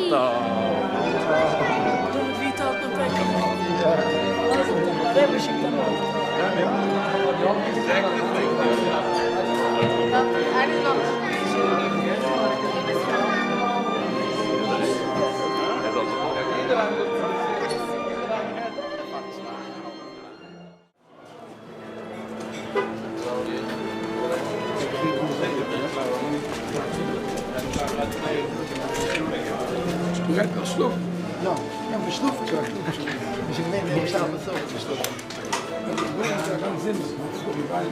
דוד, ווי טיילט מען פעקלעך? א רבי שיקט א נאוט. Je gaat wel sloffen. Ja, ja, verschloffen.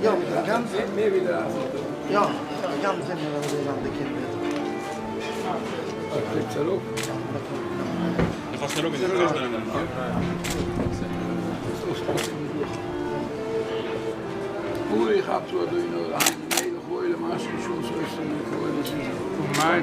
Ja, ganz Meer wieder aan. Ja, ganz in de kinderen. Dat klikt zo op. Dat was er ook in de Oei, gaat zo door je de gooi de maas, zo zo is het gooi de Maar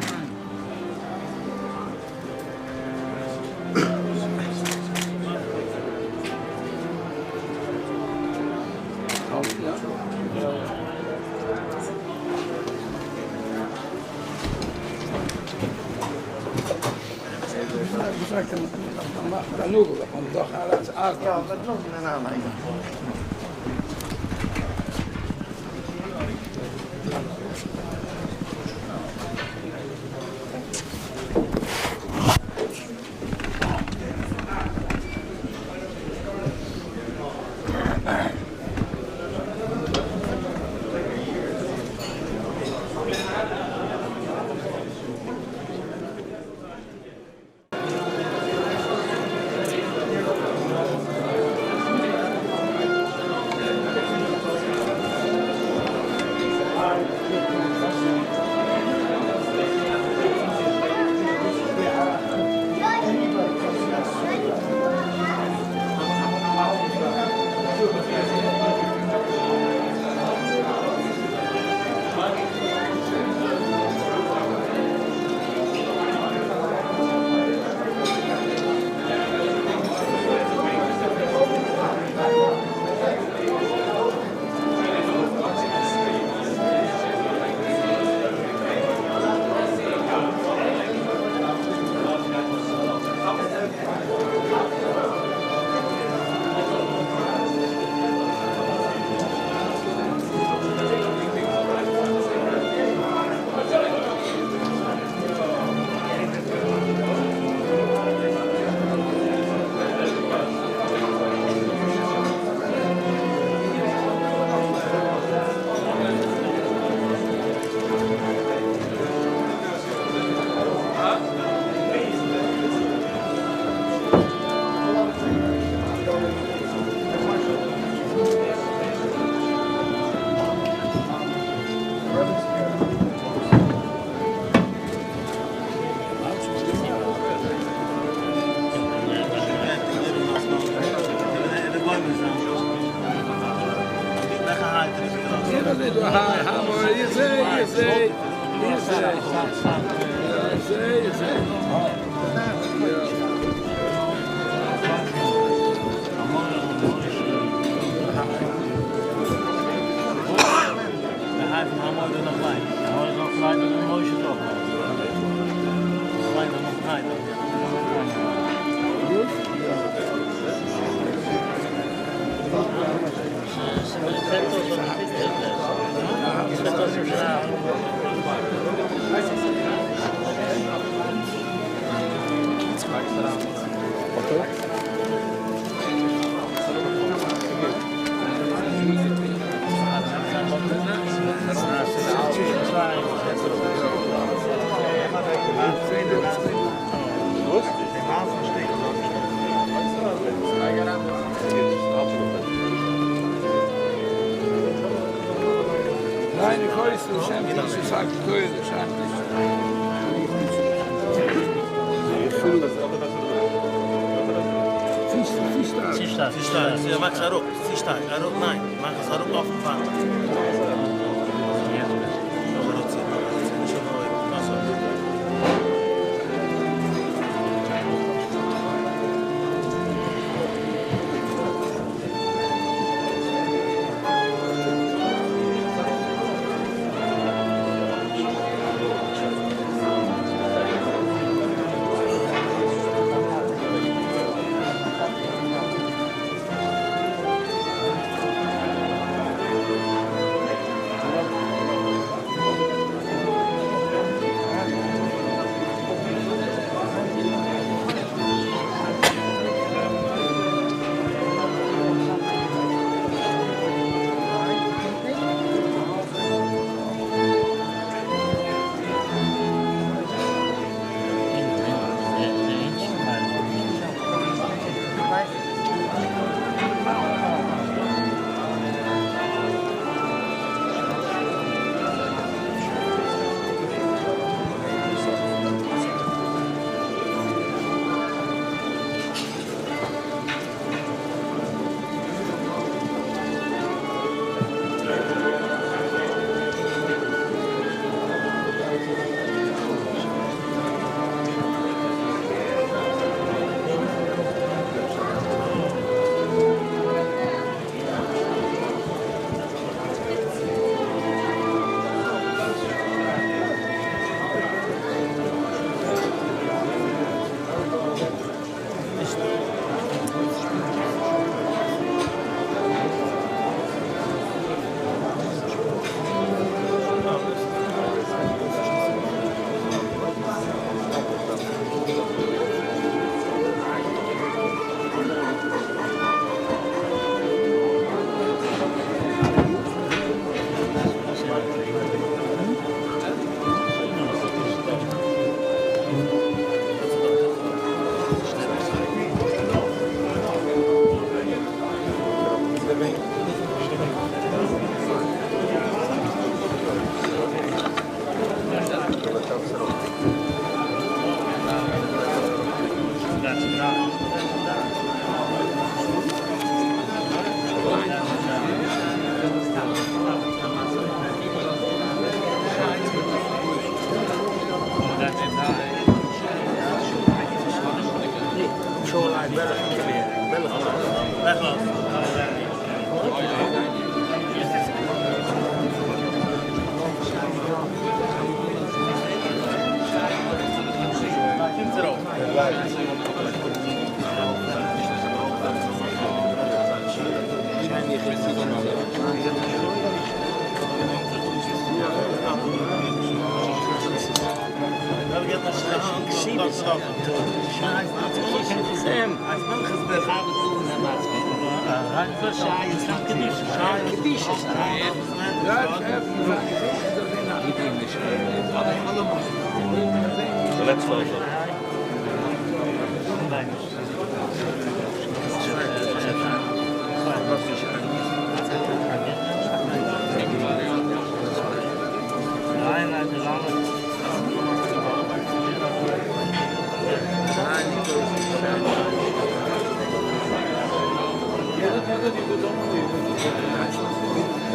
Ja. Ja, dat nog een aanleiding. Nein, ich weiß nicht, ich sage, Siehst du, mach Saruk, siehst du, Aruk nein, mach Saruk auf dem Fahrrad.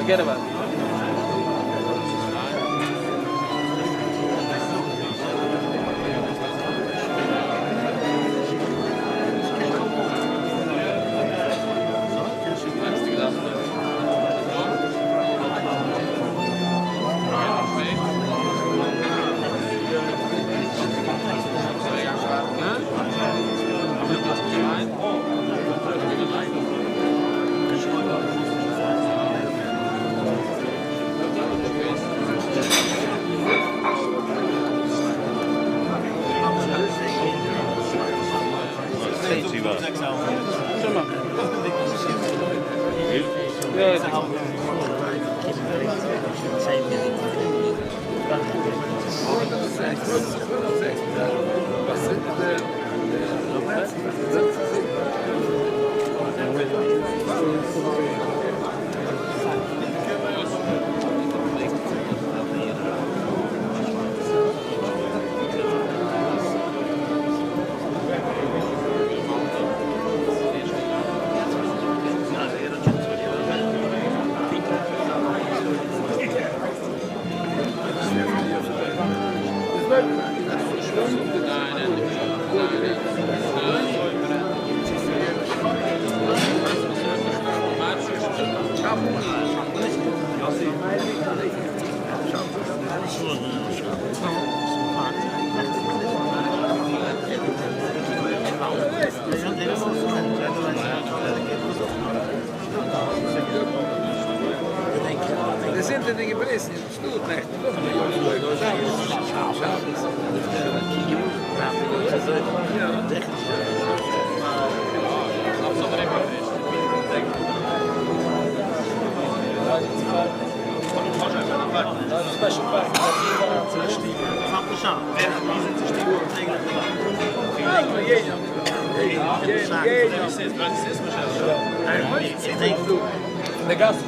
Forget about it. Er zitten dingen bris in het stoel echt. De gast.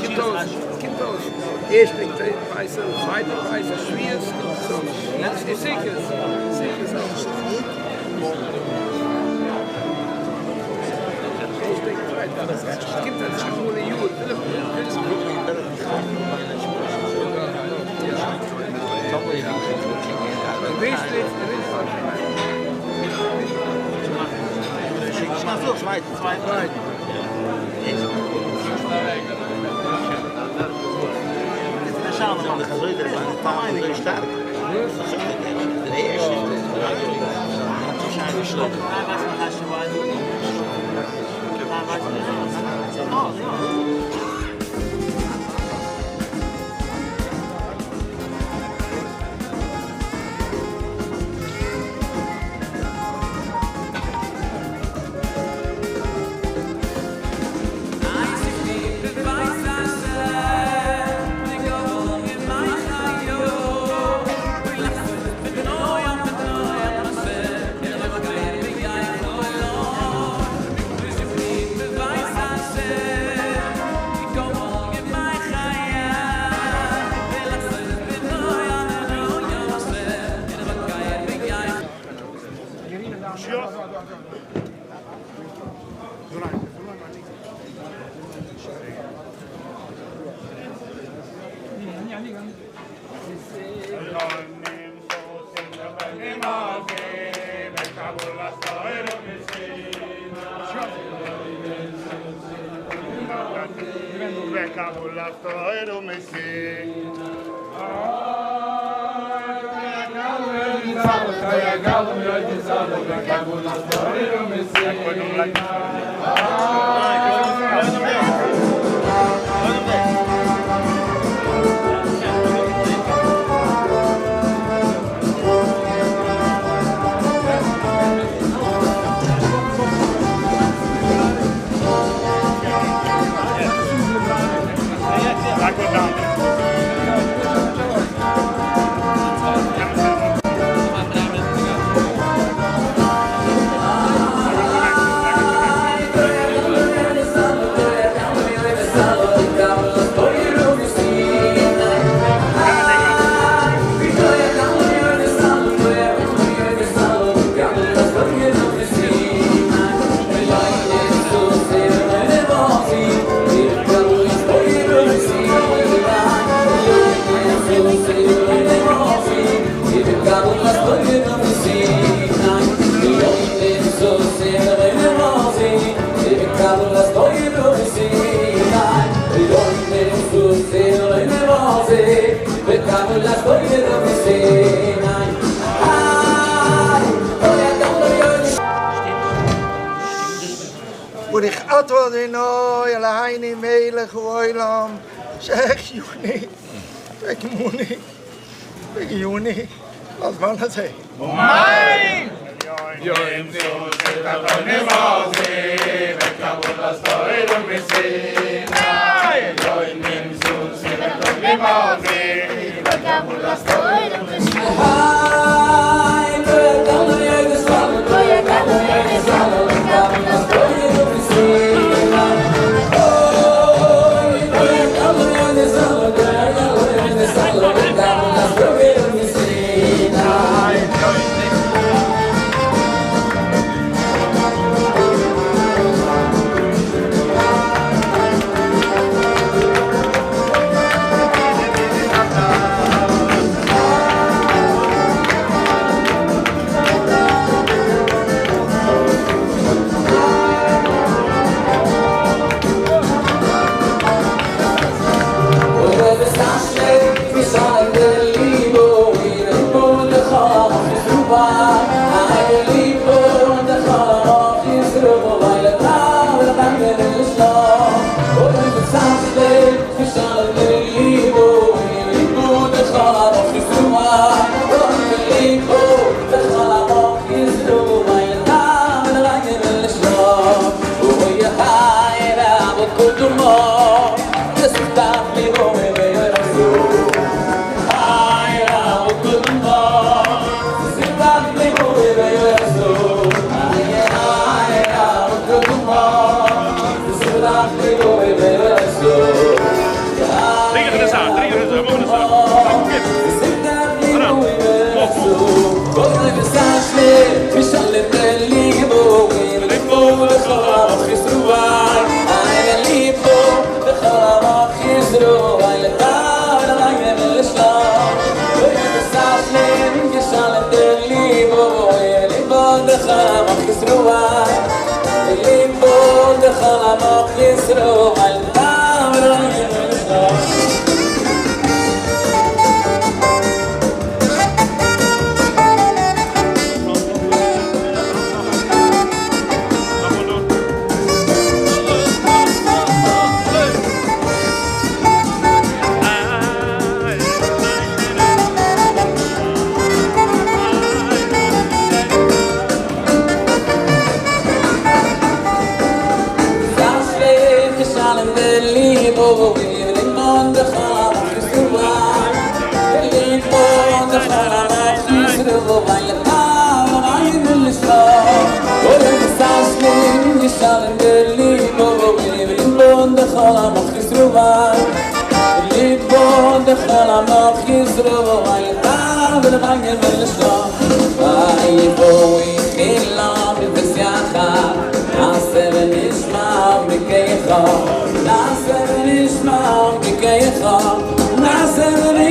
Gibt aus, gibt aus. Eerst ik tweede prijs, tweede prijs, schwierigste. Dat is zeker. Zeker zo. Eerst ik tweede. Es gibt das schwule Juden. Wees dit, ברוך אתה אדוני אלהינו מלך העולם שהחיינו וקיימנו והגיענו לזמן הזה. אמן! נעשה ונשמע בקייך, נעשה ונשמע.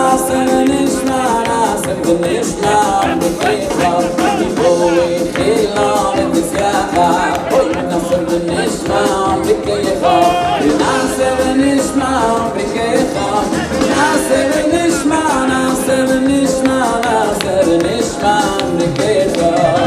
נעשה ונשמע, נעשה ונשמע, בכיכר, יבואי חילה ותסייחה, אוי, נעשה ונשמע, בכיכר, נעשה ונשמע, בכיכר, נעשה ונשמע, נעשה ונשמע, נעשה ונשמע, בכיכר.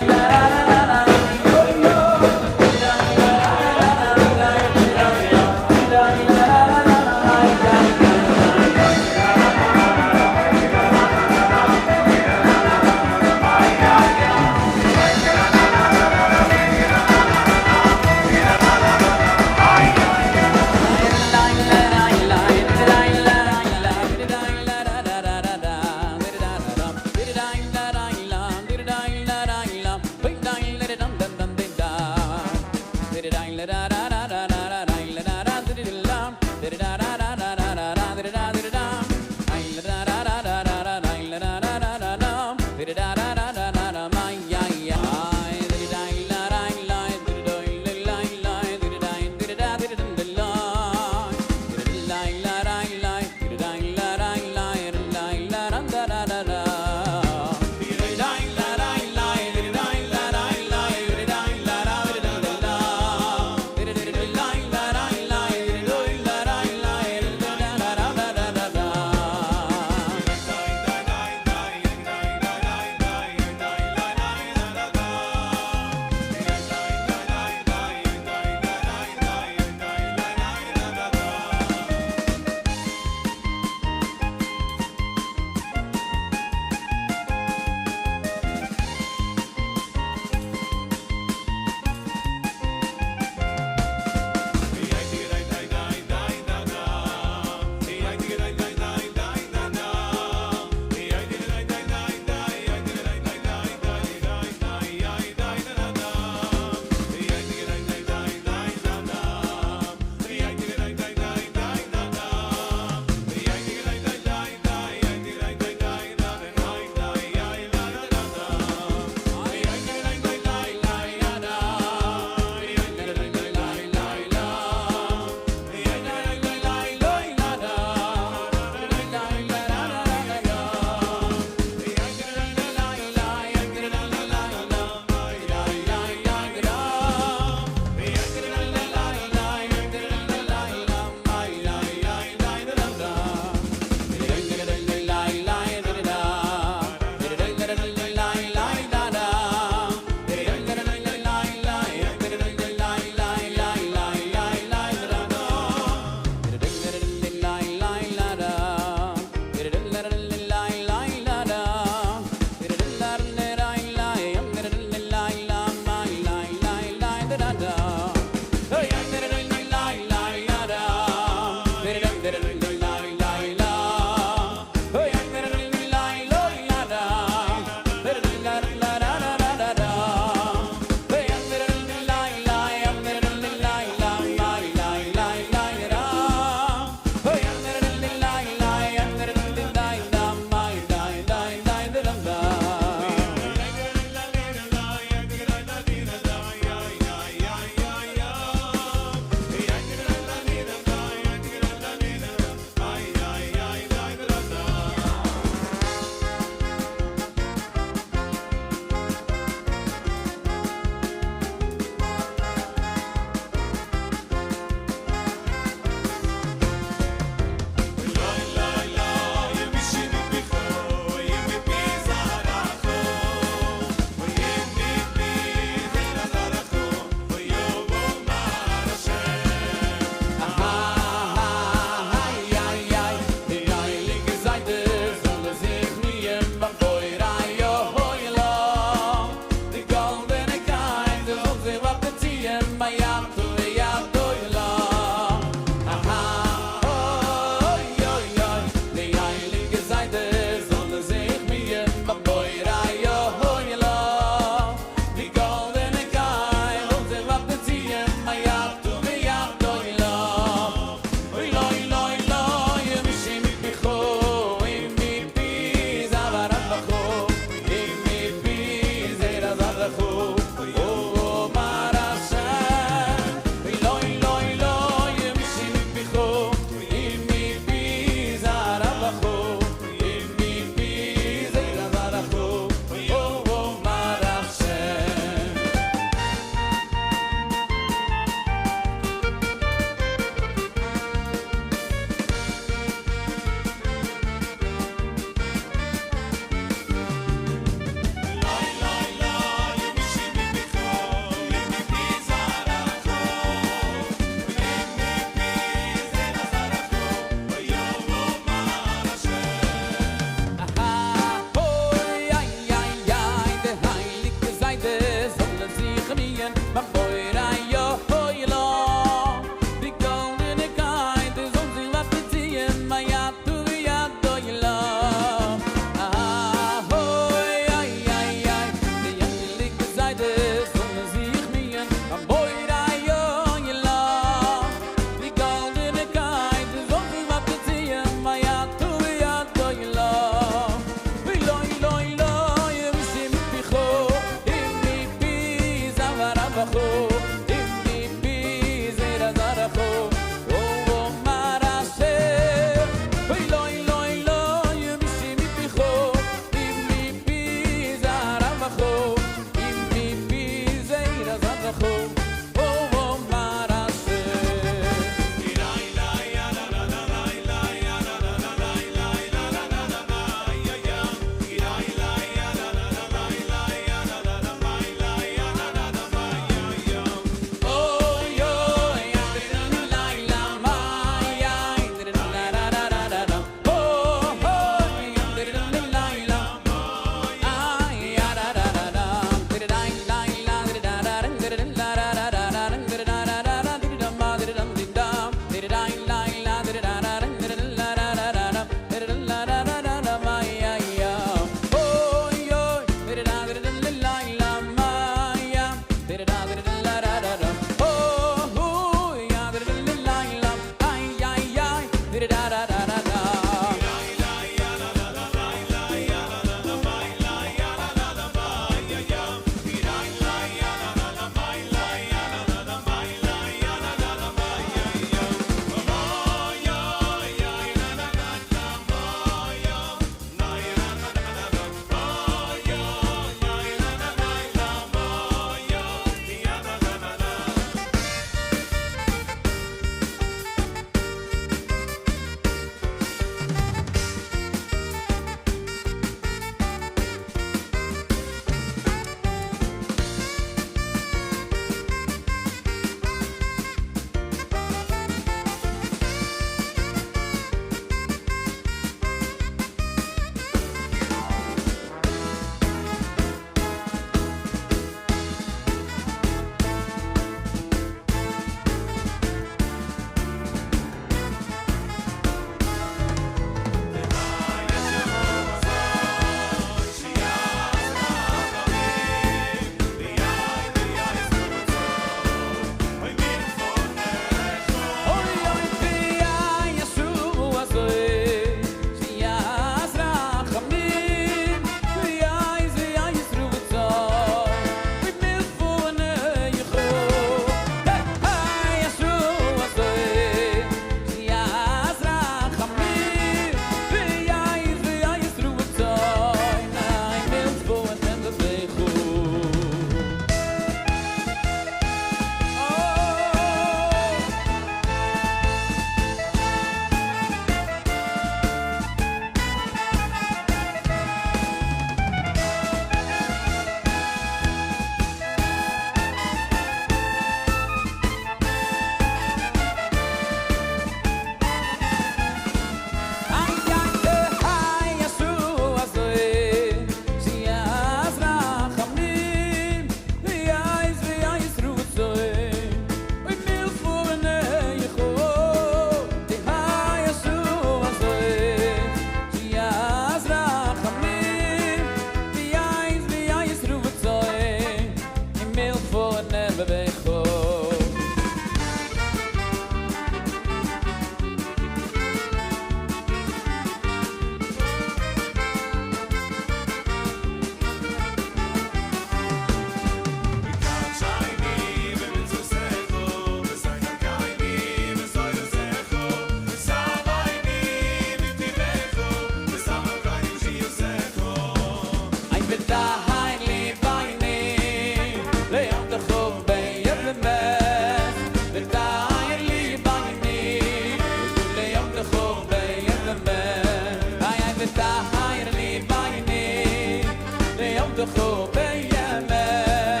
דחו בימה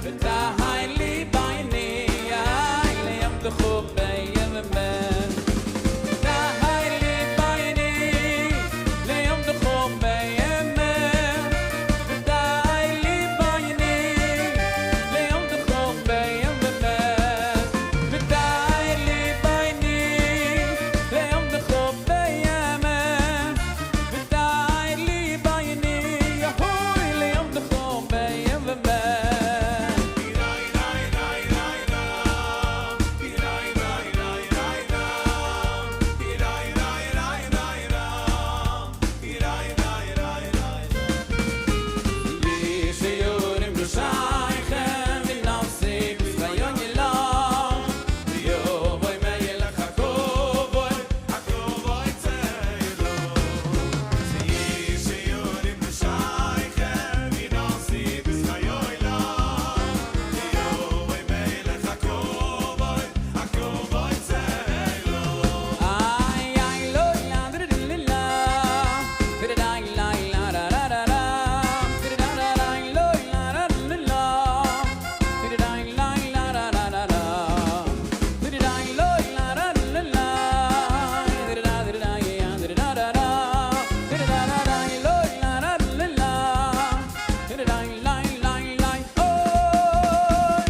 ותהי לי בעיני ליום דחו בימה ותהי לי בעיני ליום דחו בימה ותהי לי בעיני ליום דחו בימה ותהי לי בעיני ליום דחו בימה ותהי לי בעיני יהוי ליום דחו בימה. שיורים בשייכם ונפסי בסחיון ילם ויובוי מלך הכובוי הכובוי צאלו שיורים בשייכם ונפסי בסחיון ילם ויובוי מלך הכובוי הכובוי צאלו. איי איי לא יא דרדללה דרדאי לי לה רה רה רה רה דרדאי לא לה רה לה דרדאי לי לה רה רה רה רה דרדאי לא לה רה לה דרדא דרדאי יא דרדא רה רה דרדאי לא לה רה לה דרדאי לי לי לי אוי.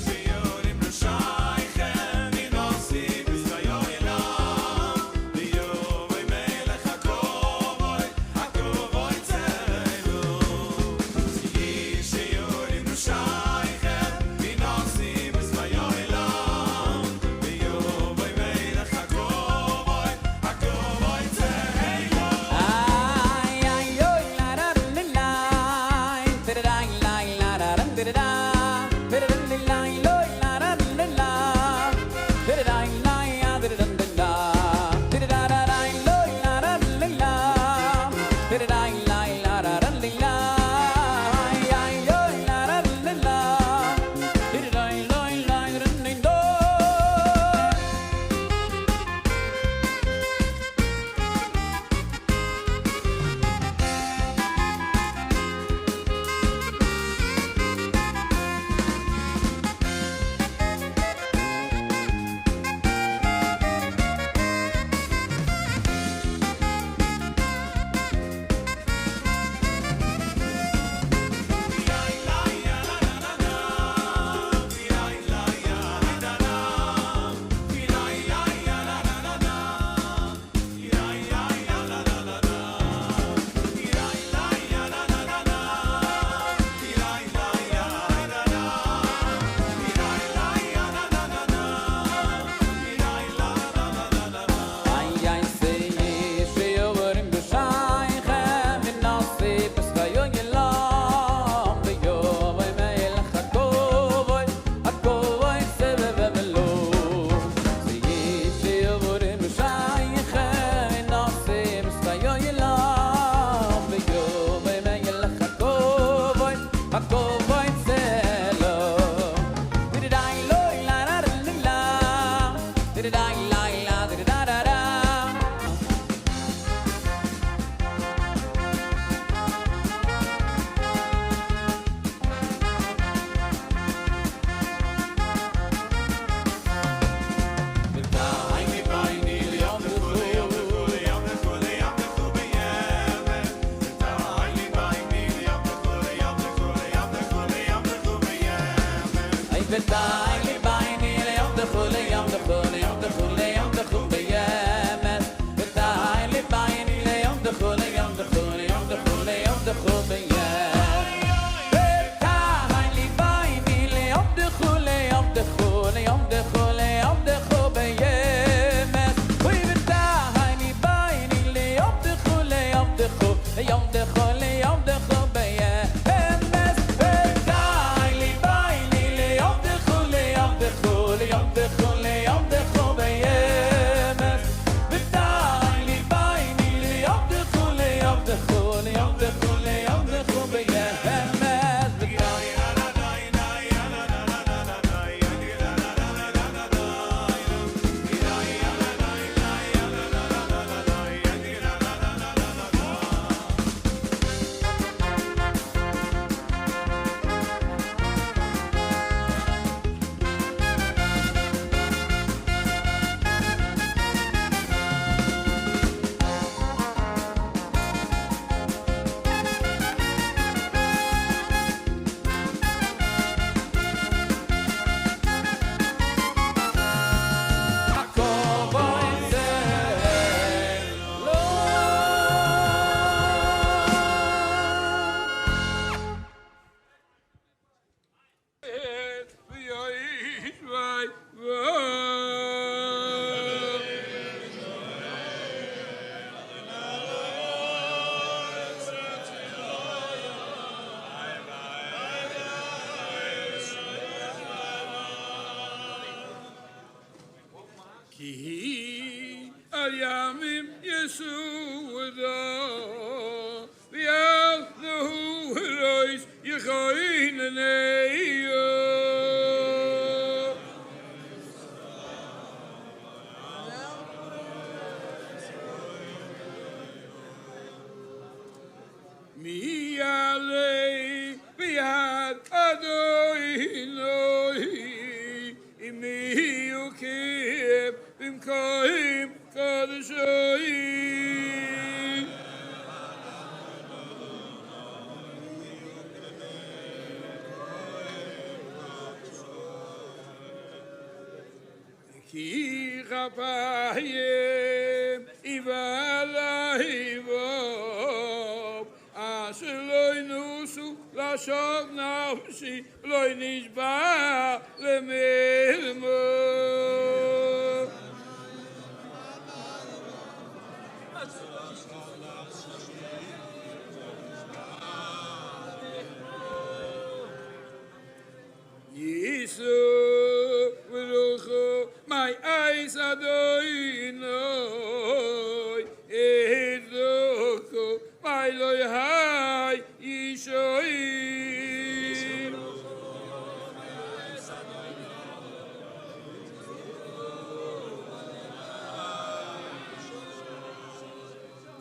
שיורים בשייכם ונפסי בסחיון ילם ויובוי מלך הכובוי הכובוי צאלו שיורים בשייכם ונפסי בסחיון ילם ויובוי מלך הכובוי הכובוי צאלו. איי איי אוי לה רה לה דרדאי לי לה רה דרדא דרדאי לי לוי לה רה לה דרדאי לי יא דרדא דרדא דרדאי לוי לה רה לה דרדאי לי לה רה לה איי איי אוי לה רה לה דרדאי לוי לה דרדאי דוי. איי איי סי שיורים בשייכם ונפסי בסחיון ילם ויובוי מלך הכובוי הכובוי סבב ולא סי שיורים בשייכם ונפסי בסחיון ילם ויובוי מלך הכובוי הכובוי צלו דרדאי לוי לה לה לה דרדאי לי לה דרדא רה רה. ותהי לי בעיני ליום דחו ליום דחו ליום דחו ליום דחו בימה ותהי לי בעיני ליום דחו ליום דחו ליום דחו ליום דחו בימה איי ותהי לי בעיני ליום דחו ליום דחו ליום דחו ליום דחו בימה ותהי לי בעיני ליום דחו ליום דחו ליום דחו ליום דחו בימה ותהי לי בעיני ליום דחו ליום דחו ליום דחו ליום דחו בימה ותהי לי בעיני ליום דחו ליום דחו ליום דחו ליום דחו בימה ותהי לי בעיני ליום דחו ליום דחו ליום דחו ליום דחו בימה ותהי לי בעיני ליום דחו ליום דחו ליום דחו ליום דחו. הסעודה ועל נהרות יחוננו. מי יעלה בהר אדוני ומי יקום במקום קדשו. כי כפיים יבעל לבב אשר לא ינוסו לשוב נפשי לא נשבע למרמה. יישאו ברוחו מאת אדוני יצדקו מאלוהי ישעי.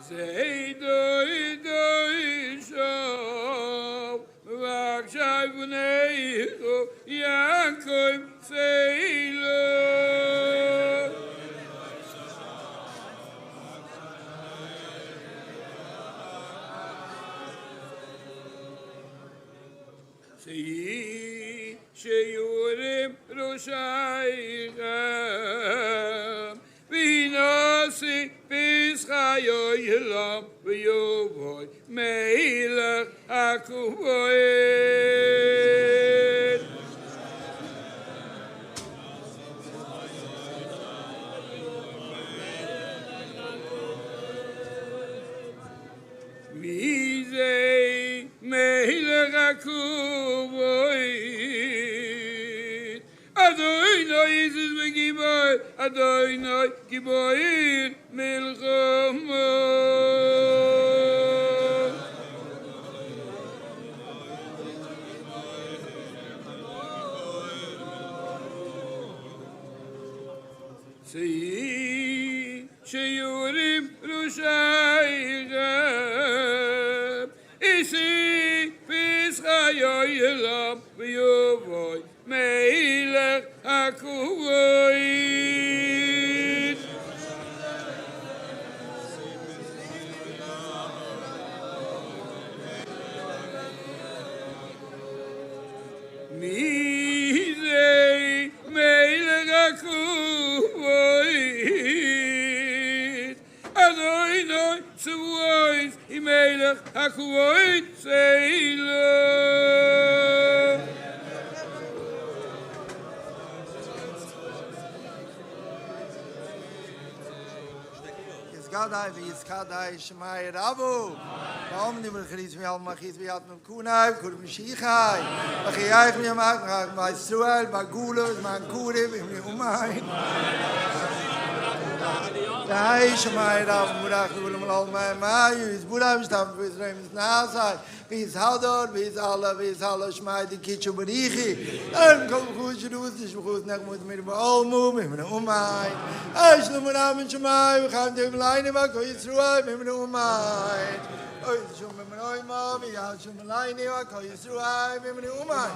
זה דוי דוי שוב מבקשי בניכו יעקב סלה. שאי שיורם ראשייכם וינשא פסחי עולם ויבוא מלך הכבוד. מי זה מלך הכבוד? אדוני איז וגיבור, אדוני גיבור מלחמה. שאי שיורים ראשייכם אישי פסחי עולם ויבוא מלך הכבוד. מי זה מלך הכבוד? אדוני צבאות מלך הכבוד סלה. יתגדל ויתקדש שמיה רבא. ואמני ברכריס ויעל מחיס ויעל ממקוני וקורא משיחי. וחייך מימך וישראל בגולו זמן קורי וימני אומין. די שמיה רבא מורח וגולם על מי מי יזבורה ושתם ויזרעים נעשי ויזהדור ויזהלה ויזהלה שמיה דקיצ'ו בריחי. אין כל חוש רוס נשמחוס נחמוד מיר בעלמו וימני אומין. אש למורה מן שמי וחיים דב לייני וכל ישראל וימני אומין. אוי שום במרוי מה ויעל שום לייני וכל ישראל וימני אומין.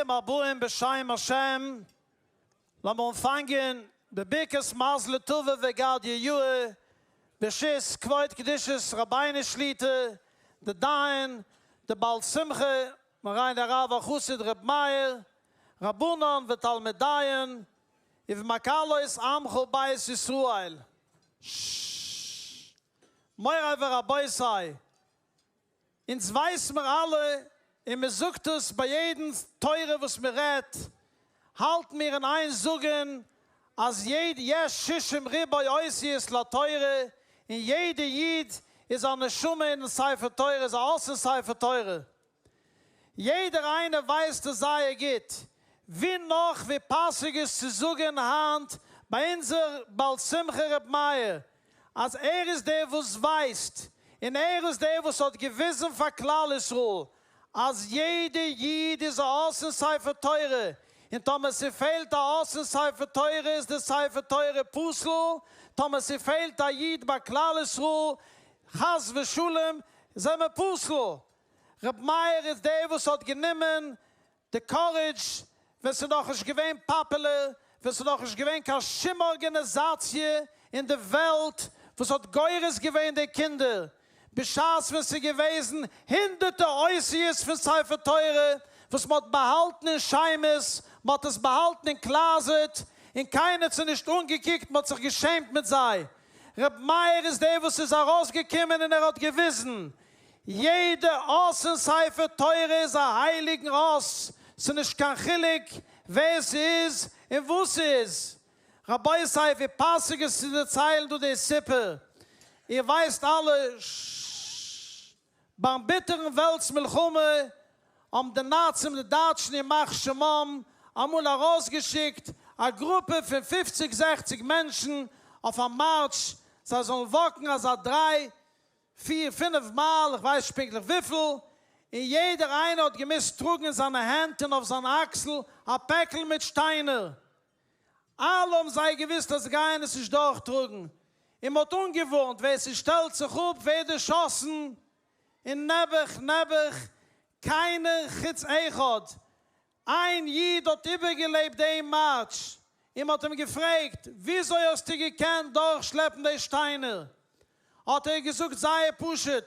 ברוכים הבאים בשם השם, לאמיר אנפאנגען בברכת מזלא טבא וגדיא יאה, ברשות כבוד קדושת רבינו שליטא, די דיין, די בעל שמחה, מורינו הרב החסיד ר' מאיר, רבנן ותלמידיהון, ובמקהלות עמך בית ישראל. ש. מורי ורבותי, אונז ווייס מיר אלע און מען זאגט עס ביי יעדן תורה וואס מען רעדט, האלט מיר אין איין זאגען אז יעד יש שישים ריבוא אותיות לתורה און יעדע איד איז א נשמה אינעם ספר תורה איז א אות אין ספר תורה. יעדער איינער ווייסט עס זייער גוט, ווי נאך ווי פאסיג איז צו זאגען היינט ביי אונזער בעל שמחה ר' מאיר אז ער איז דער וואס ווייסט און ער איז דער וואס האט געוויזען פאר כלל ישראל אז יעדע איד איז א אות אין ספר תורה און טאמער ס'פעלט א אות אין ספר תורה איז די ספר תורה פסול, טאמער ס'פעלט א איד ביי כלל ישראל חס ושלום זעמער פסול, ר' מאיר איז דער וואס האט גענומען די courage ווען ס'איז נאכנישט געווען פאפולער, ווען ס'איז נאכנישט געווען קיין שום ארגענעזאציע אין די וועלט וואס האט גורס געווען די קינדער, בשעת ווען ס'איז געוועזן הונדערטע אותיות פון ספר תורה וואס מ'האט באהאלטן אין שמות, מ'האט עס באהאלטן אין closet און קיינער האט זיי נישט אנגעקוקט, מ'האט זיך געשעמט מיט זיי. ר' מאיר איז דער וואס איז ארויסגעקומען און ער האט געוויזן יעדע אות אין ספר תורה איז א הייליגן אות, ס'נישט קיין חילוק ווער ס'איז און וואס ס'איז. רבותי ווי פאסיג איז צו דערציילן דא די סיפור, איר ווייסט אלע ש. ביים ביטערן וועלטס מלחמה האבן די נאצים די דייטשן ימח שמם אמאל ארויסגעשיקט א גרופע פון פופציג זעכציג מענטשן אויף א מארטש זיי זאלן walk ן אזא דריי פיר פינף מייל, איך ווייס נישט פונקטליך וויפיל, און יעדער איינער האט געמוזט טראגן אין זיינע הענט און אויף זיין אקסל א פעקל מיט שטיינער. אלע האבן זיי געוואוסט אז זיי גייען עס נישט דורכטראגן, און מען האט אנגעווארנט ווער ס'שטעלט זיך אפ ווערט דערשאסן, און נעבעך נעבעך קיינער חוץ אחד, איין איד האט איבערגעלעבט דעם מארטש, און מ'האט אים געפרעגט, וויאזוי האסטו געקענט דורכשלעפן די שטיינער? האט ער געזאגט זייער פשוט,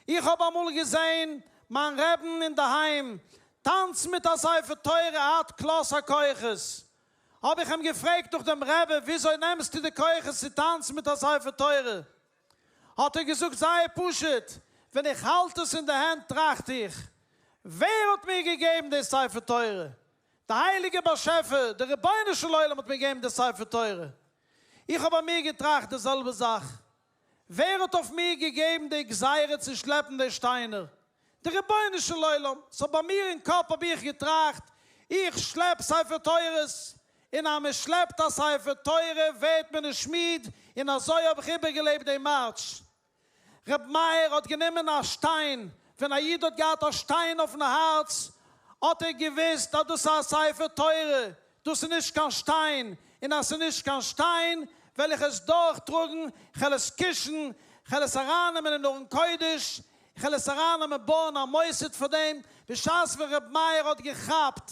איך האב אמאל געזען מיין רעבן אינדערהיים טאנצן מיט א ספר תורה עד כלות הכוחות, האב איך אים געפרעגט נאך דעם רבי, וויאזוי נעמסטו די כוחות צו טאנצן מיט א ספר תורה? האט ער געזאגט זייער פשוט, ווען איך האלט עס אין די הענט טראכט איך, ווער האט מיר געגעבן די ספר תורה? די הייליגע באשעפער, די רבונו של עולם האט מיר געגעבן די ספר תורה. איך האב ביי מיר געטראכט די זעלבע זאך, ווער האט אויף מיר געגעבן די גזירה צו שלעפן די שטיינער? די רבונו של עולם, so ביי מיר אין קאפ האב איך געטראכט, איך שלעפ ספר תורות, און אז מען שלעפט א ספר תורה ווערט מען נישט מיד, און אזוי האב איך איבערגעלעבט דעם מארטש. ר' מאיר האט גענומען א שטיין, ווען א איד האט געהאט א שטיין אויפן הארץ, האט ער געוואוסט אז דאס איז א ספר תורה, דאס איז נישט קיין שטיין, און אז ס'איז נישט קיין שטיין, וועל איך עס דורכטראגן, כ'וועל עס קושן, כ'וועל עס ארייננעמען אין ארון קודש, כ'וועל עס ארייננעמען בויען א מוסד פאר דעם, בשעת ווען ר' מאיר האט געכאפט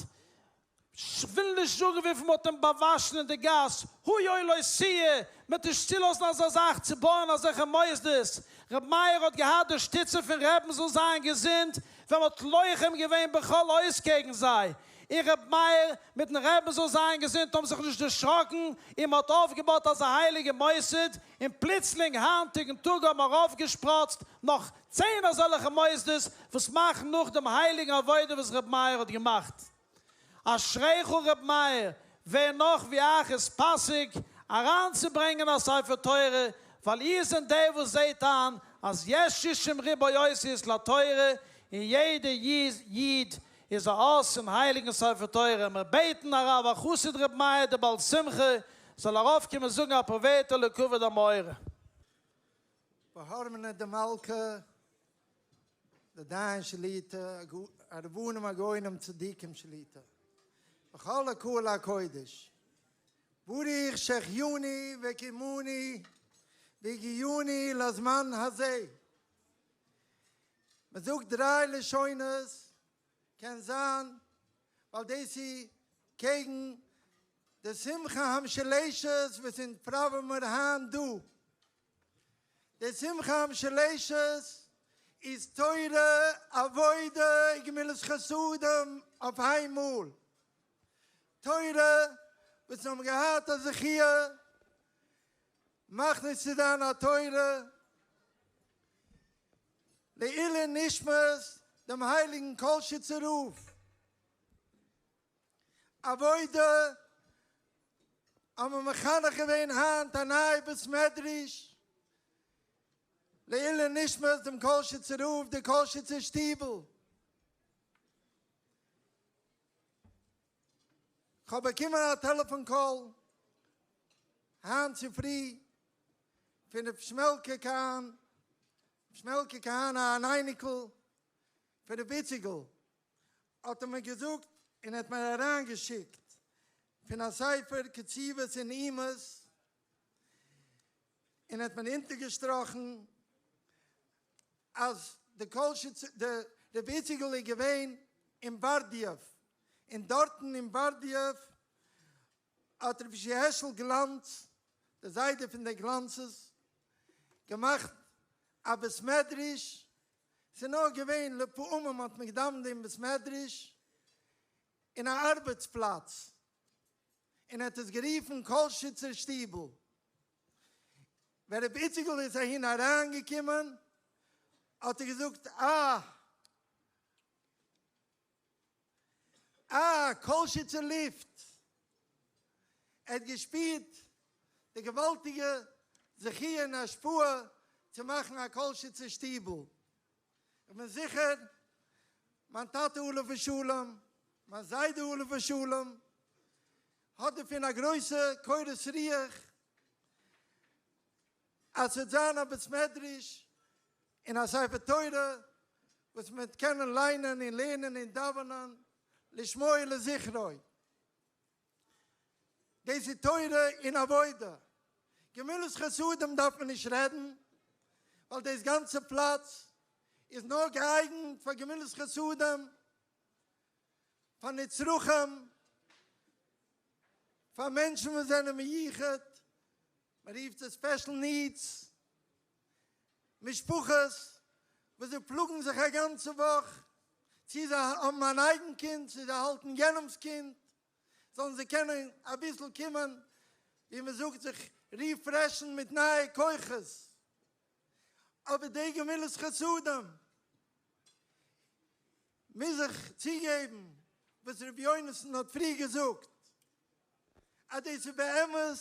כ'וויל נישט זאגן וויפיל מ'האט אים באוואשן אין די גאס, היה לא תהיה, מ'וועט נישט צולאזן אזא זאך צו בויען אזעלכע מוסדות, ר' מאיר האט געהאט די שטיצע פון רעבן זאל זיין געזונט, ווען מ'האט לוחם געווען בכל עוז קעגן זיי, און ר' מאיר מיטן רעבן זאל זיין געזונט האבן זיך נישט דערשראקן, און מ'האט אויפגעבויט אזא הייליגע מוסד, און פלוצלינג היינטיגן טאג האבן ארויפגעשפראצט נאך צען אזעלכע מוסדות וואס מאכן נאך דעם הייליגן עבודה וואס ר' מאיר האט געמאכט. אשריך ר' מאיר, ווער נאך ווי אייך איז פאסיג אריינצוברענגען א ספר תורה, ווייל איר זענט דער וואס זעט איין אז יש שישים ריבוא אותיות לתורה, און יעדע איד איז א אות אין הייליגן ספר תורה. מיר בעטן הרב החסיד ר' מאיר דער בעל שמחה זאל ארויפקומען זאגן אפאר ווערטער לכבוד המאורע. בהרמנא דמלכא, די דיין שליטא, הרבנים הגאונים צדיקים שליטא, וכל הקהל הקודש, ברוך שהחיינו וקיימנו והגיענו לזמן הזה. מען זאגט דריי לשונות, קען זיין. ווייל דאס איז קעגן די שמחה המשולשת וואס אונז פראווען מיר היינט דא. די שמחה המשולשת איז תורה, עבודה און גמילות חסדים אויף איין מאל. תורה וואס מיר האבן געהאט א זכיה מכניס צו זיין א תורה לעילוי נשמת דעם הייליגן קאלשיצער רב. עבודה האבן מיר מחנך געווען היינט א נייע בית מדרש לעילוי נשמת דעם קאלשיצער רב, די קאלשיצער שטיבל. כ'האב באקומען א טעלעפאן call היינט צופרי פון ר' שמעלקע קאהן, ר' שמעלקע קאהן אן אייניקל פון ר' איציקל, האט ער מיר געזאגט און האט מיר אריינגעשיקט פון א ספר קציבות ונעימות, און האט מיר אונטערגעשטראכן אז די קאלשיצ די רבי איציקל איז געווען אין בארדיעוו, און דארטן אין בארדיעוו האט רבי יהושע העשל גלאנץ, דער זיידע פון די גלאנצעס, געמאכט א בית מדרש, ס'איז נאר געווען לפעמים האט מען געדאווענט אין בית מדרש אין א ארבעטס פלאץ, און ער האט עס גערופן קאלשיצער שטיבל. ווען רבי איציקל איז אהין אריינגעקומען האט ער געזאגט אה! אה! קאלשיצער לופט! ער האט געשפירט די געוואלדיגע זכי' און השפעה צו מאכן א קאלשיצער שטיבל. איך בין זיכער מיין טאטע עליו השלום, מיין זיידע עליו השלום, האט דערפון א גרויסע קורת רוח אז ס'וועט זיין א בית מדרש און א ספר תורה וואס מען וועט קענען ליינען און לערנען און דאווענען לשמו ולזכרו. דאס איז תורה און עבודה. גמילות חסדים דארף מען נישט רעדן, ווייל דאס גאנצע פלאץ איז נאר געאייגנט פאר גמילות חסדים, פאר נצרכים, פאר מענטשן וואס זענען מיוחד, מען רופט עס special needs, משפחות וואס זיי פלאגן זיך א גאנצע וואך צי זיי האבן אן אייגן קינד צי זיי האלטן יענעמ'ס קינד, זאלן זיי קענען אביסל קומען, ווי מען זאגט, זיך refresh ן מיט נייע כוחות. אבער די גמילות חסדים מוז איך צוגעבן וואס ר' יונתן האט פריער געזאגט, אז דאס איז באמת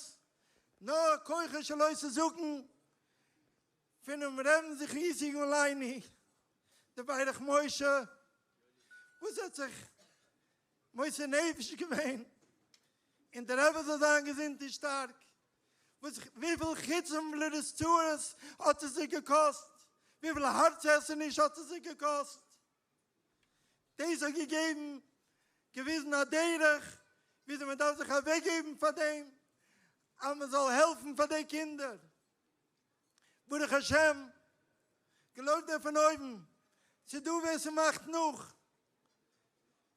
נאר כוחו של אותו זקן פונעם רעבן זכותו יגן עלינו דער ברך משה וואס האט זיך מוסר נפש געווען און דער רבי זאל זיין געזונט און שטארק, וואס וויפיל חיצים ולרצועות האט עס זיי געקאסט, וויפיל הארץ עסעניש האט עס זיי געקאסט, דאס האט געגעבן געוויזן א דרך וויאזוי מען דארף זיך אוועקגעבן פאר דעם אז מען זאל העלפן פאר די קינדער, ברוך השם געלויבט דער פון אויבן, ס'איז דא ווער ס'מאכט נאך,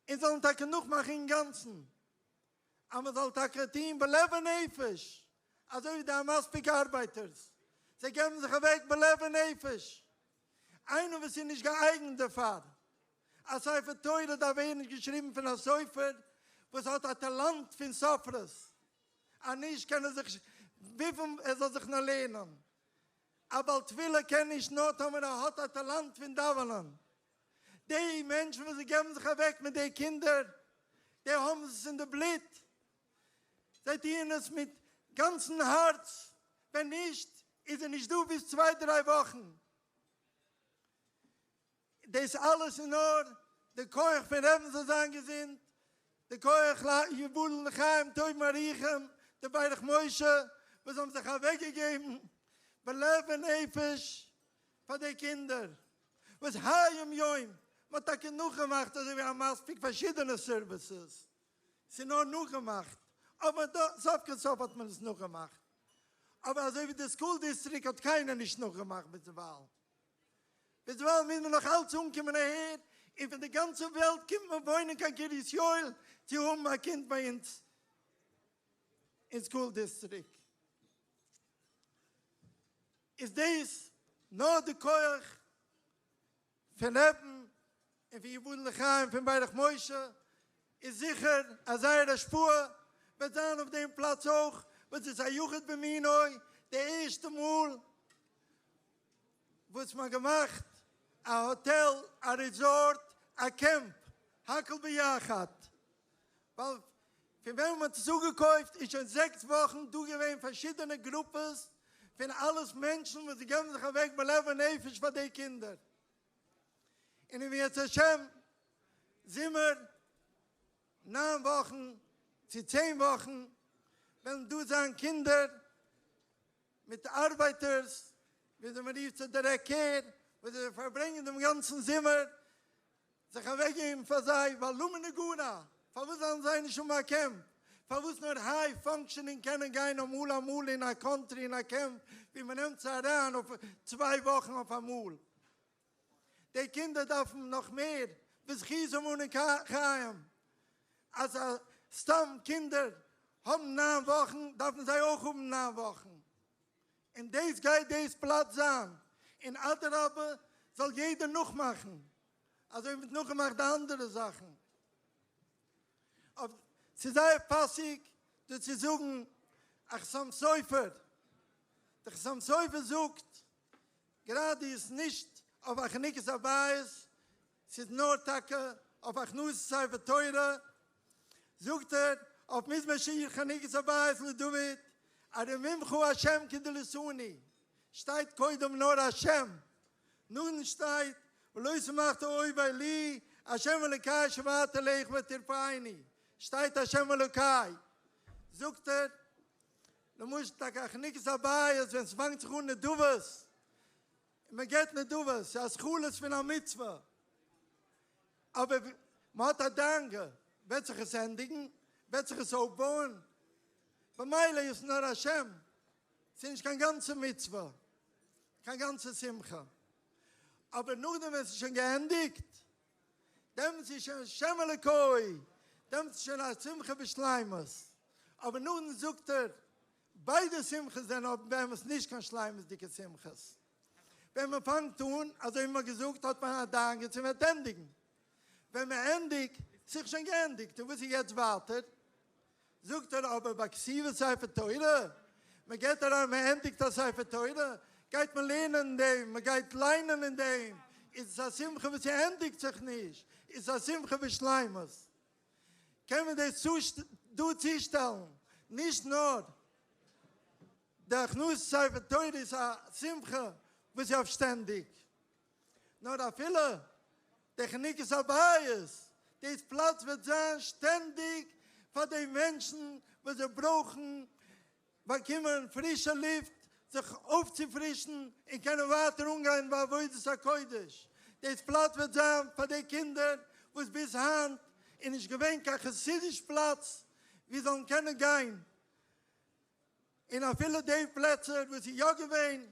און זאלן טאקע נאכמאכן אינגאנצן, אז מען זאל טאקע טון בלב ונפש, אזוי ווי די המספיק ארבייטערס, זיי געבן זיך אוועק בלב ונפש, איינער וואס איז נישט געאייגנט דערפאר, א ספר תורה דארף ווערן געשריבן פון א סופר וואס האט א טאלאנט פון סופרות, אז נישט קען ער זיך וויפיל ער זאל זיך נאר לערנען, א בעל תפילה קען נישט נאר טאמער ער האט א טאלאנט פון דאווענען, די מענטשן וואס זיי געבן זיך אוועק מיט די קינדער, די האבן עס אין די בלוט, זיי טוען עס מיט גאנצן הארץ, ווען נישט איז ער נישט דא ביז צוויי דריי וואכן. דאס אלעס איז נאר די כח פון רעבן זאל זיין געזונט, די כח יבדל לחיים טובים ארוכים, די ברך משה וואס האבן זיך אוועקגעגעבן בלב ונפש פאר די קינדער, וואס היום יום מ'האט טאקע נאכגעמאכט אזוי ווי המספיק פארשידענע services, ס'איז נאר נאכגעמאכט, אבער סוף כל סוף האט מען עס נאכגעמאכט, אבער אזוי ווי די school district האט קיינער נישט נאכגעמאכט ביזדערווייל, ביזדערווייל מוז מען נאך אלץ אנקומען אהער. און פון די גאנצע וועלט קומט מען וואוינען קיין קרית יואל צו האבן א קינד ביי אונז אין סקול דיסטריקט. איז דאס נאר די כח פון רבי'ן און פון יבדל לחיים פון ברך משה, איז זיכער אז זייער השפעה וועט זיין אויף דעם פלאץ אויך, וואס איז א יחיד במינו, די ערשטע מאל וואס מ'האט געמאכט א האטעל, א ריזארט, א קעמפ, הכל ביחד, ווייל פון ווען מ'האט עס אפגעקויפט איז שוין זעקס וואכן דא געווען פארשידענע גרופעס פון אלעס מענטשן וואס זיי געבן זיך אוועק בלב ונפש פאר די קינדער, און אם ירצה השם זומער ניין וואכן צו צען וואכן וועלן דא זיין קינדער מיט ארבייטערס וויאזוי מען רופט זיי דירעקט קעיר, וואס זיי פארברענגען דעם גאנצן זומער זיך אוועקגעבן פאר זיי, ווייל למה נגרע? פארוואס זאלן זיי נישט האבן א קעמפ? פארוואס נאר היי פאנקשענינג קענען גיין אמאל אמאל אין א קאנטרי אין א קעמפ ווי מען נעמט זיי אריין אויף צוויי וואכן אויף אמאל? די קינדער דארפן נאך מער בזכות אנו חיים, אז סתם קינדער האבן ניין וואכן דארפן זיי אויך האבן ניין וואכן, און דאס גייט דאס פלאץ זיין, און אדרבה זאל יעדער נאכמאכן אזוי ווי מ'האט נאכגעמאכט די אנדערע זאכן. אויף ס'איז זייער פאסיג דא צו זאגן א חתם סופר, דער חתם סופר זאגט גראדע איז נישט אויף א חנוכת הבית, ס'איז נאר טאקע אויף הכנסת ספר תורה, זאגט ער אויף מזמור שיר חנוכת הבית לדוד, ארוממך השם כי דליתני, שטייט קודם נאר השם, נאכדעם שטייט ולא שמחת אויבי לי, השם אלוקי שועתי אליך ותרפאני, שטייט השם אלוקי, זאגט ער למשל טאקע א חנוכת הבית ווען ס'פאנגט זיך אן נדבות, און מען געבט נדבות, ס'איז התחלות פון א מצוה, אבער מען האט א דאגה, וועט זיך עס ענדיגן? וועט זיך עס אויפבויען? במילא איז נאר השם, ס'איז נישט קיין גאנצע מצוה, קיין גאנצע שמחה, אבער נאכדעם ווען ס'איז שוין געענדיגט, דעמאלטס איז שוין השם אלוקי, דעמאלטס איז שוין א שמחה בשלימות, אבער נאכדעם זאגט ער, ביידע שמחות זענען אבער באמת נישט קיין שלימות'דיגע שמחות. ווען מען פאנגט אן, אזוי ווי מען האט געזאגט, האט מען א דאגה צו מ'וועט ענדיגן. ווען מען ענדיגט, ס'איז שוין געענדיגט, און וואס איז יעצט ווייטער? זאגט ער אבער ביי כתיבת ספר תורה, מען געבט אריין מען ענדיגט א ספר תורה, גייט מען לערנען אין דעם, מען גייט ליינען אין דעם, איז עס א שמחה וואס ענדיגט זיך נישט, איז א שמחה בשלימות. קען מען דאס דא צושטעלן, נישט נאר די הכנסת ספר תורה איז א שמחה וואס איז אויף שטענדיג, נאר אפילו די חנוכת הבית, דאס פלאץ וועט זיין שטענדיג פאר די מענטשן וואס זיי ברויכן באקומען פרישע לופט, זיך אויפצופרישן און קענען ווייטער אנגיין בעבודת הקודש. דאס פלאץ וועט זיין פאר די קינדער וואס ביז היינט איז נישט געווען קיין חסידיש פלאץ וואו זאלן קענען גיין, און אפילו די פלעצער וואס איז יא געווען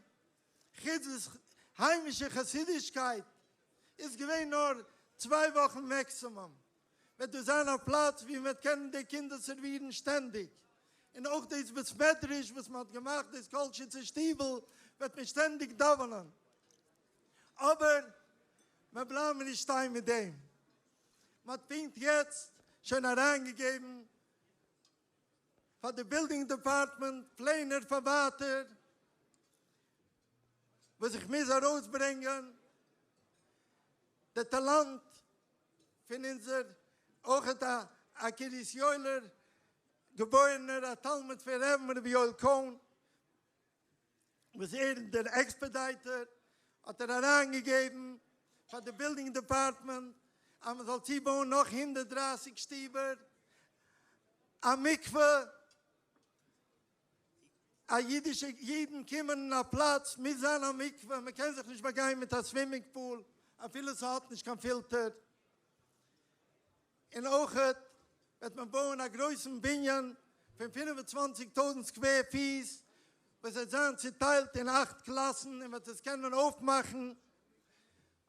חוץ היימישע חסידישקייט איז געווען נאר צוויי וואכן מעקסימום, וועט דא זיין א פלאץ ווי מען וועט קענען די קינדער סערווירן שטענדיג, און אויך דאס בית מדרש וואס מען האט געמאכט דאס קאלטשיצער שטיבל וועט מען שטענדיג דאווענען, אבער מען בלייבן נישט שטיין מיט דעם, מען האט פונקט יעצט שוין אריינגעגעבן פאר די בילדינג דעפארטמענט פלענער פאר ווייטער וואס איך מוז ארויסברענגען די טאלאנט פון אונזער אויכעט א א קרית יואל'ער געבוירענער א תלמיד פון רבי'ן רבי יואל קאהן וואס ער איז דער עקספעדייטער האט ער אריינגעגעבן פאר די בילדינג דעפארטמענט אז מען זאל צובויען נאך 130 שטיבער, א מקווה, א אידישע אידן קומען אין א פלאץ מוז זיין א מקווה, מען קען זיך נישט באגיין מיט א swimming pool אפילו ס'האט נישט קיין פילטער, און אויכעט וועט מען בויען א גרויסן בנין פון 25,000 square פיס וואס וועט זיין צוטיילט אין אכט קלאסן און וועט עס קענען אויפמאכן,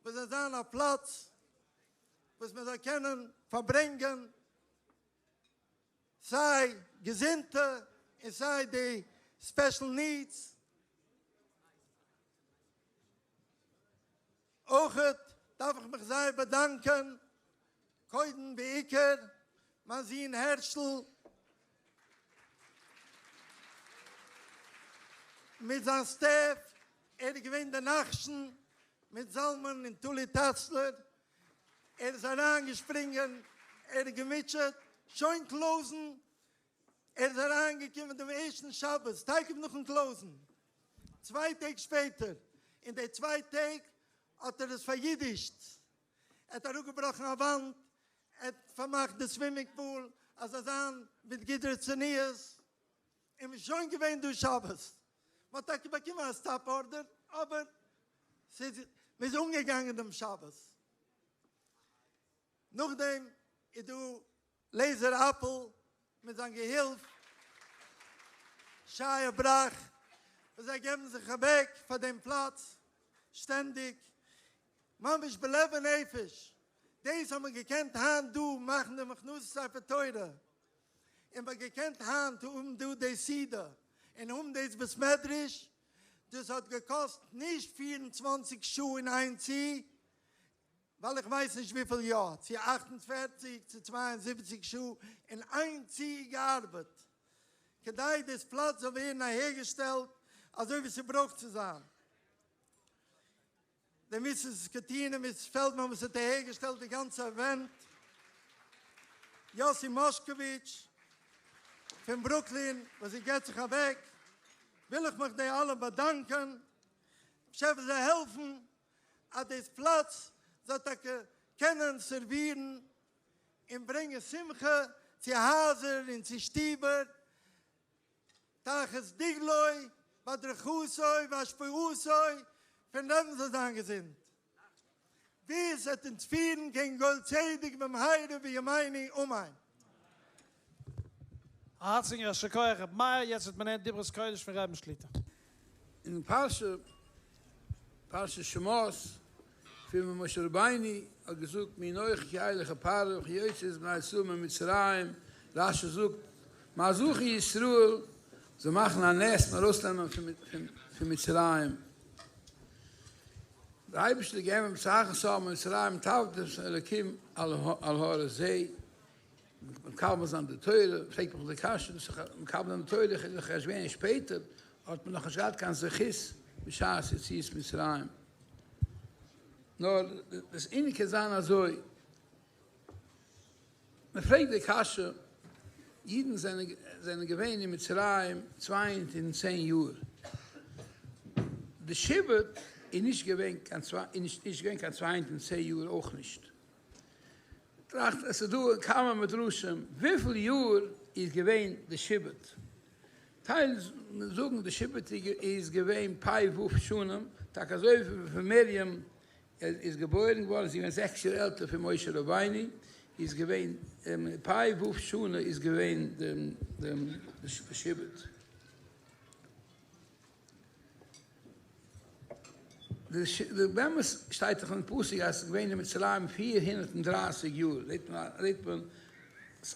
וואס וועט זיין א פלאץ. וואס מען זאל קענען פארברענגען סיי געזונטע און סיי די special needs. אויכעט דארף איך מיך זייער באדאנקען קודם בעיקר מיין זון הערשל מיט זיין staff, ער איז געווען דער נחשון מיט זלמן און טולי טאצלער, ער איז אריינגעשפרינגען, ער האט געמוטשעט, שוין close ן, ער איז אריינגעקומען דעם ערשטן שבת תיכף נאכן close ן, צוויי טעג שפעטער, אין די צוויי טעג האט ער עס פאר'ידיש'ט, ער האט אראפגעבראכן א וואנט, ער האט פארמאכט די swimming pool אז זאל זיין מיט גדרי צניעות, און מ'איז שוין געווען דא שבת, מ'האט טאקע באקומען א stop order, אבער ס'איז מ'איז אנגעגאנגען דעם שבת. נאכדעם איז דא לעזער אפעל מיט זיין געהילף שייע בראך וואס זיי געבן זיך אוועק פאר דעם פלאץ שטענדיג ממש בלב ונפש, דאס האט מען געקענט היינט דא מאכן דעם הכנסת ספר תורה, און מ'האט געקענט היינט האבן דא די סעודה און האבן דאס בית מדרש, דאס האט געקאסט נישט 24 שעה אין איין צי, ווייל איך ווייס נישט וויפיל יא, צו 48 צו 72 שעה אין איין צי געארבעט, כדי דאס פלאץ זאל ווערן אהערגעשטעלט אזוי ווי ס'ברויך צו זיין. די Mrs. קאטינע, Mrs. פעלדמאן וואס האט אהערגעשטעלט די גאנצע event, יוסי מאשקאוויטש פון ברוקלין וואס זי געט זיך אוועק, וויל איך מיך די אלע באדאנקען, באשעפער זאל העלפן אז דאס פלאץ זאל טאקע קענען סערווירן און ברענגען שמחה צו הייזער און צו שטיבער, תחת דגלו והדרכתו והשפעתו פון רבי'ן זאל זיין געזונט, ביז ער וועט אונז פירן קעגן גואל צדק במהרה בימינו אמן. א הארציגן יישר כח רבי מאיר, יעצט וועט מען הערן דברות קודש פון רבי'ן שליט"א. אין פרשה, פרשת שמות, פון ווען משה רבינו האט געזאגט מי אנכי כי אלך אל פרעה וכי אוציא את בני ישראל ממצרים, רש"י זאגט מה זכו ישראל זאל מאכן א נס און ארויסנעמען פון מצרים, דער אייבערשטער האט געגעבן בצאתכם ממצרים תעבדון את האלקים על ההר הזה, מקבל זיין די תורה, פרעגט מיך די קשיא, דאס איז מקבל זיין די תורה, איך איז דאך ערשט געווען שפעטער, האט מען נאכנישט געהאט קיין זכות בשעת יציאת מצרים. נאר דאס ענין קען זיין אזוי, מען פרעגט די קשיא, אידן זענען געווען אין מצרים 210 יאר, די שעבוד איז נישט געווען קיין נישט געווען קיין 210 יאר אויך נישט. טראכט, עס איז דא כמה מדרשים וויפיל יאר איז געווען די שעבוד. טייל זאגן די שעבוד איז געווען פ"ו שנים, טאקע אזוי ווי מרים איז געבוירן געווארן, זי איז געווען זעקס יאר עלטער פון משה רבינו, איז געווען פ"ו שנה איז געווען די שעבוד. די באמת שטייט דאך אין פסוק אז עס איז געווען אין מצרים 430 יאר, זעט מען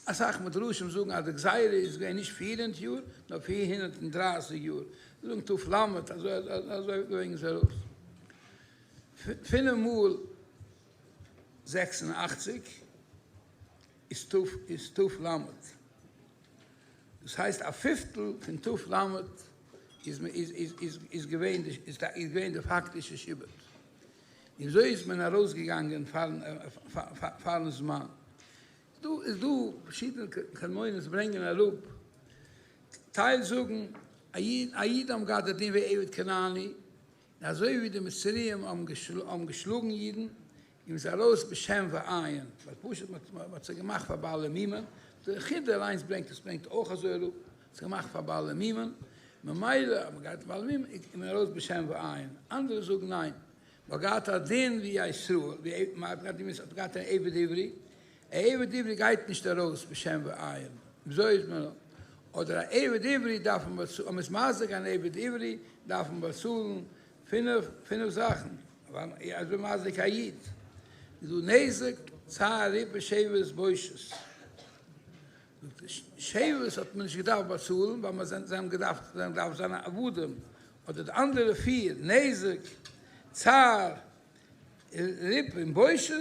אסאך מדרשים זאגן אז די גזירה איז געווען נישט 400 יאר נאר 430 יאר, זאגן ת"ל, אזוי אזוי ברענגען זיי ארויס. פינף מאל 86 איז ת' איז ת"ל. דאס הייסט א פיפטל פון ת"ל איז איז איז איז געווען די איז געווען די פאקטישע שעבוד. און אזוי איז מען ארויסגעגאנגען פארן פארן זמן. דא איז דא פארשידענע קדמונות ברענגען אראפ, טייל זאגן א איד א איד האבן געהאט די דין ווי עבד כנעני, און אזוי ווי די מצריים האבן געשלאגן אידן, און מ'איז ארויס בשן ועין, ווייל פשוט מ'האט זיי געמאכט פאר בעלי מומין, דער חיד"א אליינס ברענגט עס ברענגט אויך אזוי אראפ, האט זיי געמאכט פאר בעלי מומין, ממילא אז מ'האט געהאט בעלי מומין איז מען ארויס בשן ועין, אנדערע זאגן ניין, מ'האט געהאט א דין ווי א ישראל, ווי מ'האט געהאט אן עבד עברי, א עבד עברי גייט נישט ארויס בשן ועין, וויאזוי איז מען, אדער א עבד עברי דארף מען באצאלן, אויב מ'איז מזיק אן עבד עברי דארף מען באצאלן פינף פינף זאכן, ווייל אזוי מזיק א איד, איז דא נזק. צער ריפוי שבת בושת. שבת האט מען נישט געדארפט באצאלן ווייל מען זיי האבן געדארפט זיי האבן געדארפט זיין עבדים, אדער די אנדערע פיר, נזק, צער, ריפוי און בושת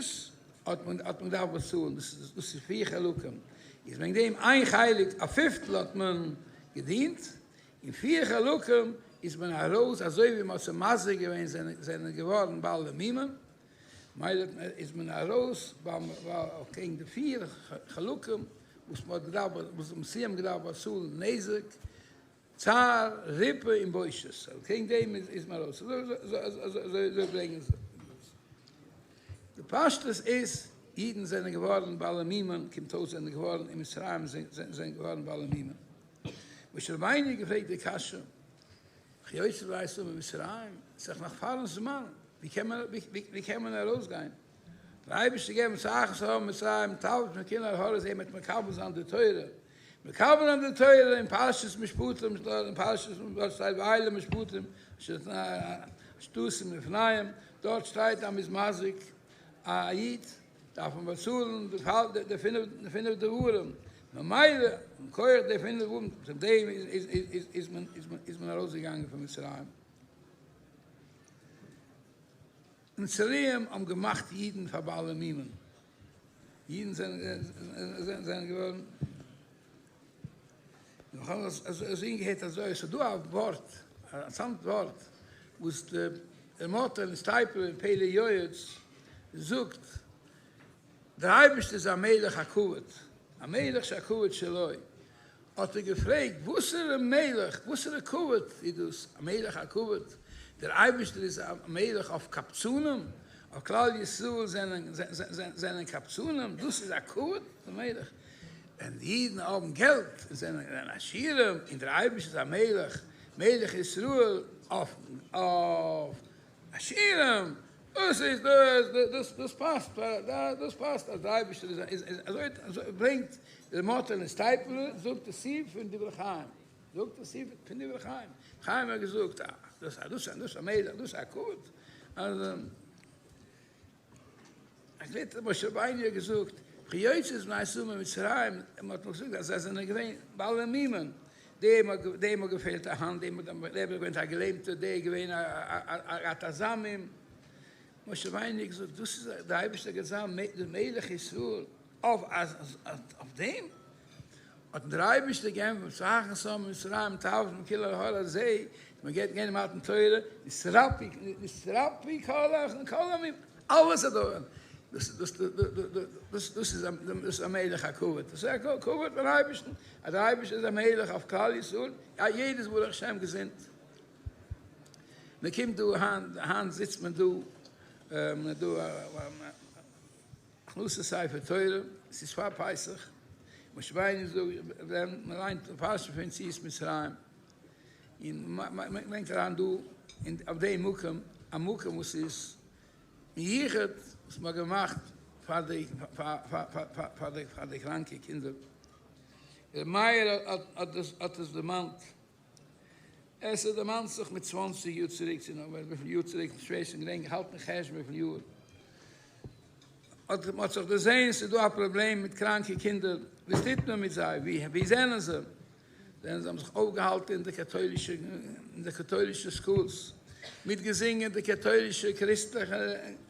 האט מען האט מען געדארפט באצאלן, דאס איז דאס איז פיר חלקים, איז וועגן דעם איין חלק א פיפטל האט מען געדינט, און פיר חלקים איז מען ארויס אזוי ווי מען האט זיי מזיק געווען זענען זענען געווארן בעלי מומים, מילא איז מען ארויס קעגן די פיר חלקים וואס מען האט געדארפט וואס די נשיאים האבן געדארפט באצאלן נזק, צער, ריפוי און בושת, קעגן דעם איז מען ארויס, אזוי ברענגען זיי. די פשטות איז, אידן זענען געווארן בעלי מומים, קומט אויס זענען געווארן אין מצרים זענען געווארן בעלי מומים. משה רבינו האט געפרעגט די קשיא, וכי יוצאי בני ישראל ממצרים, ס'איז דאך נאך פארן זמן, ווי קען מען ווי קען מען ארויסגיין? דער אייבערשטער געבן צו אחרית הימים מצרים תעבוד מכל ההר הזה מ'וועט מקבל זיין די תורה, מקבל זיין די תורה אין פרשת משפטים אין פרשת דארט שטייט ואלה המשפטים אשר תשים לפניהם, דארט שטייט אז מ'איז מזיק א איד דארף מען באצאלן די פינף דברים, ממילא מכח די פינף דברים צו דעם איז מען ארויסגעגאנגען פון מצרים. מצריים האבן געמאכט אידן פאר בעלי מומים, אידן זענען געווארן, איך האב אזוי געהערט אזוי, עס איז דא א ווארט, א אינטערעסאנט ווארט, וואס דער מאטעלע סטייפלער אין פלא יועץ זאגט, דער אייבערשטער איז א מלך הכבוד, א מלך שהכבוד שלו, האט ער געפרעגט, וואסערע מלך, וואסערע כבוד איז דאס, א מלך הכבוד, דער אייבערשטער איז א מלך אויף קבצנים, אויף כלל ישראל זענען קבצנים, דאס איז א כבוד, דער מלך, ווען די אידן האבן געלט און זענען עשירים, און דער אייבערשטער איז א מלך, מלך ישראל אויף עשירים, דאס איז דאס, דאס פאסט, דאס פאסט אז דער אייבערשטער איז אזוי, אזוי ברענגט ר' מאטעלע סטייפלער, זאגט די סעיף פון דברי חיים, זאגט די סעיף פון דברי חיים, חיים האט געזאגט דאס דאס דאס א מלך, דאס א כבוד, אז ער משה רבינו האט געזאגט, וכי יוצאי בני ישראל ממצרים, מען האט נאך געזאגט אז זיי זענען געווען בעלי מומים, דעם האט דעם האט געפעלט א האנט, דעם האט דער איז געווען א געלעמטער, דער איז געווען א א אזא מום, משה רבינו האט געזאגט, דאס איז דער אייבערשטער גייט זיין דער מלך ישראל אויף אויף דעם האט דער אייבערשטער געענטפערט, צוהכנס עם מצרים תעבוד מכל ההר הזה, מען גייט גיין מתן תורה, נתרפאו נתרפאו כל המומים, אלעס איז דא, דאס דאס דאס דאס איז דאס איז א מלך הכבוד, דאס איז א כבוד פארן אייבערשטן, אז דער אייבערשטער איז א מלך אויף כלל ישראל, יא יעדער איז ברוך השם געזונט, מען קומט דא היינט, היינט זיצט מען דא, מען האט דא הכנסת ספר תורה, עס איז פאר פסח, משה רבינו זאגט, ווען מען ליינט די פרשה פון יציאת מצרים, און מען ברענגט אריין דא אויף דעם מקום, א מקום וואס איז מיוחד וואס מען האט געמאכט פאר די פאר די קראנקע קינדער, ר' מאיר האט עס דערמאנט, עס דערמאנט זיך מיט צוואנציג יאר צוריק צו נאך וויפיל יאר צוריק, שווער צו געדענקען, האלטן חשבון וויפיל יאר, האט מען זיך דערזען ס'איז דא א פראבלעם מיט קראנקע קינדער, וואס טוט מען מיט זיי, ווי זענען זיי? זענען זיי האבן זיך אויפגעהאלטן אין די קאטוילישע אין די קאטוילישע schools, מיטגעזינגען די קאטוילישע קריסטליכע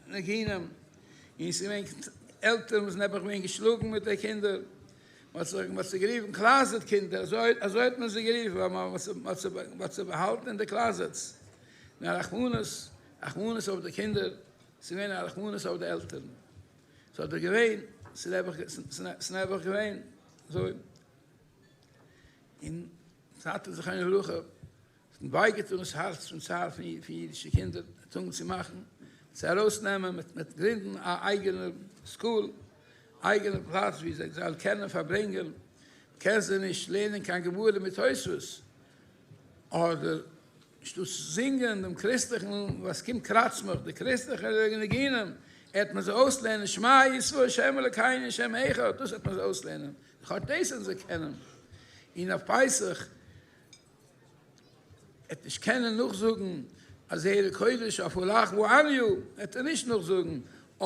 ניגונים, און ס'איז געווען עלטערן וואס נעבעך געווען געשלאגן מיט די קינדער, מ'האט זיי מ'האט זיי גערופן closet קינדער, אזוי אזוי האט מען זיי גערופן, ווייל מ'האט זיי מ'האט זיי באהאלטן אין די closets, און א רחמנות, רחמנות אויף די קינדער, ס'איז געווען א רחמנות אויף די עלטערן, ס'האט דאך געווען, ס'איז נעבעך ס'איז נעבעך געווען אזוי. און טאטע זכרונו לברכה האט אים וויי געטון דאס הארץ פון צער פון אידישע קינדער, האט אנגעהויבן צו מאכן, צו ארויסנעמען, מיט גרינדן א אייגענע school, אייגענע פלאץ ווי זיי זאלן קענען פארברענגען, מ'קען זיי נישט לערנען קיין גמרא מיט תוספות, אדער אנשטאט זינגען דעם קריסטליכן וואס קומט קראץ מיך, די קריסטליכע ניגונים, העט מען זיי אויסלערנען שמע ישראל ה' אלקינו ה' אחד, דאס העט מען זיי אויסלערנען. כאטש דאס זאלן זיי קענען, און אויף פסח וועט נישט קענען נאכזאגן א זרע קודש אויף הא לחמא עניא וועט ער נישט נאכזאגן,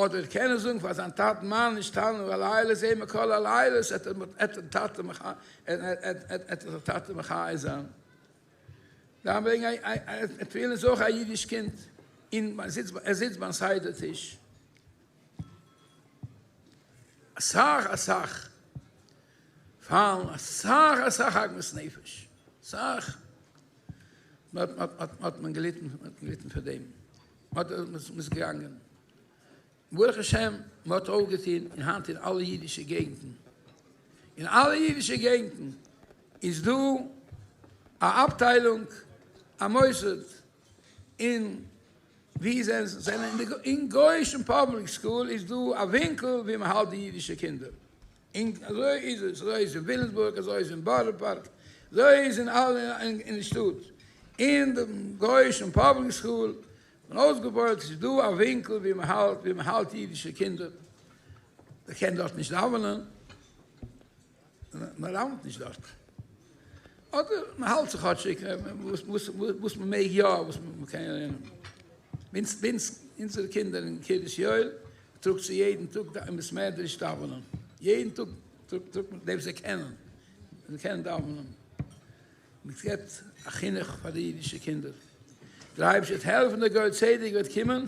אדער קען ער זאגן פאר זיין טאטן מה נשתנה הלילה הזה מכל הלילות, עט ער זיך טאטע מחיה זיין. דארף ברענגען א תפילין איז אויך א אידיש קינד, און ער זיצט ביים סדר טיש. אסאך אסאך פאלן, אסאך אסאך עגמת נפש, אסאך האט מען געליטן, האט מען געליטן פאר דעם, מ'איז געגאנגען, ברוך השם מען האט אויפגעטון, און היינט אין אלע אידישע געגנטן, אין אלע אידישע געגנטן איז דא א אפטיילונג, א מוסד, אין ווי זיי זענען אין גויאישן פובליק סקול איז דא א ווינקל ווי מען האלט די אידישע קינדער, און אזוי איז עס, אזוי איז אין וויליאמסבורג, אזוי איז אין בארא פארק, אזוי איז אין אלע אין די שטאט, אין דעם גויאישן פובליק סקול און אויסגעבויעט איז דא א ווינקל ווי מען האלט ווי מען האלט אידישע קינדער, מען קען דארט נישט דאווענען, מען דאווענט נישט דארט, אדער מען האלט זיך כאטשיג וואס וואס מען מעג יא וואס מען קען יא, אונז אונזערע קינדער אין קרית יואל טראגט צו יעדן טאג אין בית מדרש דאווענען, יעדן טאג טראגט מען די וואס זיי קענען, זיי קענען דאווענען. מען געבט א חינוך פאר די אידישע קינדער, דער אייבערשטער וועט העלפן דער גואל צדק וועט קומען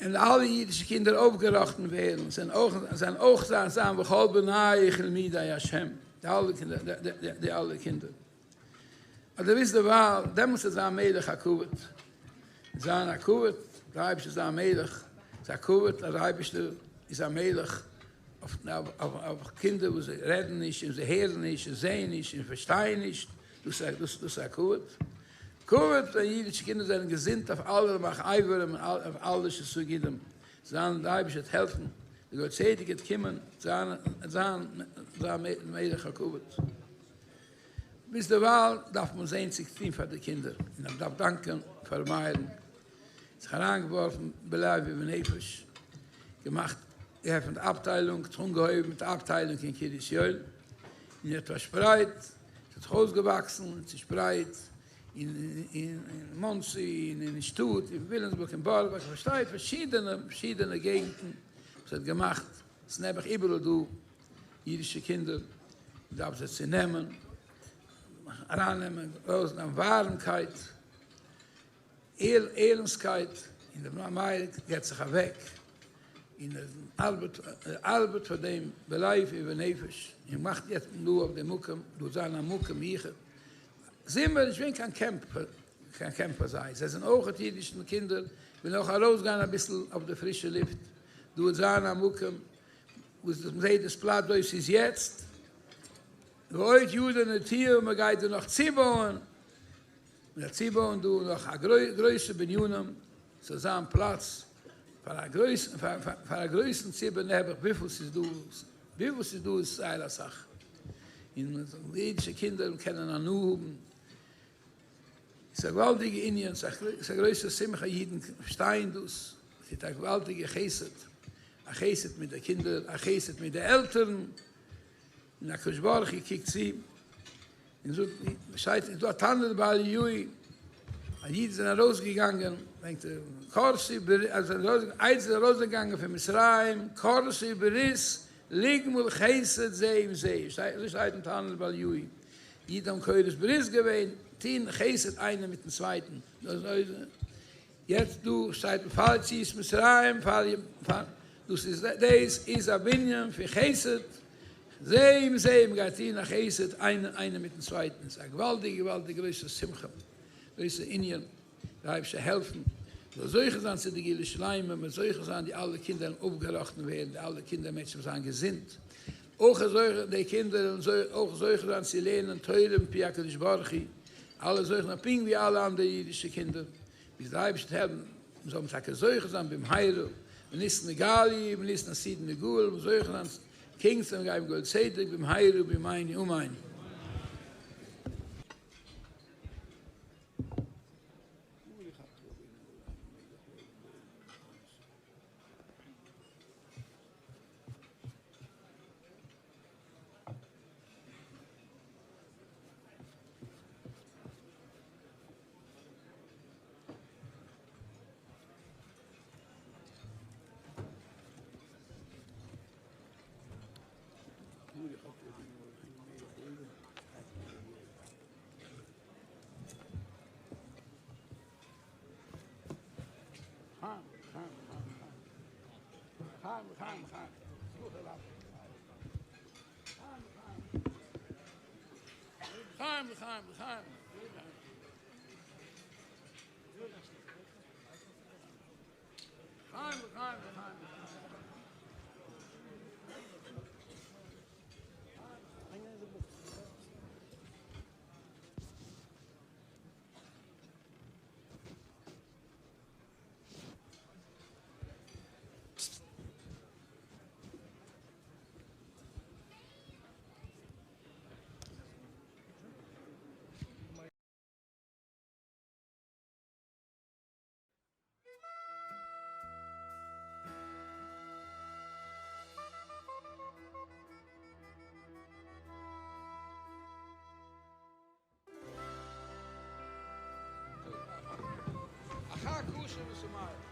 און אלע אידישע קינדער אויפגעראכטן ווערן, זיי אויך זיין אויך זיין זיין וכל בניך למודי השם, די אלע קינדער די אלע קינדער, אבער ביז דערווייל דעמאלטס וועט זיין מלך הכבוד, זיין א כבוד, דער אייבערשטער זיין מלך, ס'איז א כבוד אז דער אייבערשטער איז א מלך אויף קינדער וואס זיי רעדן נישט און זיי הערן נישט און זעען נישט און פארשטייען נישט, דאס איז א כבוד? כבוד ווען אידישע קינדער זענען געזונט אויף אלע רמ"ח אברים און אויף אלע שס"ה גידים, זיין דער אייבערשטער וועט העלפן, דער גואל צדק וועט קומען, זיין זיין זיין מלך הכבוד. ביז דערווייל דארף מען זען צו טון פאר די קינדער, און מען דארף דאנקען פאר מאיר'ן, זיך אריינגעווארפן בלב ובנפש, געמאכט געעפנט אפטיילונג, זיך אנגעהויבן מיט א אפטיילונג אין קרית יואל, און האט פארשפרייט, עס האט זיך אויסגעוואקסן און צושפרייט אין מאנסי און אין שטאט, אין וויליאמסבורג אין בארא פארק, פארשטייט פארשידענע פארשידענע געגנטן, עס האט געמאכט, עס איז נעבעך איבעראל דא אידישע קינדער, מען דארף זיי צונעמען, ארייננעמען, ארויסנעמען ווארעמקייט. ערנסטקייט, און דער מאיר געבט זיך אוועק און ער ארבעט, ער ארבעט פאר דעם בלב ובנפש, און מאכט יעצט דא אויף דעם מקום, דא זיין א מקום מיוחד, זומער איז נישט געווען קיין קעמפ, קיין קעמפ פאר זיי, זיי זענען אויכעט אידישע קינדער, ווילן אויך ארויסגיין אביסל אויף די פרישע לופט, דא וועט זיין א מקום וואס מען זעט דאס פלאץ ווי עס איז יעצט, ועוד ידו נטויה, מען גייט דא נאך צובויען. מען וועט צובויען דא נאך א גרויסע בנינים, ס'זאל זיין פלאץ פאר א גרויסן פאר א גרויסן ציבור נעבעך וויפיל ס'איז דא, וויפיל ס'איז דא איז זייער אסאך, און אידישע קינדער קענען הנאה האבן, ס'איז א געוואלדיגע ענין, ס'איז א גרויסע שמחה, אידן פארשטייען דאס, ס'טוט א געוואלדיגע חסד, א חסד מיט די קינדער, א חסד מיט די עלטערן, און הקדוש ברוך הוא קוקט צו און זאגט, שטייט איז דא א תנא דבי אליהו, אז אידן זענען ארויסגעגאנגען, ברענגט ער, כרתו ברית, אז זיי זענען ארויס, זענען ארויסגעגאנגען פון מצרים, כרתו ברית לגמול חסד זה עם זה, אזוי שטייט אין תנא דבי אליהו, אידן האבן כורת ברית געווען, טון חסד איינער מיטן צווייטן, יעצט דא שטייט פאר יציאת מצרים פאר פאר דאס איז דאס איז א בנין פון חסד זה עם זה מען גייט טון א חסד איינער איינער מיטן צווייטן ס'איז א געוואלדיגע געוואלדיגע גרויסע שמחה גרויסע ענין דער אייבערשטער העלפן מ'זאל זוכה זיין צו די גאולה שלימה מ'זאל זוכה זיין די אלע קינדער זאלן אויפגעראכטן ווערן די אלע קינדער מענטשן זאלן זיין געזונט אויך זוכה די קינדער זאלן אויך זוכה זיין צו לערנען תורה מפי הקדוש ברוך הוא אלע זוכה זיין פונקט ווי אלע אנדערע אידישע קינדער, ביז דער אייבערשטער העלפן מיר זאלן טאקע זוכה זיין במהרה, בניסן נגאלו ובניסן עתידין ליגאל, מ'זאל זוכה זיין קעגן צו גיין גואל צדק במהרה בימינו אמן. לחיים, לחיים, לחיים. לחיים, לחיים, לחיים. לחיים, לחיים, לחיים. החג כשר ושמח.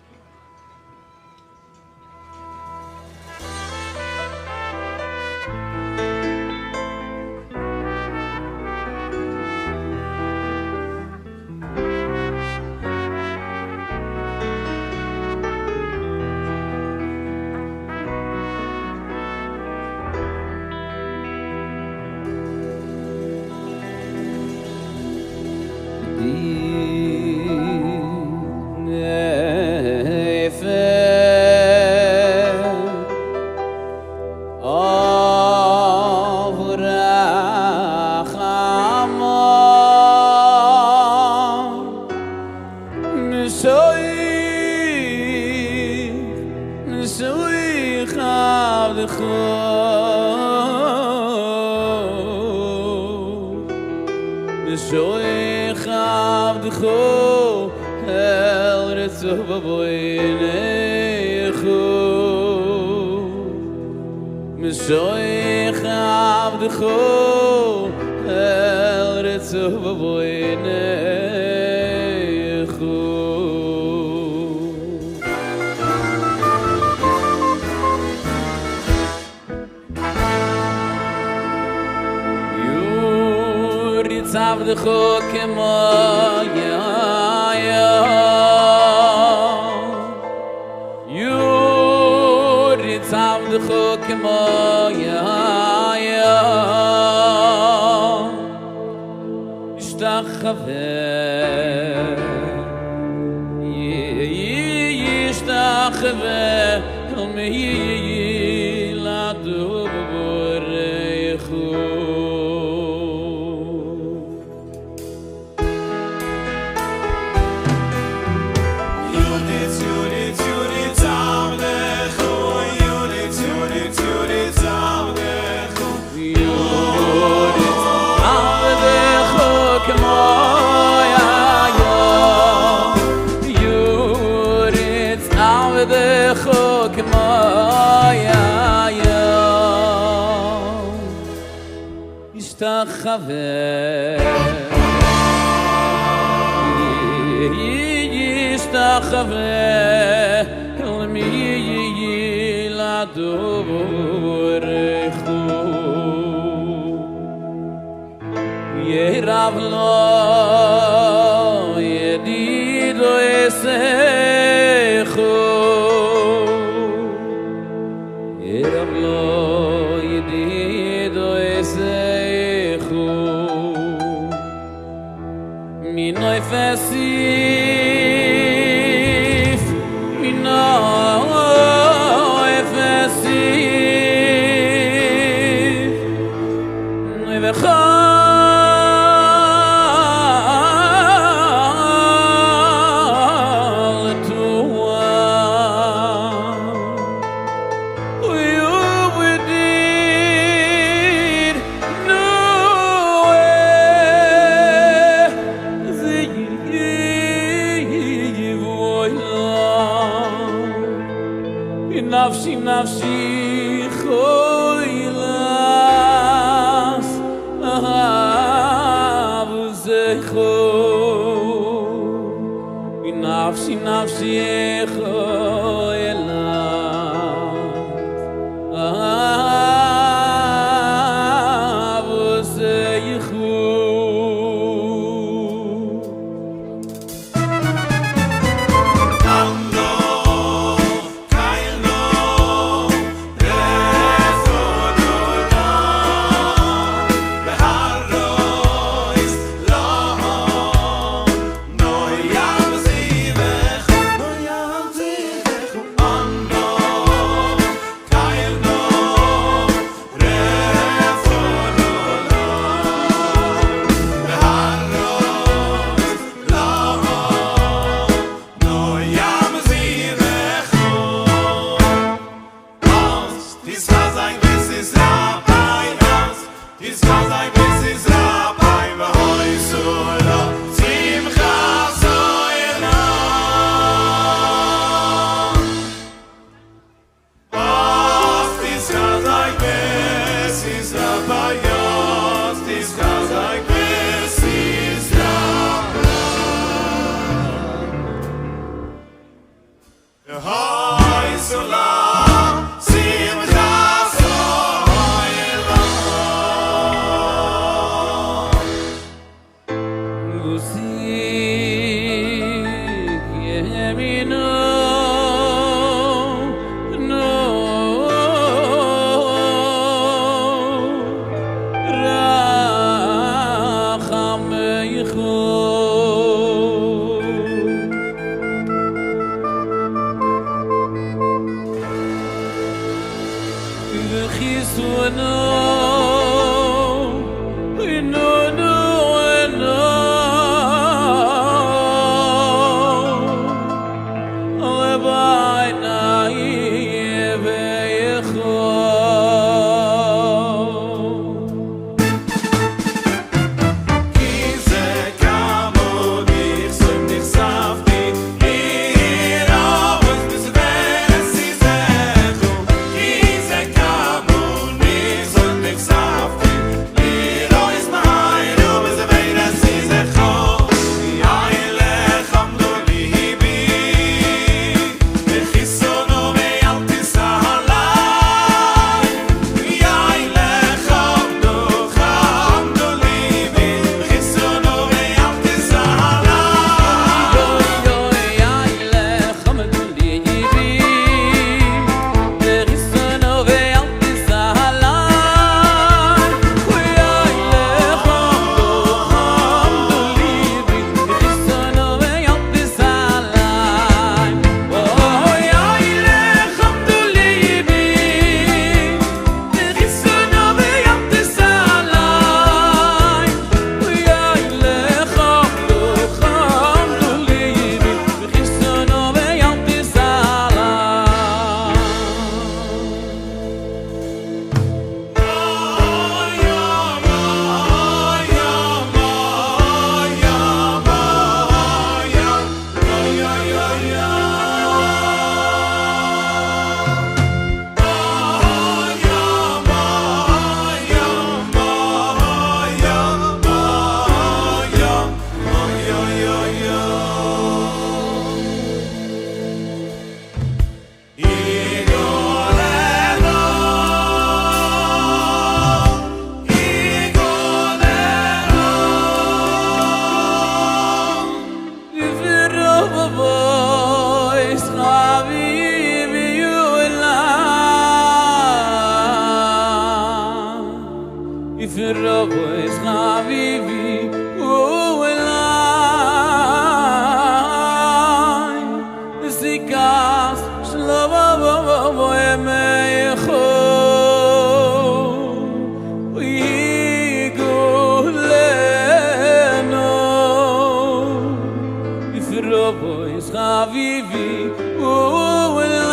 אבות חביבי עלי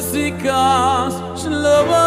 סוכת שלומך.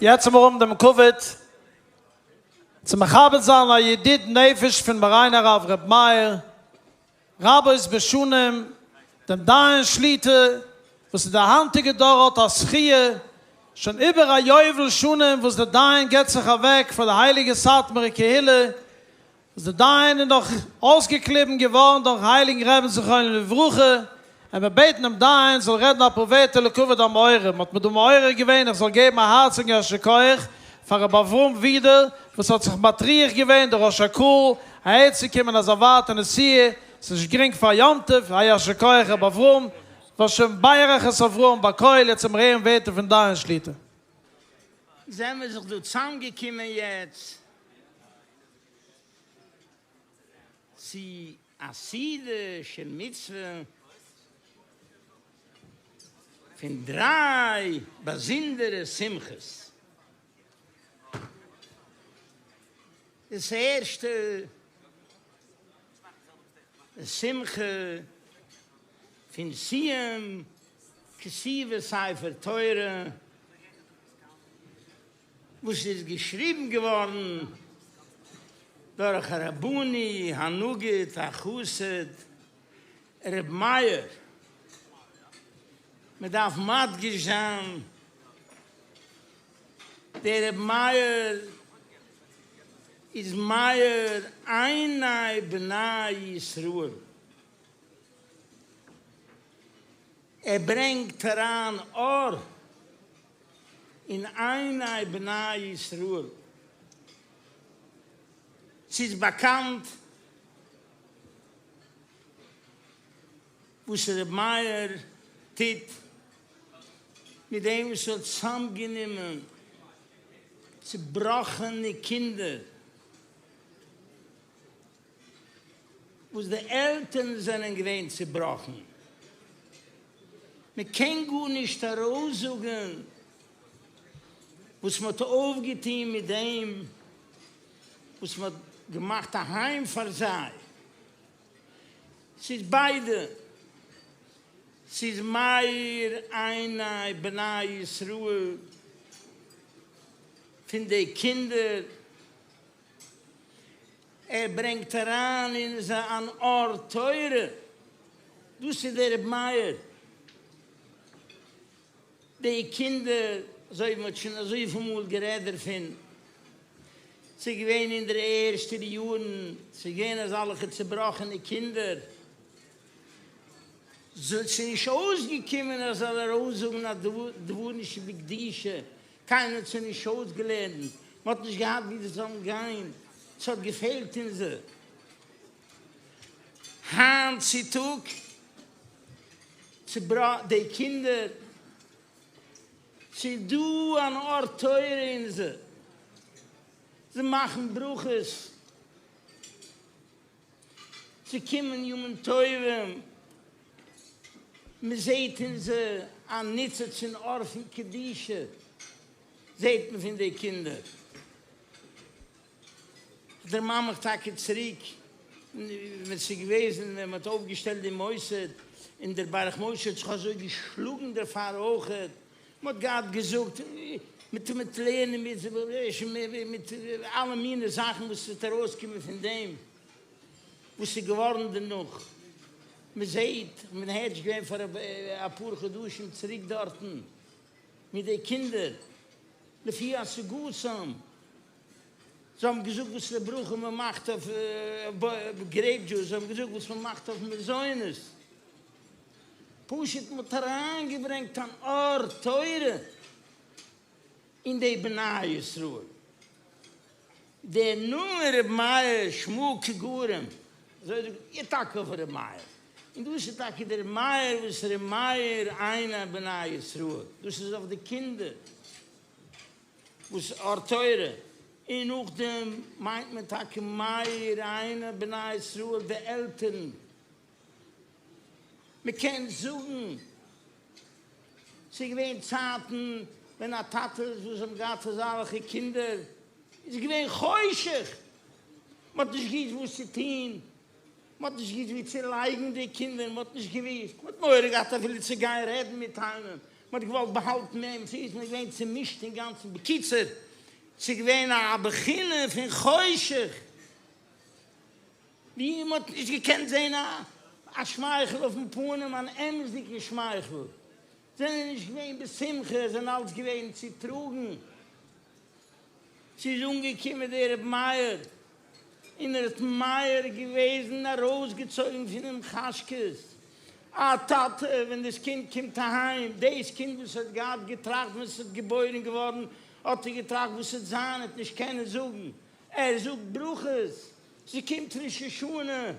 יעצט האבן מיר אן דעם כבוד צו מכבד זיין א ידיד נפש פון מורינו הרב ר' מאיר רבות בשנים, דעם דיין שליטא וואס אין די היינטיגע דור האט א זכיה שוין איבער א יובל שנים וואס דער דיין געבט זיך אוועק פאר די הייליגע סאטמארע קהילה, וואס דער דיין איז נאך אויסגעקליבן געווארן דורכן הייליגן רעבן זכרונו לברכה, און מיר בעטן דעם דיין זאל רעדן אפאר ווערטער לכבוד המאורע, מ'האט מיר דא מעורר געווען איך זאל געבן א הארציגן יישר כח פאר רבי אברהם ווידער וואס האט זיך מטריח געווען דער ראש הקהל אהערצוקומען אזא ווייטע נסיעה, ס'איז נישט גרינג פאר יום טוב, א יישר כח רבי אברהם, וואס שוין בירך את אברהם בכל, יעצט לאמיר הערן ווערטער פון דיין שליטא. זעמיר זיך דא צאמגעקומען יעצט צו א סעודה של מצוה פון דריי באזונדערע שמחות. דאס ערשטע די שמחה פון סיום כתיבת ספר תורה וואס איז געשריבן געווארן דורך הרבני הנגיד החסיד ר' מאיר, מען דארף מדגיש זיין דער ר' מאיר איז מאיר עיני בני ישראל, ער ברענגט אריין אור אין עיני בני ישראל. ס'איז באקאנט וואס ר' מאיר טוט מיט דעם וואס ער האט צוזאמגענומען צובראכענע קינדער וואס די עלטערן זענען געווען צובראכן, מען קען גארנישט ארויסזאגן וואס מען האט אויפגעטון מיט דעם וואס מען האט געמאכט א היים פאר זיי, ס'איז ביידע, ס'איז מאיר עיני בני ישראל פון די קינדער. ער ברענגט אריין אין זיי אן אור תורה, דאס איז דער רבי מאיר, די קינדער, אזוי ווי מען האט שוין אזויפיל מאל גערעדט דערפון, ס'איז געווען אין די ערשטע יארן, ס'איז געווען אזאלכע צובראכענע קינדער, ס'איז נישט אויסגעקומען ער זאל ארויסזאגן א דבר שבקדושה, קיינער האט זיי נישט אויסגעלערנט, מען האט נישט געהאט וואו זיי זאלן גיין, ס'האט געפעלט אין זיי. היינט צו טאג, די קינדער, ס'איז דא אן אור תורה אין זיי, זיי מאכן ברכות, ס'קומען ימים טובים. מען זעט אין זיי א ניצוץ און אור פון קדושה זעט מען פון די קינדער. כ'דערמאן מיך טאקע צוריק ווען ס'איז געוועזן ווען מ'האט אויפגעשטעלט די מוסד און דער ברך משה האט זיך אזוי געשלאגן דערפאר אויכעט, מ'האט געהאט געזאגט מיט מיט לערנען מיט מיט אלע מיני זאכן וואס וועט ארויסקומען פון דעם וואס איז געווארן דערנאך, מ'זעהט, כ'בין הערשט געווען פאר אפאר חדשים צוריק דארטן מיט די קינדער לפי השגתם. זיי האבן געזאגט וואס די ברכה מען מאכט אויף גרעיפ דזשוס, זיי האבן געזאגט וואס מען מאכט אויף מזונות. פשוט מען האט אריינגעברענגט אן אור תורה אין די בני ישראל. דער נאמען ר' מאיר שמא קא גרים, אזוי זאגט איר טאקע אויף ר' מאיר, און דאס איז טאקע דער מאיר וואס ר' מאיר עיני בני ישראל, דאס איז אויף די קינדער. וואס אור תורה, און נאכדעם מיינט מען טאקע מאיר עיני בני ישראל די עלטערן, מען קען זאגן ס'איז געווען צייטן ווען א טאטע וואס האבן געהאט אזאלעכע קינדער איז געווען חושך, מען האט נישט געוואוסט וואס צו טון, מען האט נישט געוואוסט וואו צו לייגן די קינדער, מען האט נישט געוואוסט, מען האט מורא געהאט אפילו צו גיין רעדן מיט איינעם, מען האט געוואלט באהאלטן דעם פיס, מען איז געווען צומישט אינגאנצן, בקיצור, ס'איז געווען א בחינה פון חושך, ווי מען האט נישט געקענט זען א שמייכל אויפן פנים, אן אמת'דיגן שמייכל, זענען נישט געווען בשמחה, זענען אלץ געווען צוטראגן. ס'איז אנגעקומען דער רבי מאיר, און ער האט מאיר געוועזן ארויסגעצויגן פונעם חשכות. א טאטע ווען דאס קינד קומט אהיים, דאס קינד וואס האט געהאט געטראכט ווען ס'איז געבוירן געווארן, האט ער געטראכט וואס ס'וועט זיין, ער האט נישט קענען זאגן, ער זאגט ברכות, ס'קומט ראש השנה,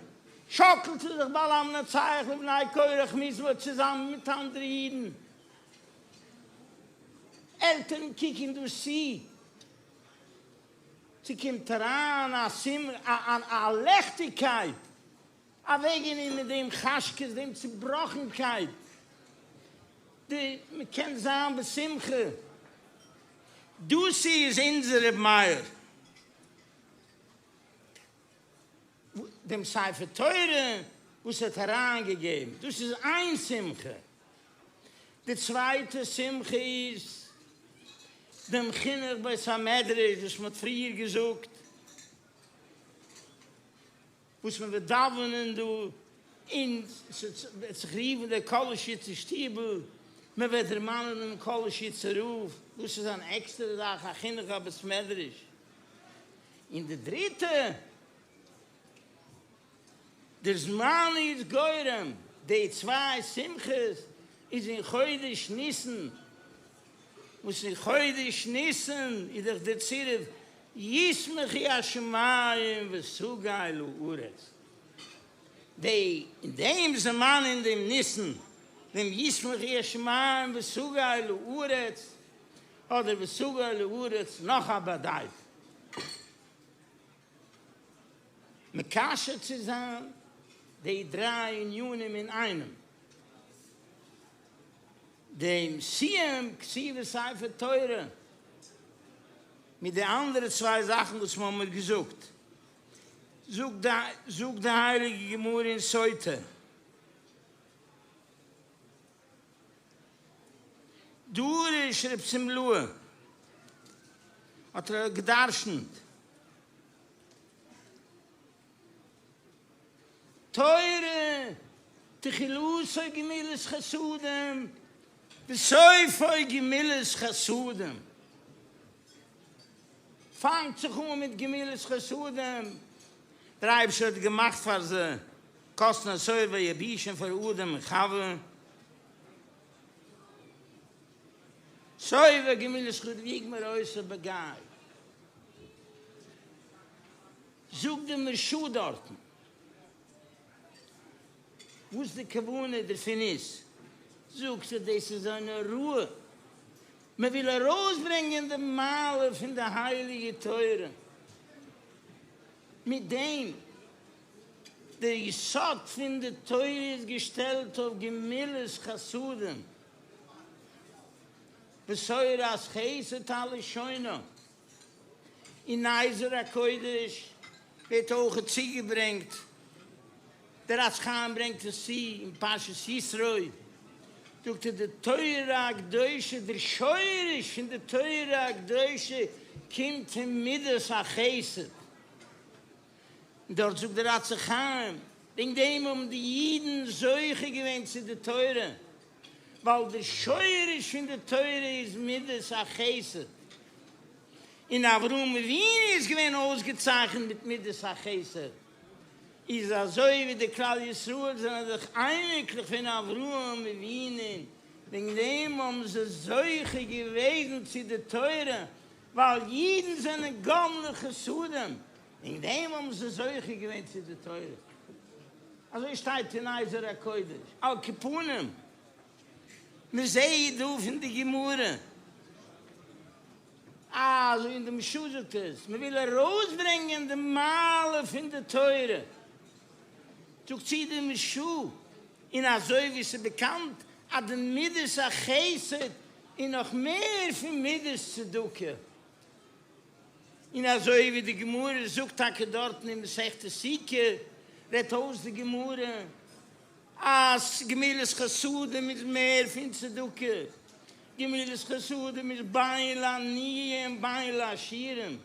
שאקלט ער זיך ביי למנצח לבני קורח מזמור צוזאמען מיט אנדערע אידן. עלטערן קוקן דאס צו, ס'קומט אריין א שמחה, א לעכטיגקייט, אוועקגענומען דעם חשכות, דעם צובראכנקייט, די מ'קען זיין בשמחה, דאס איז אונזער ר' מאיר. דעם ספר תורה וואס ער האט אריינגעגעבן, דאס איז איין שמחה. די צווייטע שמחה איז דעם חינוך בית המדרש וואס מען האט פריער געזאגט, וואס מען וועט דאווענען דא, און ס'וועט זיך רופן דער קאלאשיצער שטיבל, מען וועט דערמאנען דעם קאלאשיצער רב, דאס איז אן עקסטערע זאך, א חינוך הבית מדרש. און די דריטע, דער זמן איז גורם די צוויי שמחות איז אין חודש ניסן, וואס אין חודש ניסן איז דאך דער צירוף ישמחו השמים ותגל הארץ, די אין דעם זמן אין דעם ניסן דעם ישמחו השמים ותגל הארץ, אדער ותגל הארץ נאך א באדייט. מקשר צו זיין די דריי ענינים אין איינעם, דעם סיום כתיבת ספר תורה מיט די אנדערע צוויי זאכן וואס מיר האבן געזאגט, זאגט די הייליגע גמרא אין סוטה, דרש רב שמלאי האט ער געדרשנט תורה תחילתו גמילות חסדים וסופו גמילות חסדים, פאנגט זיך אן מיט גמילות חסדים, דער אייבערשטער האט געמאכט פאר זיי כסין את העור וילבישם פאר אדם און חוה. סופו גמילות חסדים ויגמור אותה בגיא. זאגט די מהרש"א דארטן וואס די כוונה דערפון איז, זאגט ער דאס איז אן הוראה, מען וויל ארויסברענגען די מעלה פון די הייליגע תורה מיט דעם. דער יסוד פון די תורה איז געשטעלט אויף גמילות חסדים, ותורת חסד על לשונה. אין אזר הקודש ווערט אויך צוגעברענגט, דער עץ חיים ברענגט עס צו אין פרשת יתרו, זאגט ער די תורה הקדושה, דער שורש פון די תורה הקדושה קומט פון מידת החסד, און דארט זאגט דער עצי חיים, וועגן דעם האבן די אידן זוכה געווען צו די תורה, ווייל דער שורש פון די תורה איז מידת החסד, און אברהם אבינו איז געווען אויסגעצייכנט מיט מידת החסד, איז אזוי ווי די כלל ישראל זענען דאך אייניקלעך פון אברהם אבינו, וועגן דעם האבן זיי זוכה געוועזן צו די תורה, ווייל אידן זענען גומלי חסדים, וועגן דעם האבן זיי זוכה געווען צו די תורה. אזוי שטייט אין אזר הקודש. על כל פנים, מען זעהט דא פון די גמרא, אזוי אין די מהרש"א זאגט עס, מען וויל ארויסברענגען די מעלה פון די תורה, זאגט צו די מהרש"א, און אזוי ווי ס'איז באקאנט אז די מידת החסד איז נאך מער פון מידת צדקה, און אזוי ווי די גמרא זאגט טאקע דארטן אין מסכת סוכה, רעדט אויס די גמרא אז גמילות חסדים איז מער פון צדקה, גמילות חסדים איז בין לעניים בין לעשירים,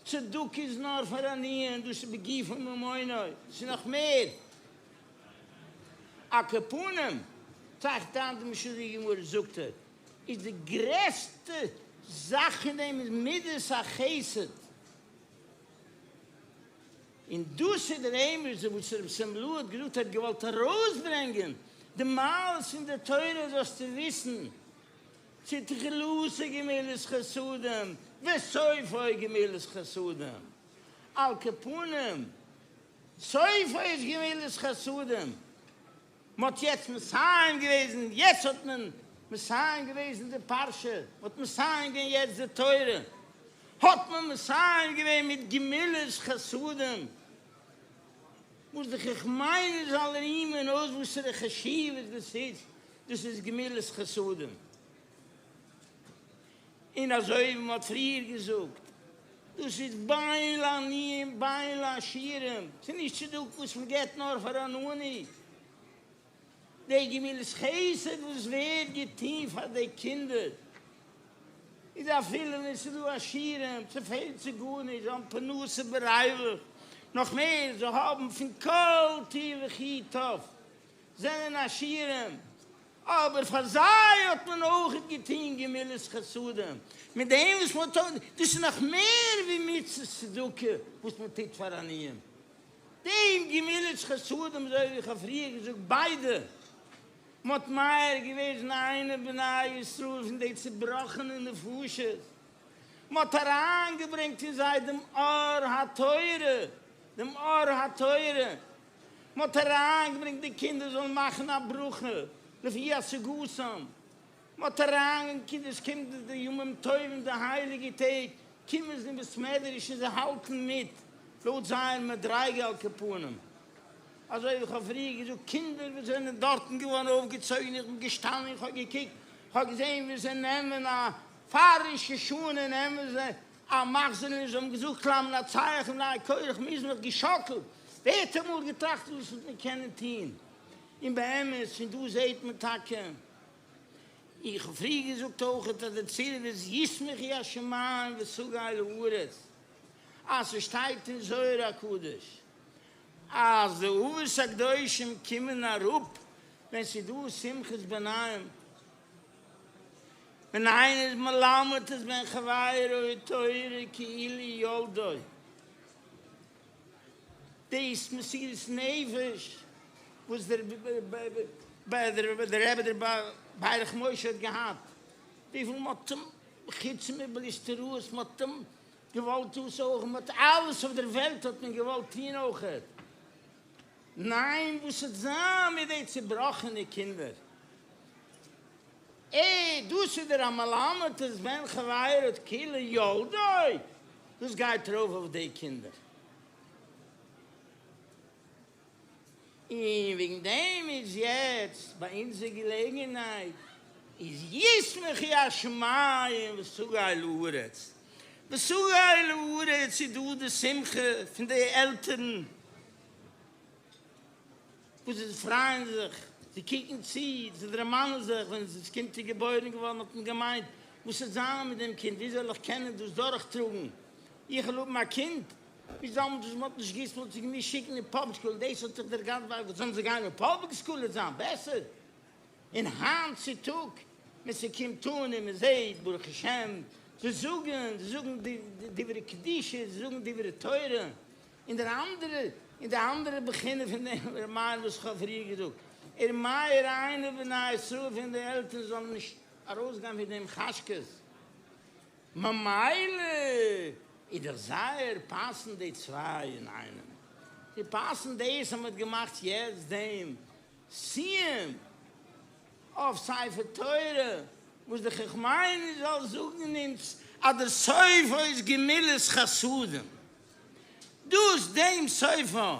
צדקה איז נאר פאר עניים, דאס איז בגופו ובממונו, דאס איז נאך מער. על כל פנים, טראכט איין די מהרש"א די גמרא זאגט ער, איז די גרעסטע זאך אין דעם איז מידת החסד, און דאס איז דער אמת וואס רב שמלאי האט געזאגט, ער האט געוואלט ארויסברענגען די מעלות פון די תורה זאלסטו וויסן, שתחילתו גמילות חסדים וסופו גמילות חסדים, על כל פנים סופו איז גמילות חסדים, מ'האט יעצט מסיים געוועזן, יעצט האט מען מסיים געוועזן די פרשה, מ'האט מסיים געווען יעצט די תורה, האט מען מסיים געווען מיט גמילות חסדים, וואס די חכמינו ז"ל רימען אויס וואסערע חשיבות דאס איז, דאס איז גמילות חסדים. און אזוי ווי מ'האט פריער געזאגט, דאס איז בין לעניים בין לעשירים, ס'איז נישט צדקה וואס מ'געבט נאר פאר אן עני, די גמילות חסד וואס ווערט געטון פאר די קינדער איז אפילו ווען ס'איז דא עשירים, ס'פעלט זיי גארנישט, זיי האבן פרנסה בריווח, נאך מער, זיי האבן פון כל טוב וכי טוב, זענען עשירים, אבער פאר זיי האט מען אויך געטון גמילות חסדים, מיט דעם וואס מען האט, דאס איז נאך מער ווי מצות צדקה וואס מען טוט פאר עניים, דעם גמילות חסדים, אזוי ווי איך האב פריער געזאגט, ביידע, מען האט מאיר געוועזן עיני בני ישראל פון די צובראכענע נפשות, מען האט אריינגעברענגט אין זיי דעם אור התורה, דעם אור התורה, מען האט אריינגעברענגט די קינדער זאלן מאכן א ברכה לפי השגתם, מען האט אריינגעברענגט קינדער, עס קומט די ימים טובים די הייליגע טעג, קומען זיי אין בית מדרש און זיי האלטן מיט לויט זייער מדריגה על כל פנים, אזוי ווי איך האב פריער געזאגט, קינדער וואס זענען דארטן געווארן אויפגעצויגן, איך בין געשטאנען איך האב געקוקט, איך האב געזען ווי זיי נעמען א פאר ראש השנה נעמען זיי א מחזור און זיי האבן געזאגט למנצח לבני קרח מזמור געשאקלט, ווער האט אמאל געטראכט וואס וועט מען קענען טון? און באמת פון דא זעט מען טאקע, איך האב פריער געזאגט אויכעט אז די צירוף איז ישמחו השמים ותגל הארץ, אז ס'שטייט אין זוהר הקדוש אז די אבות הקדושים קומען אראפ ווען ס'איז דא שמחת בניהם, ווען איינער איז מלמד את בן חברו תורה כאילו ילדו, דאס מסירות נפש וואס דער רבי דער ברך משה האט געהאט, וויפיל מען האט אים חוץ מבליסטראות, מען האט אים געוואלט דאס אויך, מען האט אלעס אויף דער וועלט האט מען געוואלט טון אויכעט, ניין וואס וועט זיין מיט די צובראכענע קינדער? אה, דאס איז דער המלמד את בן חברו כאילו ילדו, דאס גייט ארויף אויף די קינדער. און וועגן דעם איז יעצט ביי אונזער געלעגנהייט איז ישמחו השמים ותגל הארץ, ותגל הארץ איז דא די שמחה פון די עלטערן וואס זיי פרייען זיך, זיי קוקן צו, זיי דערמאנען זיך ווען דאס קינד איז געבוירן געווארן האט מען געמיינט וואס וועט זיין מיט דעם קינד, ווי זאל איך קענען דאס דורכטראגן, איך וועל האבן א קינד, ווי זאל מען דאס, מען האט נישט געוואוסט, מען האט זיי געמוזט שיקן אין פובליק סקול, דאס האט זיך דער גאנץ ווייל וואס זאלן זיי גיין אין פובליק סקול וועט זיין בעסער, און היינט צו טאג ווען ס'קומט אן און מען זעט ברוך השם זיי זאגן, זיי זאגן דברי קדושה, זיי זאגן דברי תורה, און דער אנדערע, און די אנדערע בחינה פון דעם ר' מאיר וואס איך האב פריער געזאגט, ר' מאיר עיני בני ישראל פון די עלטערן זאלן נישט ארויסגיין פון דעם חשכות, ממילא איז דאך זייער פאסנד די צוויי אינאיינעם, זיי פאסן דאס אז מען האט געמאכט יעצט דעם סיום אויף ספר תורה, וואס די חכמינו ז"ל זאגן אונז אז דער סופו איז גמילות חסדים, דאס דעם סופו,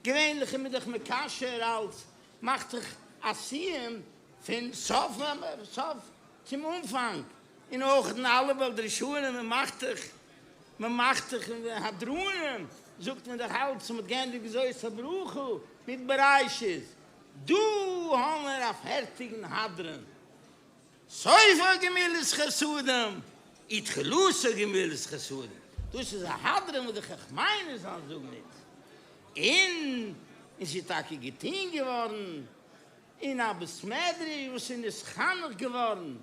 געווענליך איז מען דאך מקשר אלץ מאכט זיך א סיום פון סוף סוף צום אנפאנג, און אויך אין אלע בעל דרשנים מען מאכט דאך מען מאכט דאך אין די הדרנים זאגט מען דאך אלץ מען האט געענדיגט וזאת הברכה מיט בראשית, דא האמער א פערטיגן הדרן, סופו גמילות חסדים ותחילתו גמילות חסדים, דאס איז א הדרן וואס די חכמינו ז"ל זאגן אונז, און און ס'איז טאקע געטון געווארן אין א בית מדרש וואס איז נתחנך געווארן,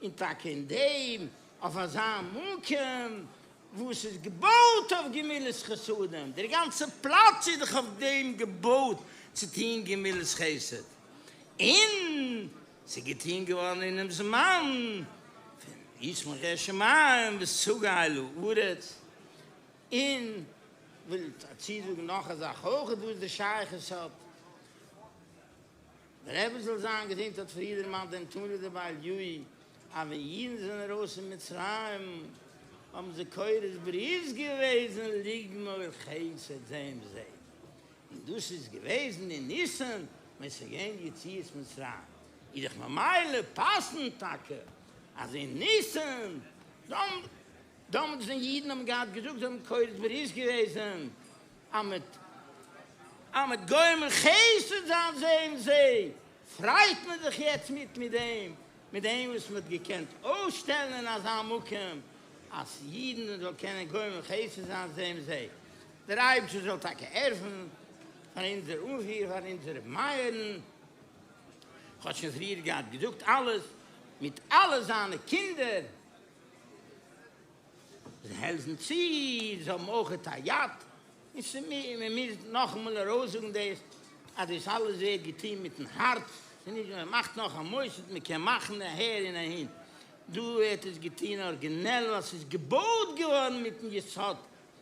און טאקע אין דעם אויף אזא מקום וואס איז געבויט אויף גמילות חסדים, דער גאנצער פלאץ איז דאך אויף דעם געבויט צו טון גמילות חסד, און ס'איז געטון געווארן אינעם זמן פון ישמחו השמים ותגל הארץ, און וויל צוזאגן נאך א זאך אויך וואס די שייכות האט. דער רבי זאל זיין געזונט האט פריער דערמאנט דעם תנא דבי אליהו אז ווען אידן זענען ארויס פון מצרים האבן זיי כורת ברית געוועזן לגמול חסד זה עם זה, און דאס איז געוועזן אין ניסן ווען ס'איז געווען יציאת מצרים, איז דאך ממילא פאסנד טאקע אז אין ניסן דאמאלס ווען אידן האבן געהאט געזאגט זיי האבן כורת ברית געוועזן אז מ'וועט אז מ'וועט גומל חסד זיין זה עם זה, פרייט מען זיך יעצט מיט מיט דעם, מיט דעם וואס מ'האט געקענט אויסשטעלן אין אזא מקום אז אידן זאלן קענען גומל חסד זיין זה עם זה. דער אייבערשטער זאל טאקע העלפן פאר אונזער אנפירער, פאר אונזער ר' מאיר'ן, כ'האב שוין פריער געהאט געזאגט אלעס, מיט אלע זיינע קינדער, זיי העלפן צו, זיי האבן אויכעט א יד, און ס'מוז, מען מוז נאכאמאל ארויסזאגן דאס, אז דאס אלעס ווערט געטון מיטן הארץ, ס'איז נישט מען מאכט נאך א מוסד, מען קען מאכן אהער און אהין, דא ווערט עס געטון ארגינעל ווייל ס'איז געבויט געווארן מיטן יסוד,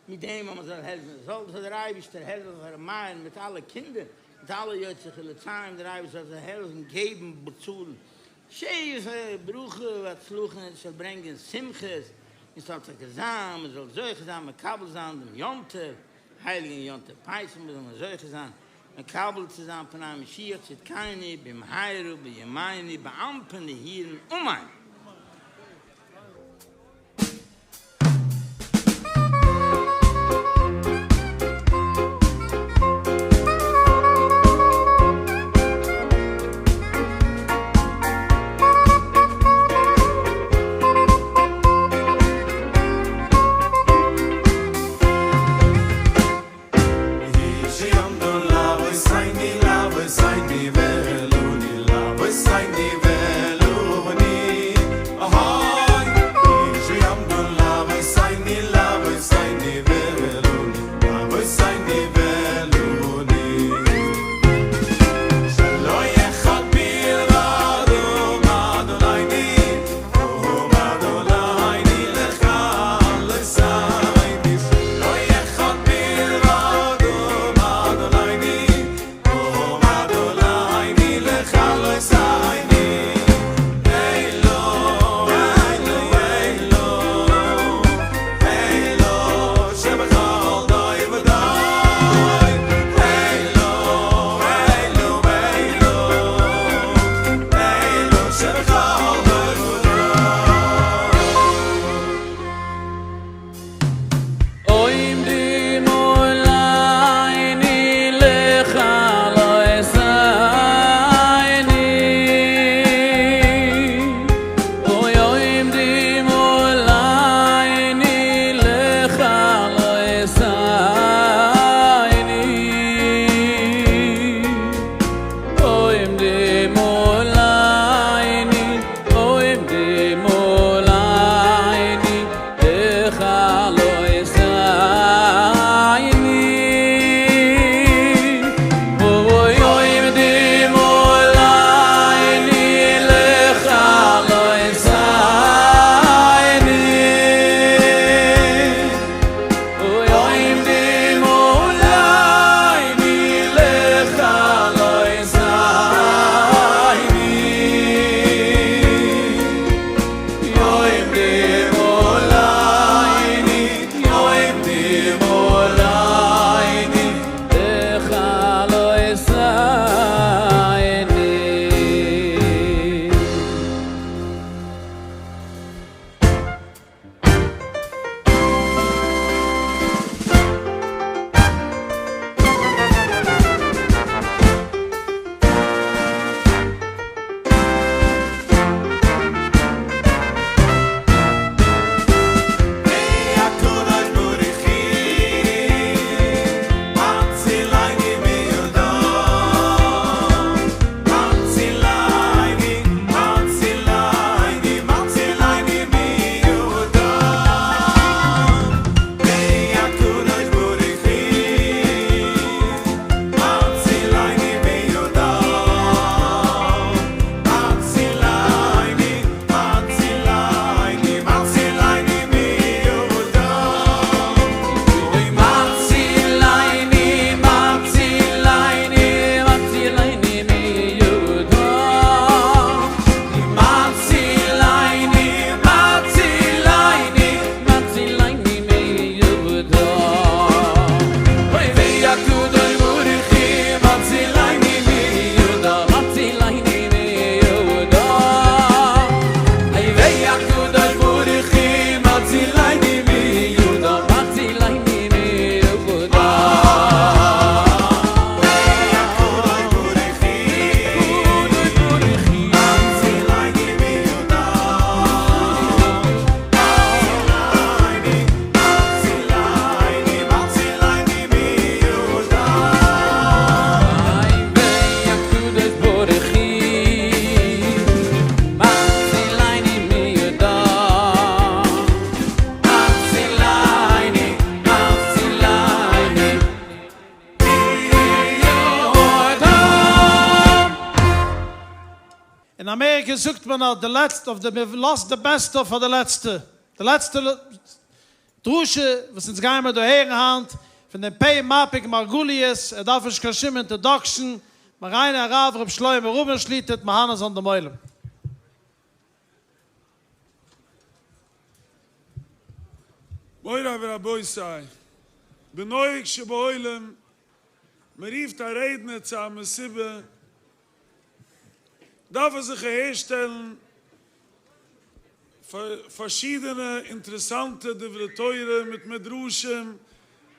מיט דעם אז מען זאל העלפן, זאל זאל דער אייבערשטער העלפן פאר ר' מאיר מיט אלע קינדער, מיט אלע יוצאי חלציהם, דער אייבערשטער זאל זיי העלפן, געבן, באצאלן. שפע, ברכה והצלחה און עס זאל ברענגען שמחות, און ס'זאל טאקע זיין, מען זאל זוכה זיין מקבל זיין דעם יום טוב, הייליגן יום טוב פסח, מען זאל מען זוכה זיין מקבל צו זיין פני משיח צדקינו במהרה בימינו באנפין נהירין אמן. אין אמעריקע זאגט מען אז די לעצטע אויף די מען לאזט די בעסטע פאר די לעצטע, די לעצטע דרשה וואס אונז גייען מיר דא הערן היינט פון דעם פה מפיק מרגליות, ער דארף נישט קיין שום אינטערדאקשן, מורינו הרב ר' שלמה רובין שליט"א וועט מהנה זיין דעם עולם. מורי ורבותי, בנוהג שבעולם, מען רופט א רעדנער צו א מסיבה, דארף ער זיך אהערשטעלן פארשידענע אינטערעסאנטע דברי תורה מיט מדרשים,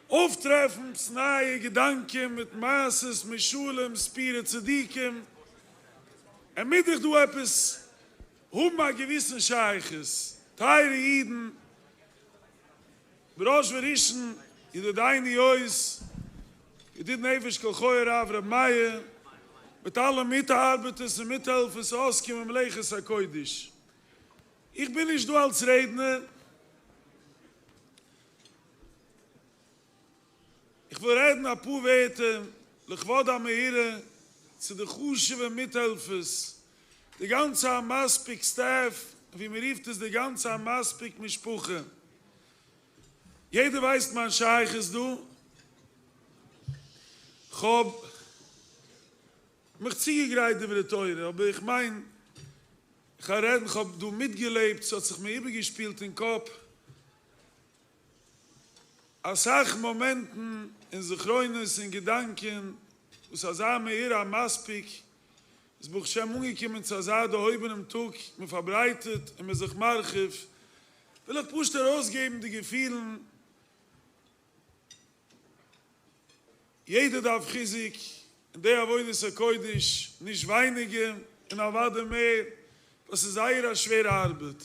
אויפטרעפן נייע געדאנקען מיט מעשות, משלים, סיפורי צדיקים, ער מוז דאך דא עפעס האבן א געוויסן שייכות, טייערע אידן, בראש וראשון ידידינו יועץ ידיד נפש כל חי הרב ר' מאיר מיט אלע מיטארבעטערס און מיטהעלפערס העוסקים במלאכת הקודש. איך בין נישט דא אלס רעדנער, איך וויל רעדן אפאר ווערטער לכבוד המאורע צו די חשוב'ע מיטהעלפערס, די גאנצע המספיק סטעף, ווי מען רופט עס די גאנצע המספיק משפחה. יעדער ווייסט מיין שייכות דא. כ'האב מיך צוגעגרייט דברי תורה, אבער איך מיין כ'גיי רעדן, כ'האב דא מיטגעלעבט, ס'האט זיך מיר איבערגעשפילט אין קאפ אסאך מאמענטן און זכרונות און געדאנקען וואס אזא מאורע המספיק איז ברוך השם אנגעקומען צו אזא דערהויבענעם טאג, מען פארברייטערט און מען איז זיך מרחיב, וויל איך פשוט ארויסגעבן די געפילן, יעדער דארף חיזוק אין די עבודת הקודש, נישט ווייניגער און אוודאי מער, ווייל ס'איז זייער א שווערע ארבעט.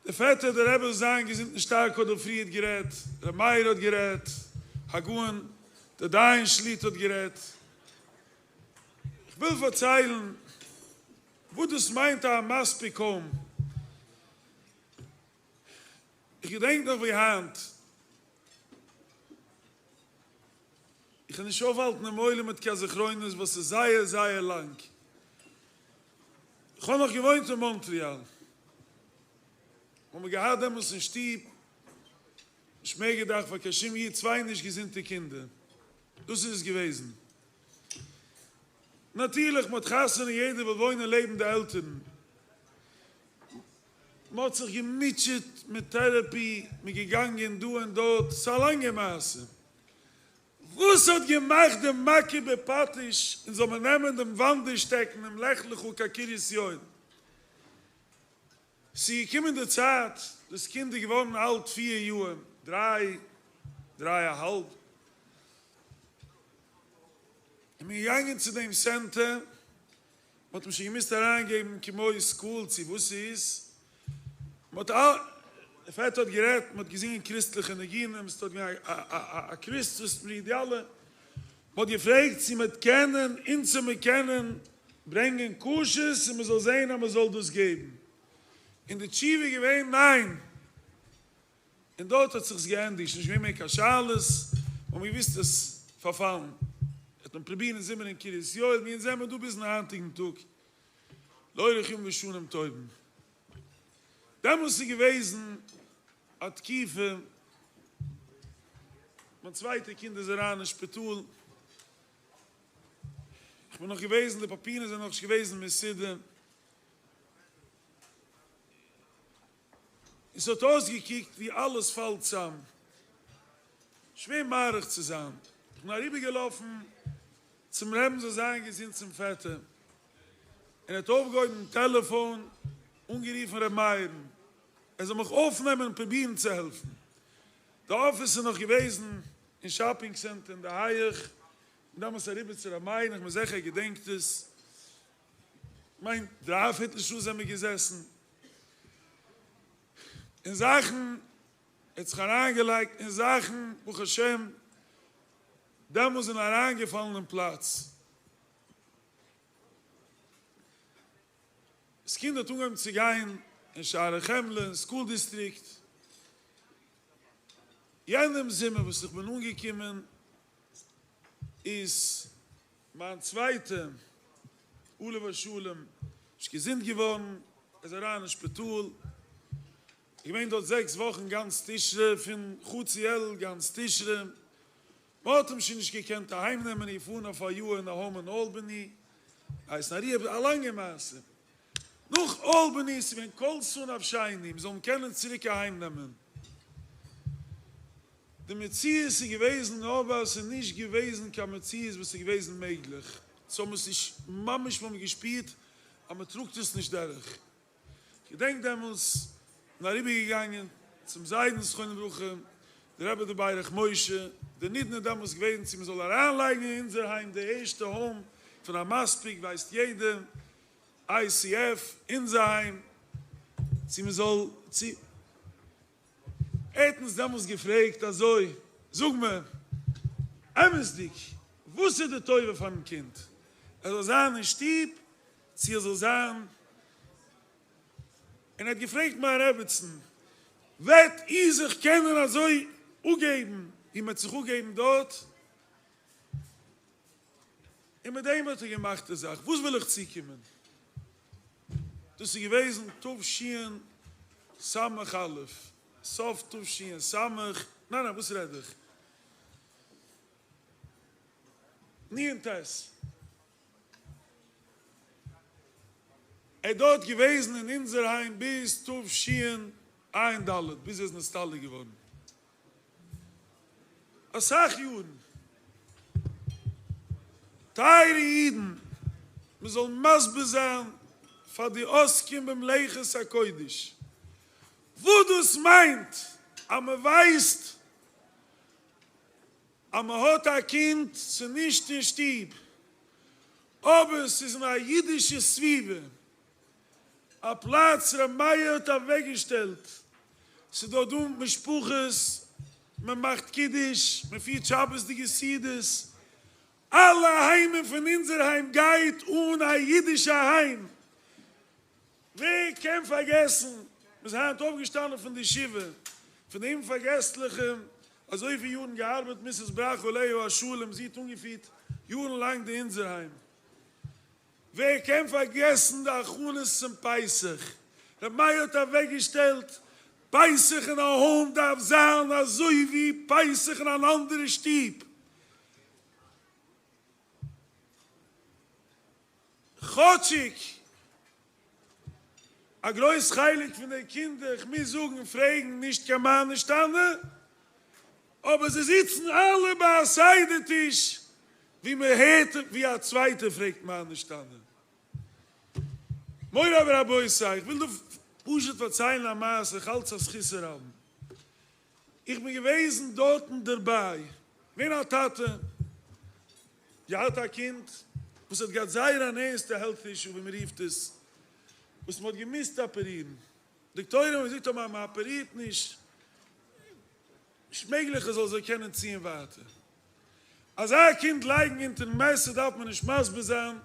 דער פעטער דער רבי זאל זיין געזונט און שטארק האט דא פריערט גערעדט, ר' מאיר האט גערעדט, הגאון דער דיין שליט"א האט גערעדט. איך וויל פארציילן וואס דאס מיינט א המספיק האום. איך געדענק נאך ווי היינט. איך וועל נישט אויפהאלטן דעם עולם מיט קיין זכרונות ווייל ס'איז זייער זייער לאנג. איך האב נאך געוואוינט אין מאנטריאל. האבן מיר געהאט דעמאלס אין שטוב, נישט מער געדאכט פאר קיין שום איד, צוויי נישט געזונטע קינדער. דאס איז עס געוועזן. נאטירליך מ'האט חתונה יעדער וויל וואוינען לעבן די עלטערן. מ'האט זיך געמוטשעט מיט טערעפי, מ'איז געגאנגען דא און דארט, ס'איז א לאנגע מעשה. וואס האט געמאכט די מכה בפטיש און זאל מען נעמען דעם וואנדער שטעקן דעם לך לך קיין קרית יואל? ס'איז געקומען די צייט, דאס קינד איז געווארן אלט פיר יאר, דריי, דריי א האלב, און מ'איז געגאנגען צו דעם סענטער, מ'האט אים שוין געמוזט אריינגעבן כמו סקול צו וואס ס'איז, מ'האט א, דער פעטער האט גערעדט, מ'האט געזינגען קריסטליכע ניגונים, ס'איז דארט געווען א א א קריסטמעס טרי, די אלע, מ'האט געפרעגט צו מ'וועט קענען, אונז צו מיר קענען ברענגען כשר'ס און מ'זאל זען אז מ'זאל דאס געבן, און די תשובה איז געווען ניין. און דארט האט זיך עס געענדיגט, ס'נישט געווען מער קיין שאלות, האבן מיר געוואוסט עס פארפאלן, וועט מען פרובירן זומער אין קרית יואל, מיר זעמער דא ביזן היינטיגן טאג, לאורך ימים ושנים טובים. דעמאלס איז געוועזן א תקופה, מיין צווייטע קינד איז אריין אין שפיטאל, איך בין נאך געוועזן, די פאפירן זענען נאכנישט געוועזן מסודר, און ס'האט אויסגעקוקט ווי אלעס פאלט צאם. שווער מאריך צו זיין. איך בין אריבערגעלאפן צום רעבן זאל זיין געזונט צום פעטער, און ער האט אויפגעהויבן דעם טעלעפאן, אנגערופן ר' מאיר'ן ער זאל מיך אויפנעמען און פרובירן צו העלפן. די אפיס איז נאך געוועזן אין שאפינג סענטער אין די הייעך, כ'בין דעמאלס אריבער צו ר' מאיר'ן, איך בין זיכער ער געדענקט עס, כ'מיין דרייפערטל שעה זעמיר געזעסן. אין זאכן, ער האט זיך אריינגעלייגט אין זאכן, ברוך השם, דעמאלס זענען אריינגעפאלן אין פלאץ. דאס קינד האט אנגעהויבן צו גיין אין שערי חמלה אין סקול דיסטריקט. יענעם זומער וואס איך בין אנגעקומען איז מיין צווייטע. עליו השלום נישט געזונט געווארן, ער איז אריין אין שפיטאל, געווען דארט זעקס וואכן גאנץ תשרי, פון חצי אלול גאנץ תשרי, מען האט אים שוין נישט געקענט אהיים נעמען, געפארן אויף א יאר אין א האום אין אלבעני, הייסן א ריהעב, א לאנגע מעשה. נאך אלבעני איז געווען כלתה נפשינו, מען זאל אים קענען צוריק אהיים נעמען. די מציאות איז געוועזן אבער עס איז נישט געוועזן קיין מציאות וואס איז געוועזן מעגליך, ס'האבן עס נישט ממש מ'האבן געשפירט אז מען טראגט עס נישט דורך. כ'געדענק דעמאלס בין אריבערגעגאנגען צום זיידן זכרונו לברכה, די רבי די ברך משה, די נידון איז דעמאלס געוועזן צו מען זאל אריינלייגן אין אונזער היים די ערשטע האום פון המספיק ווייסט יעדער, ICF, אונזער היים, צו מען זאל צו. ער האט אונז דעמאלס געפרעגט אזוי, זאג מיר אמת'דיג, וואס איז די טובה פאר'ן קינד, ער זאל זיין אין שטוב צו ער זאל זיין, און ער האט געפרעגט מיין רעבעצן, וועט איר זיך קענען אזוי אפגעבן ווי מען האט זיך אפגעבן דארט? און מיט דעם האט ער געמאכט די זאך. וואס וויל איך צוקומען? דאס איז געוועזן תשס"א, סוף תש"ס, ניין ניין וואס רעד איך? נ"ט. ער איז דארט געוועזן אין אונזער היים ביז תשע"ד, ביז ער איז נסתלק געווארן. אסאך יארן. טייערע אידן, מען זאל מסביר זיין פאר די עוסקים במלאכת הקודש וואס דאס מיינט אז מען ווייסט אז מען האט א קינד, ס'איז נישט אין שטוב, אבער ס'איז אין א אידישע סביבה, א פלאץ ר' מאיר האט אוועקגעשטעלט, ס'איז דארט דא משפחות, מען מאכט קידוש, מען פירט שבת'דיגע סעודות, אלע היימען פון אונזער היים גייט אן א אידישע היים, ווער קען פארגעסן, מען איז היינט אויפגעשטאנען פון די שבעה, פון די אומפארגעסליכע, אזויפיל יארן געארבעט מיסיס בראך עליה השלום, זי האט אנגעפירט יארן לאנג די אונזער היים. ווער קען פארגעסן די הכנות צום פסח? ר' מאיר האט אוועקגעשטעלט, פסח אין א האום דארף זיין אזוי ווי פסח אין אן אנדערע שטוב. כאטשיג א גרויס חלק פון די קינדער, איך מוז זאגן, פרעגן נישט קיין מה נשתנה, אבער זיי זיצן אלע ביי א סדר טיש ווי מען הערט ווי א צווייטער פרעגט מה נשתנה. מורי ורבותי, איך וויל דא פשוט פארציילן א מעשה, איך האלט ס'א זכות הרבים. איך בין געוועזן דארטן דערביי, געווען א טאטע, געהאט א קינד וואס האט געהאט זייער אן ערנסטע העלט אישו ווי מען רופט עס, וואס מען האט געמוזט אפערירן, דאקטוירים האבן געזאגט אויב מען אפערירט נישט, נישט מעגליך ער זאל זיך קענען ציען ווייטער. אזא קינד לייגן אונטערן מעסער דארף מען נישט מסביר זיין,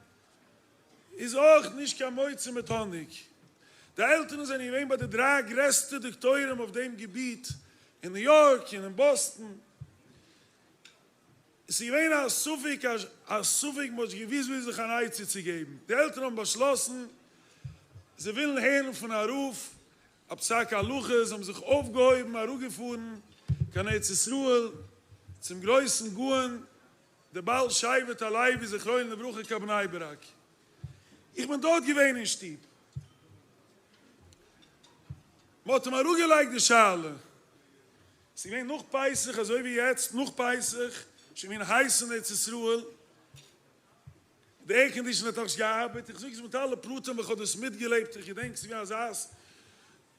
איז אויך נישט קיין מוציא מיט האניג. די עלטערן זענען געווען ביי די דריי גרעסטע דאקטוירים אויף דעם געביט אין ניו יארק און אין באסטן. עס איז געווען א ספק א ספק מען האט נישט געוואוסט ווי זיך אן עצה צו געבן. די עלטערן האבן באשלאסן זיי ווילן הערן פון א רב א פסק הלכה, זיי האבן זיך אויפגעהויבן אראפגעפארן קיין ארץ ישראל צום גרויסן גאון דער בעל שבט הלוי זכרונו לברכה קיין בני ברק, איך בין דארט געווען אין שטוב, מען האט אים אראפגעלייגט די שאלה, ס'איז געווען נאך פסח אזוי ווי יעצט נאך פסח, שוין געווען הייס אין ארץ ישראל, די עירקאנדישאן האט נאכנישט געארבעט, איך זאג עס מיט אלע פרטים ווייל איך האב דאס מיטגעלעבט, איך געדענק ס'איז געווען אזא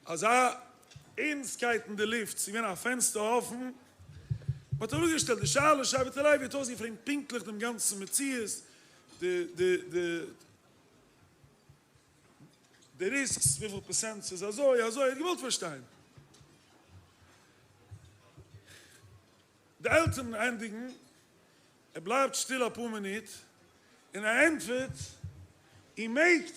אזא ערנסטקייט אין די לופט, ס'איז געווען א פענסטער אפן, מען האט אראפגעשטעלט די שאלה, שבט הלוי האט אויסגעפרעגט פונקטליך דעם גאנצן מציאות, די די די די ריסקס, וויפיל פערסענט ס'איז אזוי אזוי, ער האט געוואלט פארשטיין. די עלטערן ענדיגן. ער בלייבט שטיל אפאר מינוט און ער ענטפערט, איר מעגט,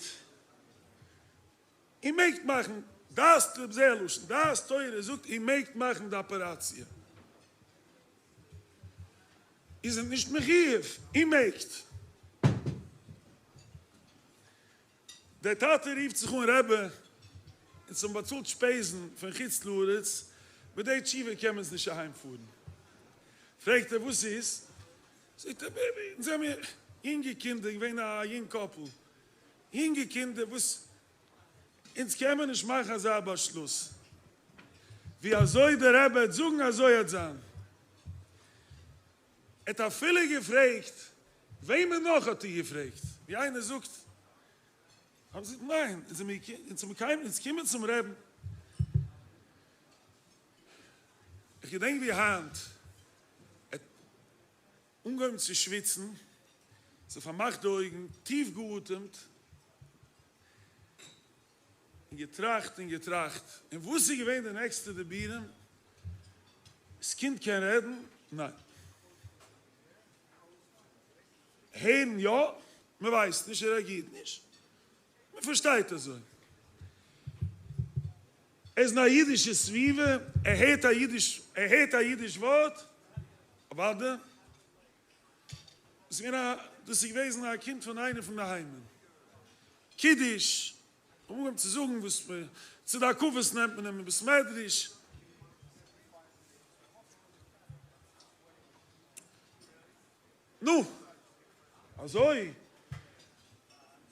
איר מעגט מאכן, דעת, זה הלשון, דעת תורה זאגט איר מעגט מאכן די אפעראציע. איר זענט נישט מחיוב, איר מעגט. דער טאטע רופט זיך אן רבי, אונז האבן באצאלט שפעזן פון חוץ לארץ, מיט די תשובה קען מען אונז נישט אהיים פארן. פרעגט ער וואס איז? זאגט ער אונז זעמיר יונגע קינדער, געווען א יונג קאפל, יונגע קינדער וואס אונז קען מען נישט מאכן אזא באשלוס, ווי אזוי דער רבי העט זאגן אזוי העט זיין. ער האט אפילו געפרעגט, וועמען נאך האט איר געפרעגט? ווי איינער זאגט, האבן זיי געזאגט, ניין, אונז זעמיר אונז האבן קיינמאל, אונז קומען צום רעבן. איך געדענק ווי היינט, ער האט אנגעהויבן צו שוויצן, זיך פארמאכט די אויגן, טיף געאטעמט, און געטראכט און געטראכט, און וואס איז געווען די נעקסטע דיבורים? ס'קינד קען רעדן? ניין. הערן יא? מ'ווייסט נישט, ער רעאגירט נישט. מ'פארשטייט אזוי. ער איז אין א אידישע סביבה, ער הערט א אידיש, ער הערט א אידיש ווארט, אוודאי. דאס איז געווען א, דאס איז געוועזן א קינד פון איינע פון די היימען. קידוש, האבן אנגעהויבן צו זאגן וואס מ, צו די הקפות נעמט מען אים אין בית מדרש. נו, אזוי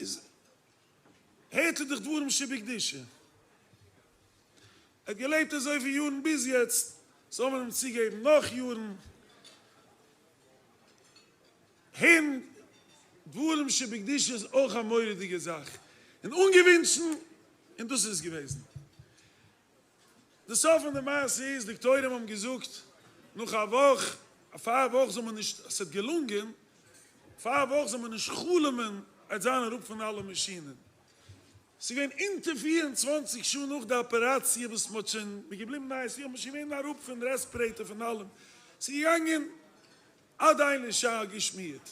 איז הערט ער דאך דברים שבקדושה. ער האט געלעבט אזויפיל יארן ביז יעצט, זאל מען אים צוגעבן נאך יארן. הערן דברים שבקדושה איז אויך א מורא'דיגע זאך, און אנגעווינטשן, און דאס איז עס געוועזן. די סוף פון די מעשה איז, דאקטוירים האבן געזאגט נאך א וואך, פאר א וואך זאל מען נישט, עס האט געלונגען, פאר א וואך זאל מען נישט חלומ'ען ער וועט זיין אראפ פון אלע מאשינען. ס'איז געווען אונטער 24 שעה נאך די אפעראציע וואס מ'האט שוין, מ'איז געבליבן אין ICU, מ'איז שוין געווען אראפ פון רעספירעיטאר פון אלעם, ס'איז געגאנגען עד אין לשער געשמירט.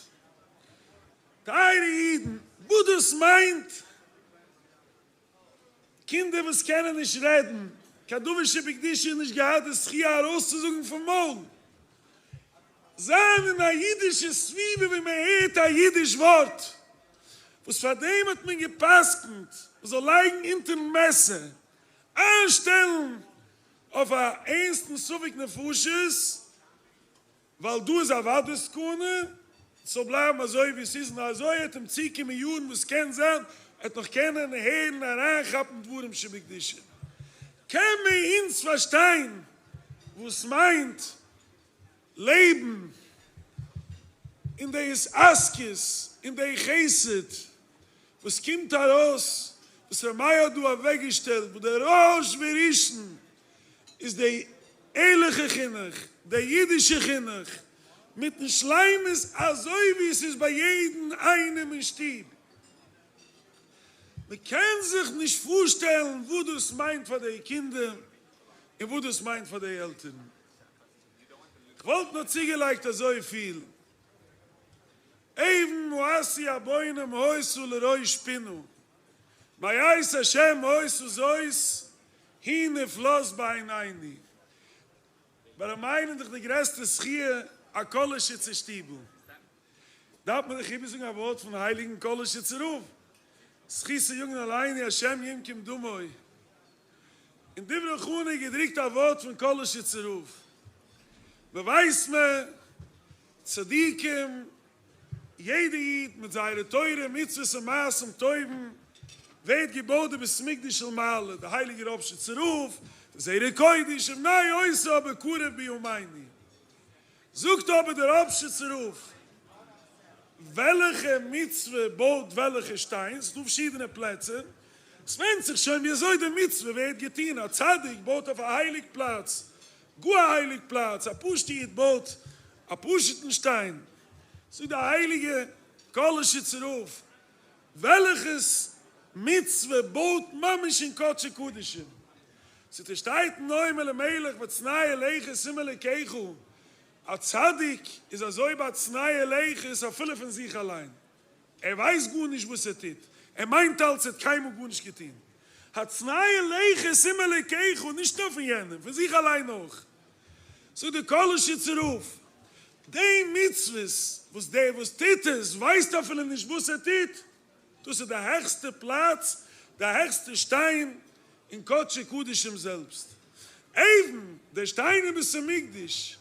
טייערע אידן, וואס דאס מיינט קינדער וואס קענען נישט רעדן, קיין דבר שבקדושה נישט געהאט די זכי' ארויסצוזאגן פון מויל, זיין אין א אידישע סביבה ווי מען הערט א אידיש ווארט, וואס פאר דעם האט מען גע'פסק'נט מען זאל לייגן אונטערן מעסער, איינשטעלן אויף א ערנסטן ספק נפשות, ווייל דא איז אוודאי סכנה, ס'זאל בלייבן אזוי ווי ס'איז און אזוי העט אים צוקומען יארן וואס קען זיין ער העט נאך קענען הערן אריינכאפן דברים שבקדושה. קען מען אונז פארשטיין וואס מיינט לעבן אין די התעסקות אין די חסד וואס קומט ארויס וואס ר' מאיר האט דא אוועקגעשטעלט וואס דער ראש וראשון איז די ערליכע חינוך, די אידישע חינוך, מיטן שלימות אזוי ווי עס איז ביי יעדן איינעם אין שטוב. מען קען זיך נישט פארשטעלן וואס דאס מיינט פאר די קינדער און וואס דאס מיינט פאר די עלטערן. כ'וואלט נאר צוגעלייגט אזויפיל, אבן מאסו הבונים היתה לראש פינה, מאת השם היתה זאת היא נפלאת בעינינו. ביי ר' מאיר איז דאך די גרעסטע זכיה א קאלאשיצער שטיבל. דארף מען דאך איבערזאגן א ווארט פון הייליגן קאלאשיצער רב, זכותו יגן עלינו השם ינקום דמו. אין דברי חנה איז געדרוקט א ווארט פון קאלאשיצער רב, מ'ווייסט מען צדיקים יעדע איד מיט זייערע תורה מצוות און מעשים טובים ווערט געבויט די בית מקדש של מעלה, די הייליגע ראפשיצער רב, די זרע קודש, ובני עושה בקרוב בימינו. זאגט אבער דער ראפשיצער רב, וועלכע מצוה בויט וועלכע שטיין, ס'איז דא פארשידענע פלעצער, ס'ווענדט זיך שוין ווי אזוי די מצוה ווערט געטון, א צדיק בויט אויף א הייליג פלאץ, גאר א הייליג פלאץ, א פשוטע איד בויט א פשוט'ן שטיין, זאגט די הייליגע קאלאשיצער רב, וועלכעס מצוה בויט ממש אין קדשי קדשים, ס'שטייט נועם אלימלך והצנע לכת עם אלוקיך, א צדיק איז אזוי בהצנע לכת אפילו פון זיך אליין, ער ווייסט גארנישט וואס ער טוט, ער מיינט אלץ ער האט קיינמאל גארנישט געטון, הצנע לכת עם אלוקיך, נישט נאר פון יענעם, פון זיך אליין אויך. זאגט דער קאלאשיצער רב, די מצוות וואס דער וואס טוט עס ווייסט אפילו נישט וואס ער טוט, דאס איז די העכסטע פלאץ, די העכסטע שטיין אין קדשי קדשים זעלבסט. אבן, דער שטיין אין בית המקדש,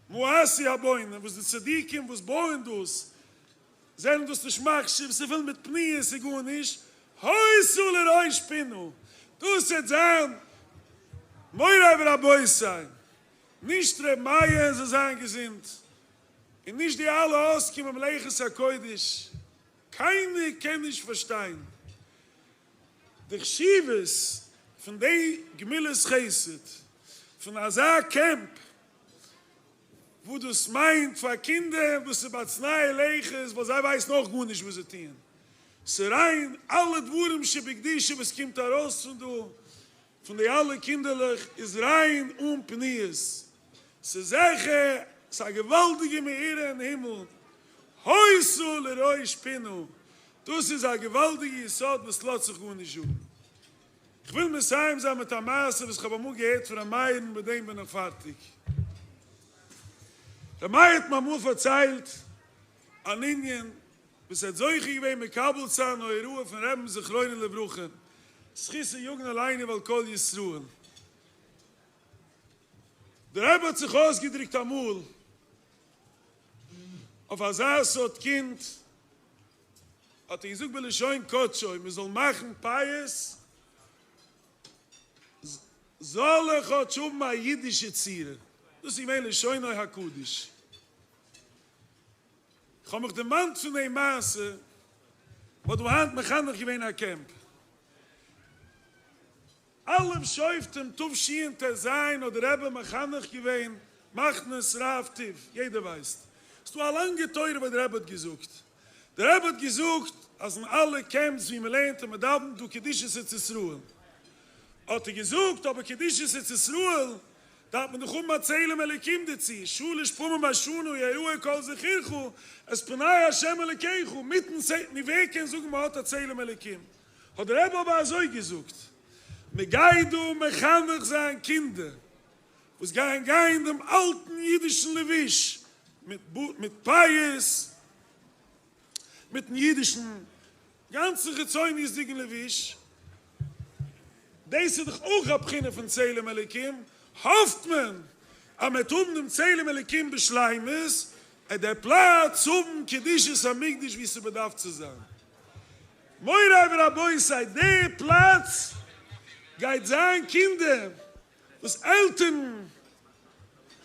מאסו הבונים, וואס די צדיקים וואס בויען דאס, זענען דאס נישט מחשיב, ס'איז פול מיט פניות, ס'איז גארנישט, היתה לראש פינה, דאס וועט זיין מורי ורבותי, נישט ר' מאיר זאל זיין געזונט, און נישט די אלע עוסקים במלאכת הקודש, קיינער קען נישט פארשטיין די חשיבות פון די גמילות חסד פון אזא קעמפ, וואס דאס מיינט פאר קינדער וואס איז בהצנע לכת, ווייל זיי ווייסן אויך גארנישט וואס זיי טוען, ס'ריין אלע דברים שבקדושה וואס קומט ארויס פון דא, פון די אלע קינדערלעך איז ריין אן פניות, ס'איז זיכער ס'איז א געוואלדיגע מאירה אין הימל, היתה לראש פינה, דאס איז א געוואלדיגע יסוד וואס לאזט זיך גארנישט זאגן. כ'וויל מסיים זיין מיט א מעשה וואס כ'האב אמאל געהערט פון ר' מאיר'ן, מיט דעם בין איך פארטיג. ר' מאיר האט מיר אמאל פארציילט אן ענין וואס ער האט זוכה געווען מקבל צו זיין א הוראה פון רבי'ן זכרונו לברכה, זכותו יגן עלינו ועל כל ישראל. דער רבי האט זיך אויסגעדרוקט אמאל אויף אזא סארט קינד, האט ער געזאגט בלשון קדשו מען זאל מאכן פאות, זאל ער כאטש האבן א אידישע צורה, דאס איז געווען לשונו הקדוש. איך האב מיך דערמאנט פון די מעשה, מ'האט דא היינט מחנך געווען א קעמפ. א' שופטים תשט"ז האט דער רבי מחנך געווען מחנות רב טוב, יעדער ווייסט. ס'דא א לאנגע תורה וואס דער רבי האט געזאגט. דער רבי האט געזאגט אז אין אלע קעמפס ווי מ'לערנט און מ'דאווענט דא קדושת ארץ ישראל. האט ער געזאגט אבער קדושת ארץ ישראל דארף מען דאך האבן א צלם אלוקים דערצו, שלש פעמים בשנה יראה כל זכורך את פני ה' אלוקיך, מיטן צ נו ווער קען זאגן מען האט א צלם אלוקים? האט דער רבי אבער אזוי געזאגט, מען גייט דא מחנך זיין קינדער וואס גייען גיין דעם אלטן אידישן לבוש מיט פאות, מיטן אידישן גאנצן חיצוניות'דיגן לבוש, דאס איז דאך אויך א בחינה פון צלם אלוקים, האפט מען אז מען וועט האבן דעם צלם אלוקים בשלימות, עט דער פלאץ האבן קדושת המקדש ווי ס'באדארף צו זיין. מורי ורבותי, די פלאץ גייט זיין קינדער וואס עלטערן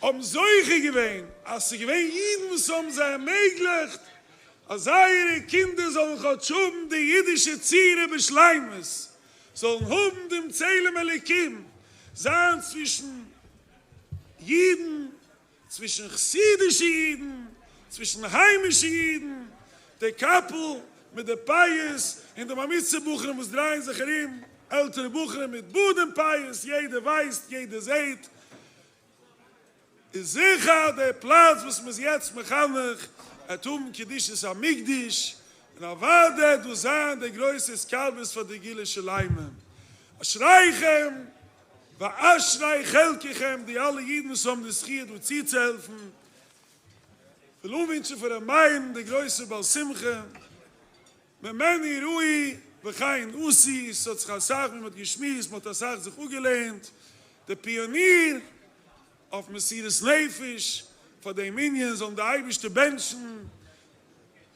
האבן זוכה געווען אז ס'איז געווען אידן וואס האבן זיי ערמעגליכט אז זייערע קינדער זאלן כאטש האבן די אידישע צורה בשלימות, זאלן האבן דעם צלם אלוקים, זיין צווישן אידן, צווישן חסידישע אידן, צווישן היימישע אידן, די קאפל מיט די פאות און די בר מצוה בחורים וואס דרייען זיך ארום, עלטערע בחורים מיט בארד און פאות, יעדער ווייסט, יעדער זעט, איז זיכער דער פלאץ וואס מ'איז יעצט מחנך עט האבן קדושת המקדש, און אוודאי עט דאס זיין די גרויסע התקרבות פאר די גאולה שלימה. אשריכם ואשרי חלקכם די אלע אידן וואס האבן די זכי' דא צוצוהעלפן, כ'וויל אנווינטשן פאר ר' מאיר'ן די גרויסע בעל שמחה, ממני ראו וכן עשו, ס'האט זיך אסאך ווי מ'האט געשמועסט, מ'האט אסאך זיך אפגעלערנט, די פיאניר אויף מסירות נפש פאר דעם ענין, זאלן די אייבערשטער בענטשן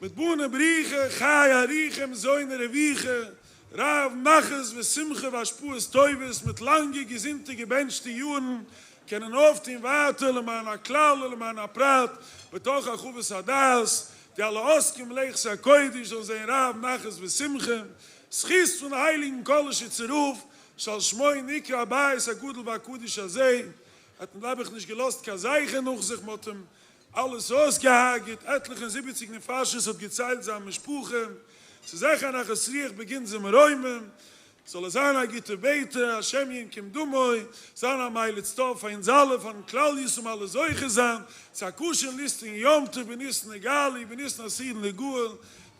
מיט בני בריכי חיי אריכי מזוני רויחי, רב נחת ושמחה והשפעות טובות מיט לאנגע געזונטע געבענטשטע יארן, קענען אויפטון ווייטער למען הכלל ולמען הפרט בתוך הרחבת הדעת, די אלע עוסקים במלאכת הקודש זאלן זען רב נחת ושמחה, זכות פון הייליגן קאלאשיצער רב שעל שמו נקרא הבית הגדול והקדוש הזה, האט מען נעבעך נישט געלאזט קיין זכר נאך זיך, מען האט אים אלעס אויסגעהארגעט, עטליכע און זיבעציג נפשות האט געציילט זיין משפחה, ס'איז זיכער א נחת רוח בגנזי מרומים, זאל ער זיין א גוטער בעטער, השם ינקום דמו, זיין א מליץ טוב פאר אונז אלע, פארן כלל ישראל אלע זוכה זיין צו א כשר'ן ליסטיגן יום טוב בניסן נגאלו, בניסן עתידין ליגאל,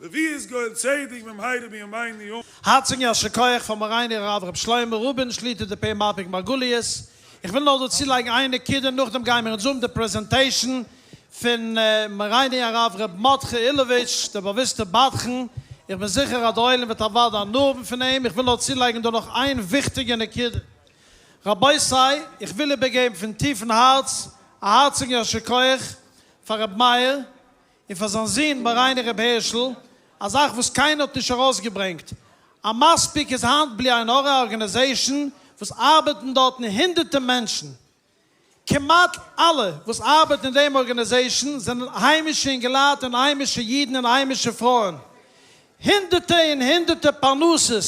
בביאת גואל צדק במהרה בימינו אמן. הארציגן יישר כח פאר מורינו הרב ר' שלמה רובין שליט"א די פה מפיק מרגליות, איך וויל נאר דא צולייגן איין נקודה נאכדעם גייען מיר אונז האבן די פרעזענטעישן פון מורינו הרב ר' מרדכי אילאוויטש דער באוויסטער בדחן. איך בין זיכער אז דער עולם וועט אוודאי הנאה האבן פון אים, איך וויל נאר צולייגן דא נאך איין וויכטיגע נקודה. רבותי, איך וויל איבערגעבן פון טיפן הארץ א הארציגן יישר כח פאר ר' מאיר און פאר זיין זון מורינו ר' הערשל, א זאך וואס קיינער האט נישט ארויסגעברענגט, המספיק איז היינט בלי עין הרע א ארגאניזעישן וואס ארבעטן דארטן הונדערטער מענטשן, כמעט אלע וואס ארבעטן אין דעם ארגאניזעישן זענען היימישע אינגעלייט און היימישע אידן און היימישע פרויען. הונדערטע און הונדערטע פרנסות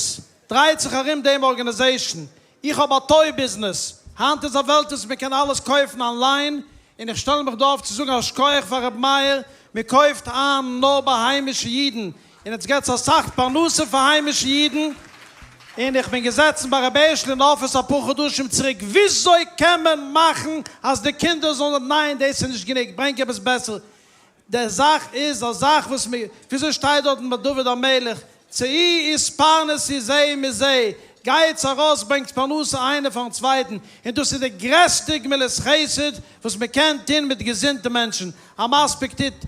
דרייט זיך ארום דעם ארגאניזעישן. איך האב א טוי ביזנעס, היינט איז א וועלט וואס מען קען אלעס קויפן אנליין, און איך שטעל מיך דא אויף צו זאגן א שכוח פאר ר' מאיר, מען קויפט איין נאר ביי היימישע אידן, און עטס געטס אסאך פרנסה פאר היימישע אידן, און איך בין געזעצן ביי רבי הערשל אין אפיס אפאר חדשים צוריק, וויאזוי קען מען מאכן אז די קינדער זאלן, ניין דאס איז נישט גענוג, ברענג עפעס בעסער, די זאך איז א זאך וואס מ, וויאזוי שטייט דארטן ביי דוד המלך, צאו התפרנסו זה מזה, גייטס ארויס ברענגטס פרנסה איינער פארן צווייטן, און דאס איז די גרעסטע גמילת חסד וואס מען קען טון מיט געזונטע מענטשן, המספיק טוט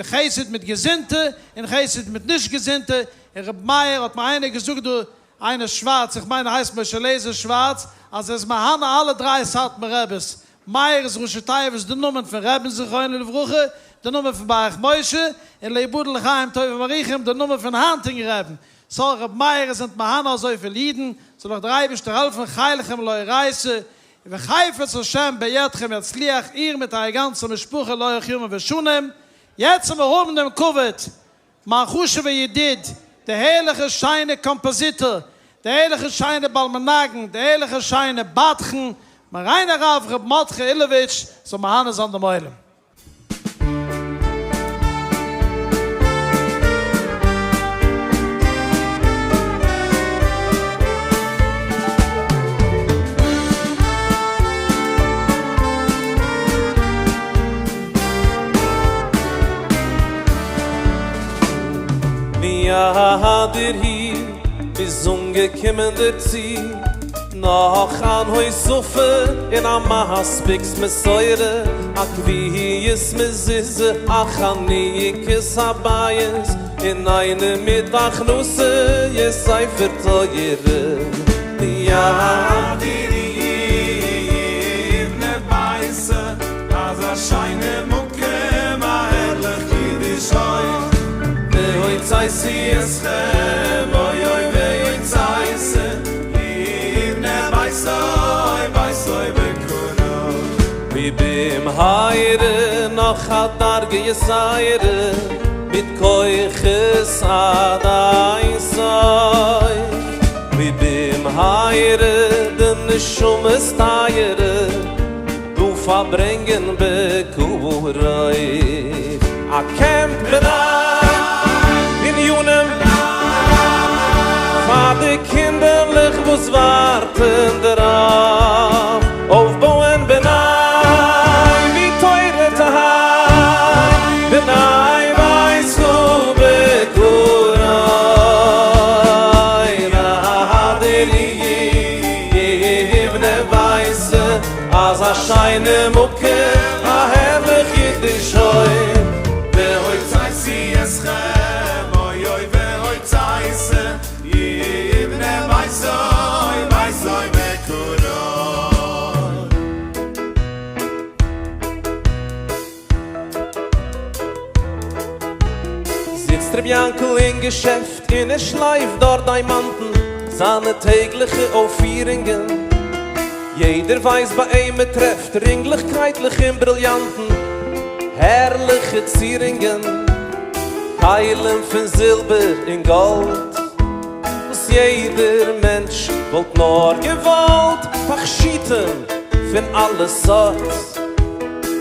חסד מיט געזונטע און חסד מיט נישט געזונטע, און ר' מאיר האט מיר איינער געזאגט דא, איינער שווארץ, איך מיין ער הייסט משה לעזער שווארץ, אז ער איז מהנה אלע דריי סאטמאר רעבעס, מאיר איז ראשי תיבות די נאמען פון רעבין זכרונו לברכה, די נאמען פון ברך משה, און להיבדל לחיים טובים וארוכים די נאמען פון היינטיגן רעבין, סא ר' מאיר איר זענט מהנה אזויפיל אידן, זאל אייך דער אייבערשטער העלפן חילכם לא ירעו, וחפץ השם בידכם יצליח איר מיט אייער גאנצע משפחה לאורך ימים ושנים, יעצט זאל מיר האבן דעם כבוד, מיין חשוב'ער ידיד, דער הערליכער שיינער קאמפאזיטאר, דער הערליכער שיינער בעל מנגן, דער הערליכער שיינער בדחן, מורינו הרב ר' מרדכי אילאוויטש, זאל מהנה זיין דעם עולם. ווי אדער הי איז אנגעקומען דערצו נאך אן הוספה אין המספיק'ס מסורה, א קביעות מזוזה, א חנוכת הבית, אינאיינעם מיט הכנסה ספר תורה. יבנה ביתו, אזא שיינע מקום, א הערליך אידיש הויז. והוצאתי אתכם, אוי אוי והוצאתי, יבנה ביתו, ביתו בקרוב. ובמהרה נאך א דרגה יתירה, מיט כוחות עד אין סוף. ובמהרה די נשמות טייערע דא פארברענגען בקרוב. א קעמפ בני בנינים פאר די קינדערלעך וואס ווארטן דערויף, אויפבויען בני ווי תורה תהא בני ביתך בקרוב יבנה ביתו אזא שיינע מקום א הערליך אידיש הויז. והוצאתי אתכם אוי אוי והוצאתי יבנה ביתו ביתו בקרוב. זיצט ר' יענקל אין געשעפט און ער שלייפט דארט דיימאנטן, זיינע טעגליכע אויפפירונגען. יעדער ווייסט ביי אים מען טרעפט רינגלעך קייטלעך און בריליאנטן, הערליכע צירונגען, כלים פון זילבער און גאלד, וואס יעדער מענטש וואלט נאר געוואלט, תכשיטים פון אלע סארט,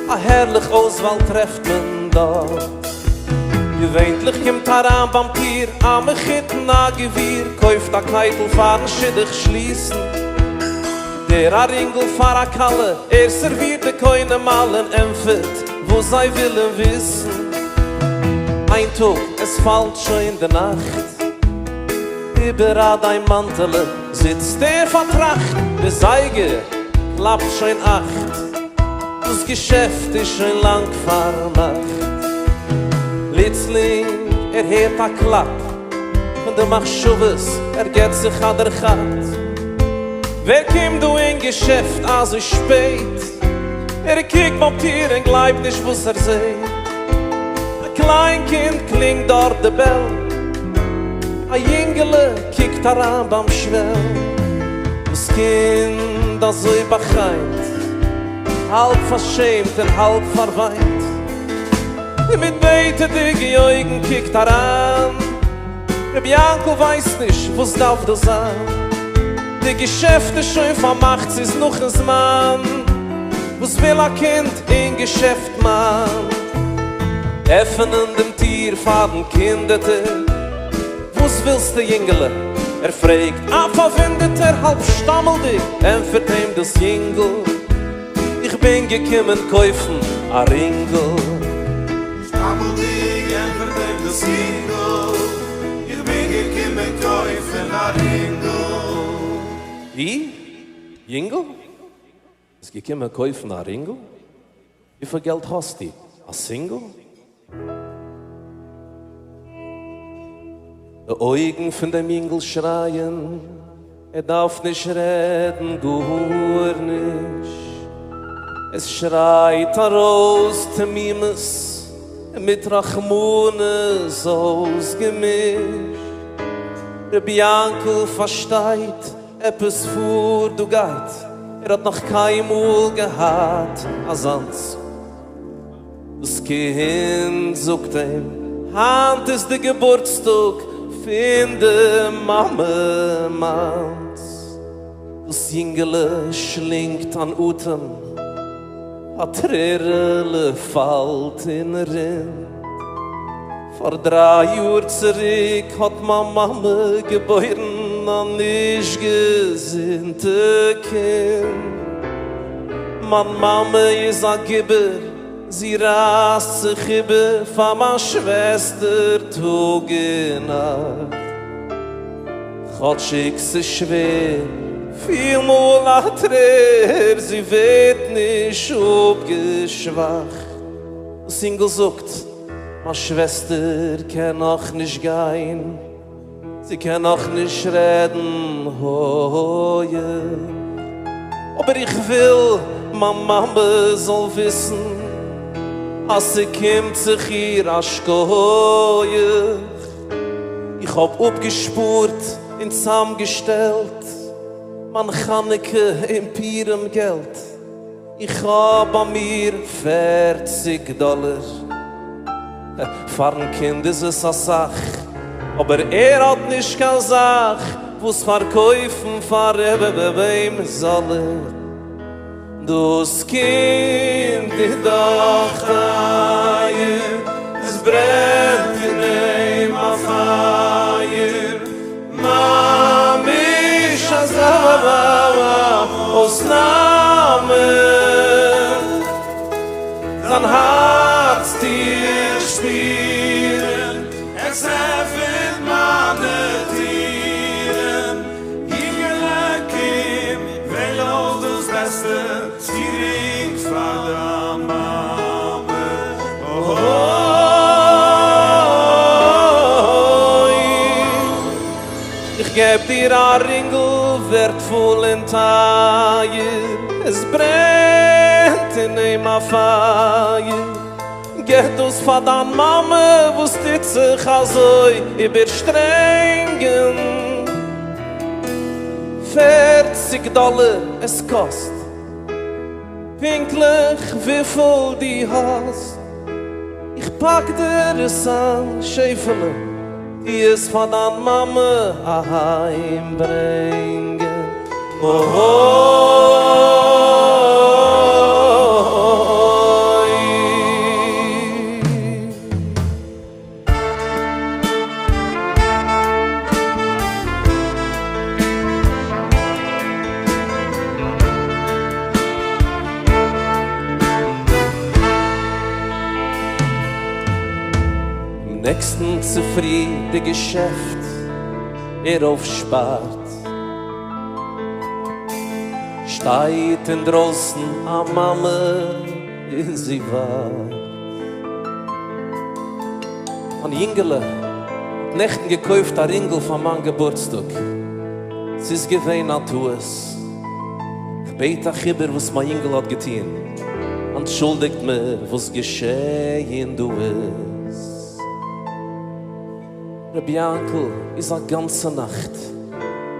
א הערליך אויסוואל טרעפט מען דארט. געווענטליך קומט אריין ביים טיר א מחותן א גביר, קויפט א קייטל פארן שידוך שליסן, דער א רינגל פאר א כלה, ער סערווירט די קונים אלע און ענטפערט וואס זיי ווילן וויסן. איין טאג עס פאלט שוין די נאכט, איבער א דיימאנטעלע זיצט ער פארטראכט, די זייגער קלאפט שוין אכט, דאס געשעפט איז שוין לאנג פארמאכט. פלוצלינג ער הערט א קלאפ. פון די מחשבות, ער געט זיך א דערכאפט. ווער קומט דא אין געשעפט אזוי שפעט? ער קוקט ביים טיר און גלייבט נישט וואס ער זעט. א קליין קינד קלינגט דארט די בעל. א יונגעלע קוקט אריין ביים שוועל. דאס קינד אזוי בא'חנ'ט, האלב פארשעמט און האלב פארוויינט. און מיט בעטעדיגע אויגן קוקט אריין. רבי יענקל ווייסט נישט וואס דארף דא זיין. די געשעפט איז שוין פארמאכט ס'איז נאכן זמן. וואס וויל א קינד אין געשעפט מאן? עפענען דעם טיר פארן קינד עט ער. וואס ווילסטו יונגעלע? ער פרעגט א פארוואונדערטער האלב שטאמלדיג ענטפערט אים דאס יונגל. איך בין געקומען קויפן א רינגל. שטאמלדיג ענטפערט אים דאס יונגל, איך בין געקומען קויפן א רינגל. ווי? יונגל? ביסט געקומען קויפן א רינגל? וויפיל געלט האסטו? א סינגל? די אויגן פון דעם יונגל שרייען, ער דארף נישט רעדן גארנישט, עס שרייט ארויס תמימות מיט רחמנות אויסגעמישט. רבי יענקל פארשטייט עפעס פאר דא גייט, ער האט נאך קיינמאל געהאט אזאנס. דאס קינד זאגט אים, היינט איז די געבורטסטאג פון די מאמע מיינס. דאס יונגעלע שלינגט אן אטעם, א טרערעלע פאלט און רינט. פאר דריי יאר צוריק האט מיין מאמע געבוירן א נישט געזונטע קינד. מיין מאמע איז א גיבור, זי רייסט זיך איבער פאר מיין שוועסטער טאג און נאכט. כאטשיג ס'איז שווער, פיל מאל א טרער, זי ווערט נישט אפגעשוואכט. דאס אינגל זאגט, מיין שוועסטער קען נאך נישט גיין, זי קען נאך נישט רעדן הויעך, אבער איך וויל מיין מאמע זאל וויסן אז ס'קומט זיך איר א שקויעך. איך האב אפגעשפארט און צאמגעשטעלט מיין חנוכה און פורים געלט. איך האב ביי מיר פערציג דאלער. פארן קינד איז עס אסאך, אבער ער האט נישט קיין זאך וואס פארקויפן פאר וועם זאל ער? דאס קינד איז דאך טייער, עס ברענט אין אים א פייער, ממש אזא אויסנאמע, זיין הארץ טו איך שפירן, עס עפענט מיינע טירן, יונגעלע קום, וועל אויס דאס בעסטע, צוריק פאר דיין מאמע, אוי, איך געב דיר א רינגל ווערטפול און טייער, עס ברענט אין אים א פייער, געב דאס פאר דיין מאמע וואס טוט זיך אזוי איבערשטרענגען, פערציג דאלער עס קאסט. פונקטליך וויפיל דו האסט, איך פאק דיר עס איין שעפעלע, טו עס פאר דיין מאמע אהיים ברענגען. אוי. דעם נעקסטן צופרי די געשעפט ער אויפשפארט, שטייט אינדרויסן א מאמע און זי ווארט. מיין יונגעלע. נעכטן געקויפט א רינגל פאר מיין געבורטסטאג, ס'איז געווען א טעות, כ'בעט אייך איבער וואס מיין יונגל האט געטון, אנטשולדיגט מיר וואס געשעהן דא איז. רבי יענקל איז א גאנצע נאכט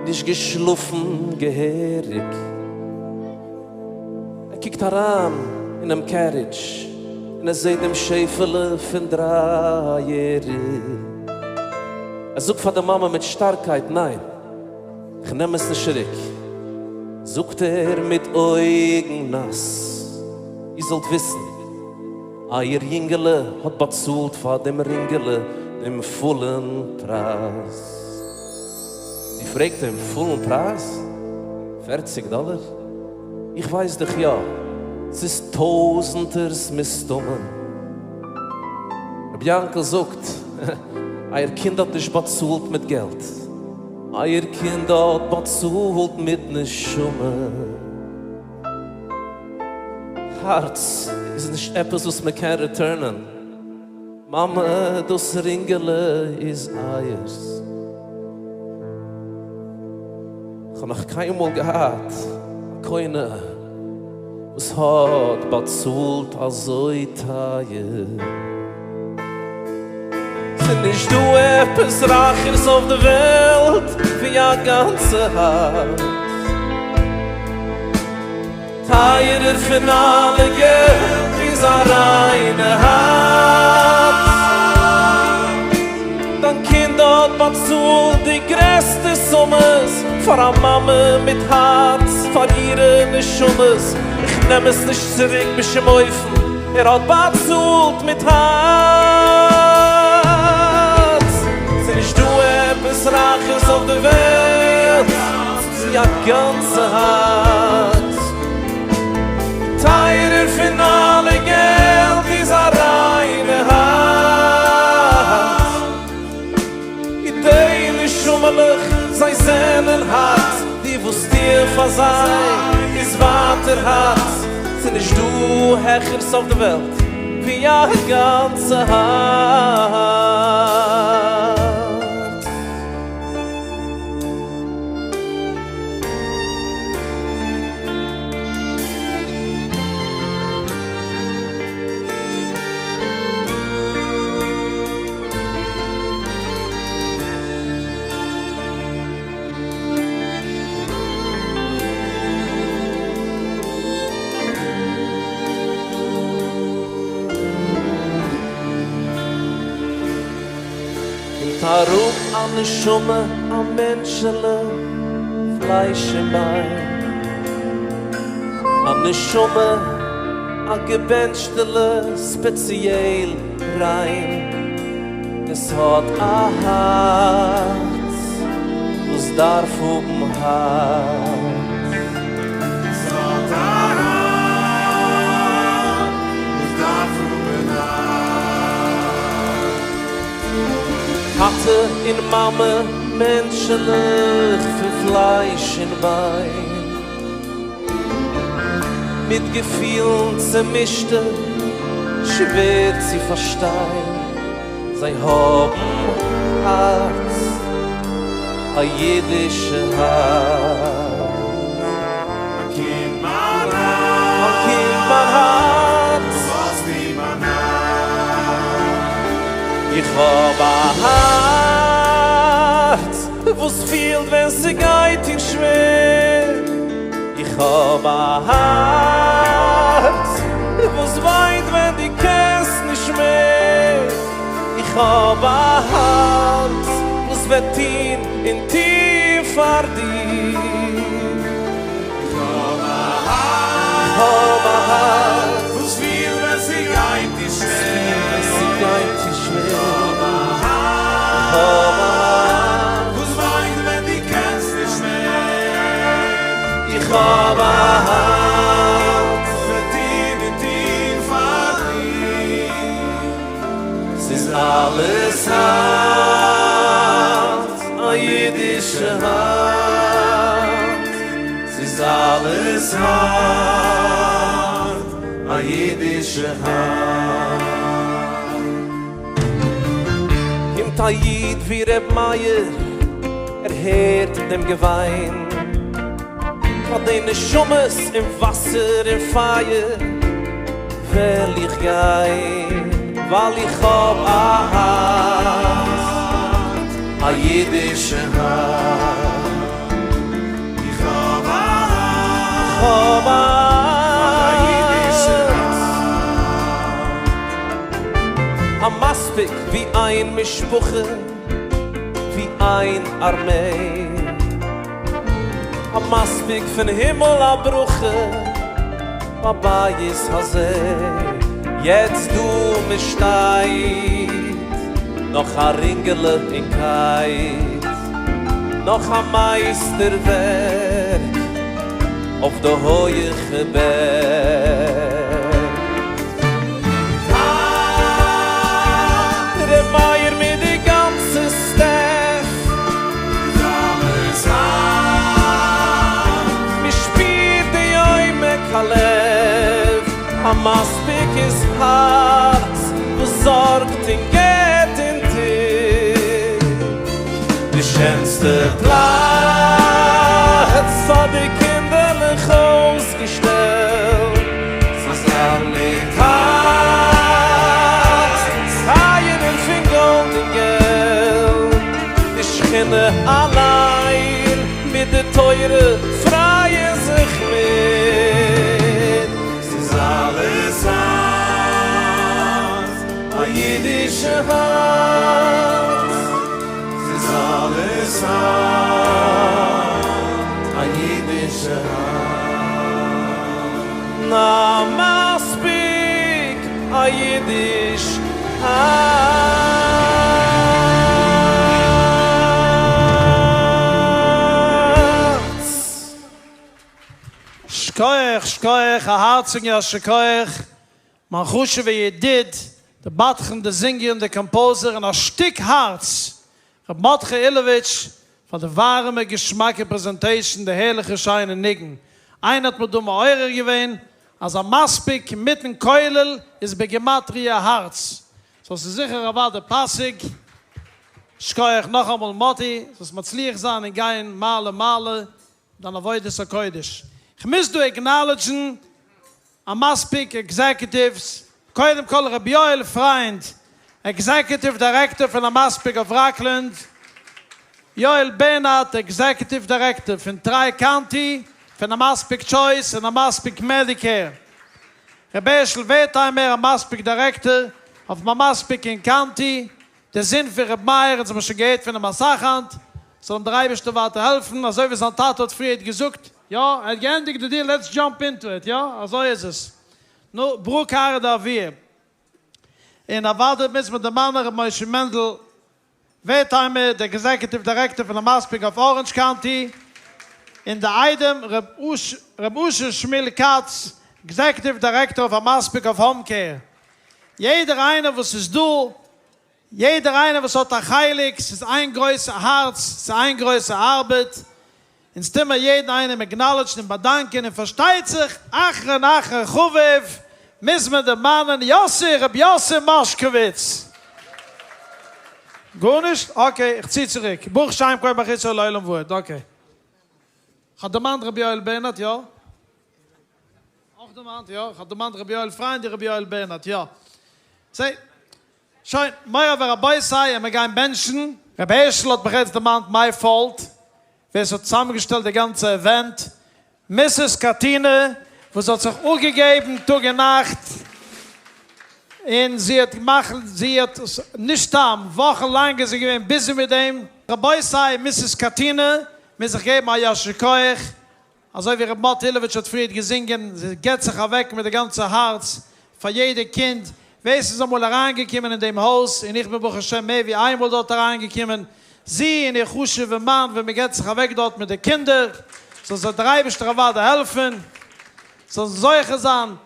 נישט געשלאפן געהעריג, ער קוקט אריין אינעם carriage און ער זעט דעם שעפעלע פון דריי-יעריג. ער זאגט פאר די מאמע מיט שטארקייט, ניין, כ'נעם עס נישט צוריק. זאגט ער מיט אויגן נאס, איר זאלט וויסן, אייער יונגעלע האט באצאלט פאר דעם רינגעלע דעם פולן פרייז. זי פרעגט אים, פולן פרייז? פערציג דאלער? איך ווייס דאך יא, ס'איז טויזענטערס מסתמא. רבי יענקל זאגט, אייער קינד האט נישט באצאלט מיט געלט, אייער קינד האט באצאלט מיט נשמה. הארץ איז נישט עפעס וואס מען קען return ען. מאמע, דאס רינגעלע איז אייערס. כ'האב נאך קיינמאל געהאט א קונה וואס האט באצאלט אזוי טייער. ס'נישט דא עפעס רייכערס אויף די וועלט ווי א גאנצע הארץ. טייערער פון אלע געלט איז א ריינע הארץ. דיין קינד האט באצאלט די גרעסטע סומעס פאר א מאמע מיט הארץ פאר אירע נשמות. איך נעם עס נישט צוריק בשום אופן, ער האט באצאלט מיט הארץ. ס'נישט דא עפעס רייכערס אויף די וועלט ווי א גאנצע הארץ. טייערער פון אלע געלט איז א ריינע הארץ. די נשמה'לעך זיי זענען הארט, די וואס טוען פאר זיי איז ווייטער הארט. ס'נישט דא העכערס אויף די וועלט ווי א גאנצע הארץ. קומט אראפ א נשמה א מענטשעלע פלייש און ביין, א נשמה א געבענטשטעלע ספעציעל ריין, עס האט א הארץ וואס דארף האבן הארץ. עס האט א הארץ וואס דארף האבן הארץ. טאטע און מאמע מענטשעלעך פון פלייש און ביין, מיט געפילן צעמישטע שווער צו פארשטיין, זיי האבן הארץ, א אידישע הארץ. מיין קינד מיין הארץ. מיין קינד מיין הארץ. וואס האסטו מיין הארץ. איך האב א הארץ וואס פילט ווען ס'גייט איר שווער, איך האב א הארץ וואס וויינט ווען דו קענסט נישט מער, איך האב א הארץ וואס וועט טון און טון פאר דיר. איך האב א הארץ וואס פילט ווען ס'גייט דיר שווער, איך האב א הארץ וואס וויינט ווען דו קענסט נישט מער, איך האב א הארץ וועט טון און טון פאר דיר. ס'איז אלעס הארץ, א אידישע הארץ, ס'איז אלעס הארץ, א אידישע הארץ. קומט קומט א איד ווי ר' מאיר, ער הערט דעם געוויין. פאר די נשמות אין וואסער און פייער וועל איך גיין, ווייל איך האב א הארץ, א אידישע הארץ. איך האב א איך האב א הארץ, הארץ. המספיק ווי איין משפחה, ווי איין ארמעי. המספיק פון הימל א ברכה בבית הזה. יעצט דא מען שטייט, נאך א רינגעלע אין קייט, נאך א מייסטער ווערק אויף די הויעכע בערג. ר' מאיר מיט די גאנצע סטעף. מ'שפירט די עומק הלב, המספיק איז הארץ וואס זארגט און געבט און טוט. די שענסטע פלאץ פאר די קינדערלעך אויסגעשטעלט. ס'איז א מיט הארץ, טייערער פון גאלד און געלט. די שכינה אליין מיט די תורה פרייען זיך מיט. ס'איז אלעס הארץ, א אידישע הארץ. ס'איז אלעס הארץ, א אידישע הארץ. המספיק א אידיש הארץ. שכוח שכוח א הארציגן יישר כח מיין חשוב'ע ידיד די בדחן די זינגער און די קאמפאוזער און א שטיק הארץ ר' מרדכי אילאוויטש פאר די ווארעמע געשמאקע פרעזענטעישן די הערליכע שיינע ניגון, איינער האט מיר דא מעורר געווען אז המספיק מיטן כולל איז בגימטריא הארץ, סאו ס'איז זיכער אוודאי פאסיג, שכוח נאכאמאל מאטי, זאלסט מצליח זיין און גיין מעלה מעלה דיין עבודת הקודש. כ'מוז דא עקנאלעדזשן המספיק עקזעקוטיווס, קודם כל ר' יואל פריינד, עקזעקוטיוו דירעקטאר פון המספיק אוו ראקלענד, יואל בערנארט, עקזעקוטיוו דירעקטאר פון טריי קאונטי פון המספיק טשויס און המספיק מעדיקעיר, ר' הערשל ווערטהיימער, המספיק דירעקטאר אוו המספיק אין קאונטי, דער זון פון ר' מאיר, אונז האבן שוין געהערט פון אים אסאך היינט, זאל אים דער אייבערשטער ווייטער העלפן, אזוי ווי זיין טאטע האט פריערט געזאגט, יא, ער האט געענדיגט די דיעל, לעטס דזשאמפ אינטו איט, יא, אזוי איז עס. נו, ברא כרעא דאבוה. און אוודאי מוז מען דערמאנען ר' משה מענדל ווערטהיימער, דער עקזעקוטיוו דירעקטאר פון המספיק אוו אראנדזש קאונטי, און די איידעם ר' אשר שמואל כץ, עקזעקוטיוו דירעקטאר אוו המספיק אוו האום קעיר. יעדער איינער וואס איז דא יעדער איינער וואס האט א חלק, ס'איז איין גרויסע הארץ, ס'איז איין גרויסע ארבעט, אונז טוהן מיר יעדן איינעם עקנאלעדזשן און באדאנקען, און פארשטייט זיך אחרון אחרון חביב מוז מען דערמאנען יאסי ר' יאסי מאשקאוויץ. גארנישט? אקעי, איך צי צוריק. ברוך שם כבוד מלכותו לעולם ועד. אקעי. כ'האב דערמאנט ר' יואל בערנארד, יא? אויך דערמאנט, יא, איך האב דערמאנט רבי יואל פריינד און רבי יואל בערנארד, יא. זע. שוין, מורי ורבותי, עמער גיין בענטשן. רבי הערשל האט מיך יעצט דערמאנט מיי פאולט, ווער ס'האט צוזאמגעשטעלט די גאנצע עווענט, מיסעס קאטינע, וואס האט זיך אפגעגעבן טאג און נאכט, און זי האט געמאכט, זי האט, נישט סתם, וואכן לאנג איז זי געווען ביזי מיט דעם. רבותי, מיסעס קאטינע מוז איך געבן א יישר כח, אזוי ווי ר' מאט אילאוויטש האט פריערט געזינגען, זי געבט זיך אוועק מיט די גאנצע הארץ פאר יעדע קינד, ווער ס'איז אמאל אריינגעקומען אין דעם הויז, און איך בין ברוך השם מער ווי איינמאל דארט אריינגעקומען, זי און איר חשוב'ע מאן, ווען מ'געבט זיך אוועק דארט מיט די קינדער, זאל זיי דער אייבערשטער אוודאי העלפן, זאלן זוכה זיין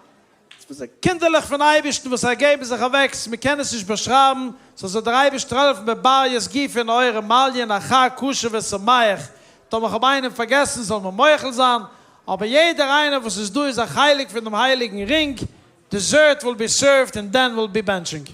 קינדערלעך פון אייבערשטן וואס זיי געבן זיך אוועק, מען קען עס נישט באשרייבן, זאל זיי דער אייבערשטער העלפן בבריות גופא ונהורא מעליא און א חג כשר ושמח, טאמער כ'האב איינעם פארגעסן זאל מען מוחל זיין, אבער יעדער איינער וואס איז דא איז א חלק פון דעם הייליגן רינג, דעזערט וויל בי סערווד און דען וויל בי בענטשינג.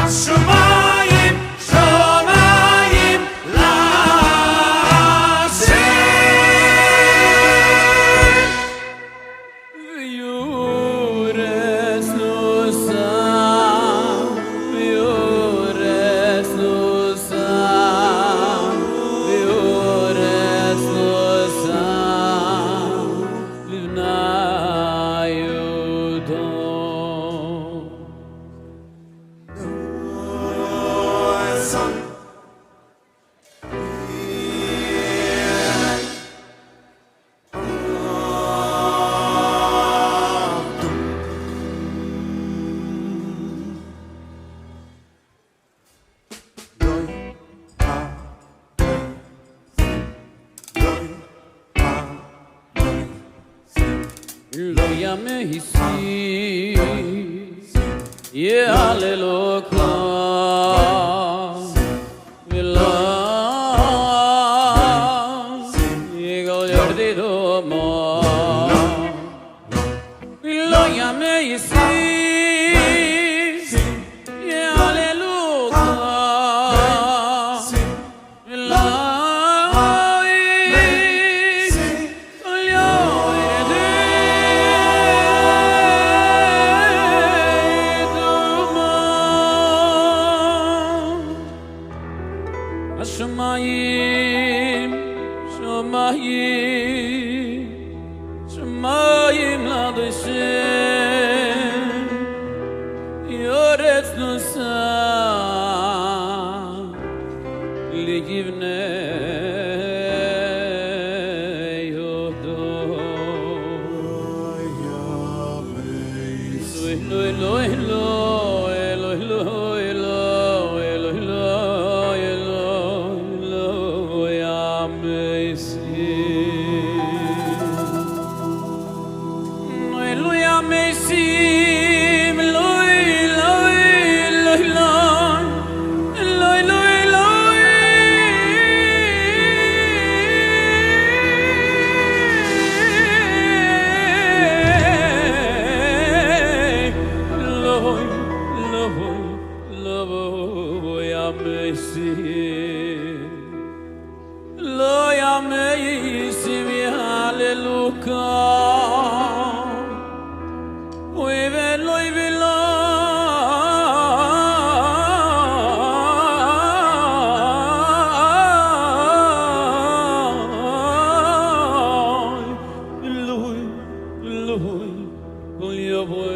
השמים שמים להשם. ויורס נוסה, ויורס נוסה, ויורס נוסה, לבני יהודו. לא ימהיסי יהללוקה ולא יגאל ירדידומו ולא ימהיסי יהללוקה ולא השמיים, שמיים, שמיים לדשא, יורץ נוסע לגבני יהודו. אלוהי, אלוהי, אלוהי, אלוהי, אלוהי, אלוהי, אלוהי, אלוהי, המסים. אלוהי המסים, אלוהי, אלוהי, אלוהי, אלוהי, אלוהי, אלוהי, אלוהי, אלוהי, אלוהי המסים. אלוהי המסים יהללוקה. אוי ואלוהי ואלוהי, אלוהי, אלוהי, כל יבור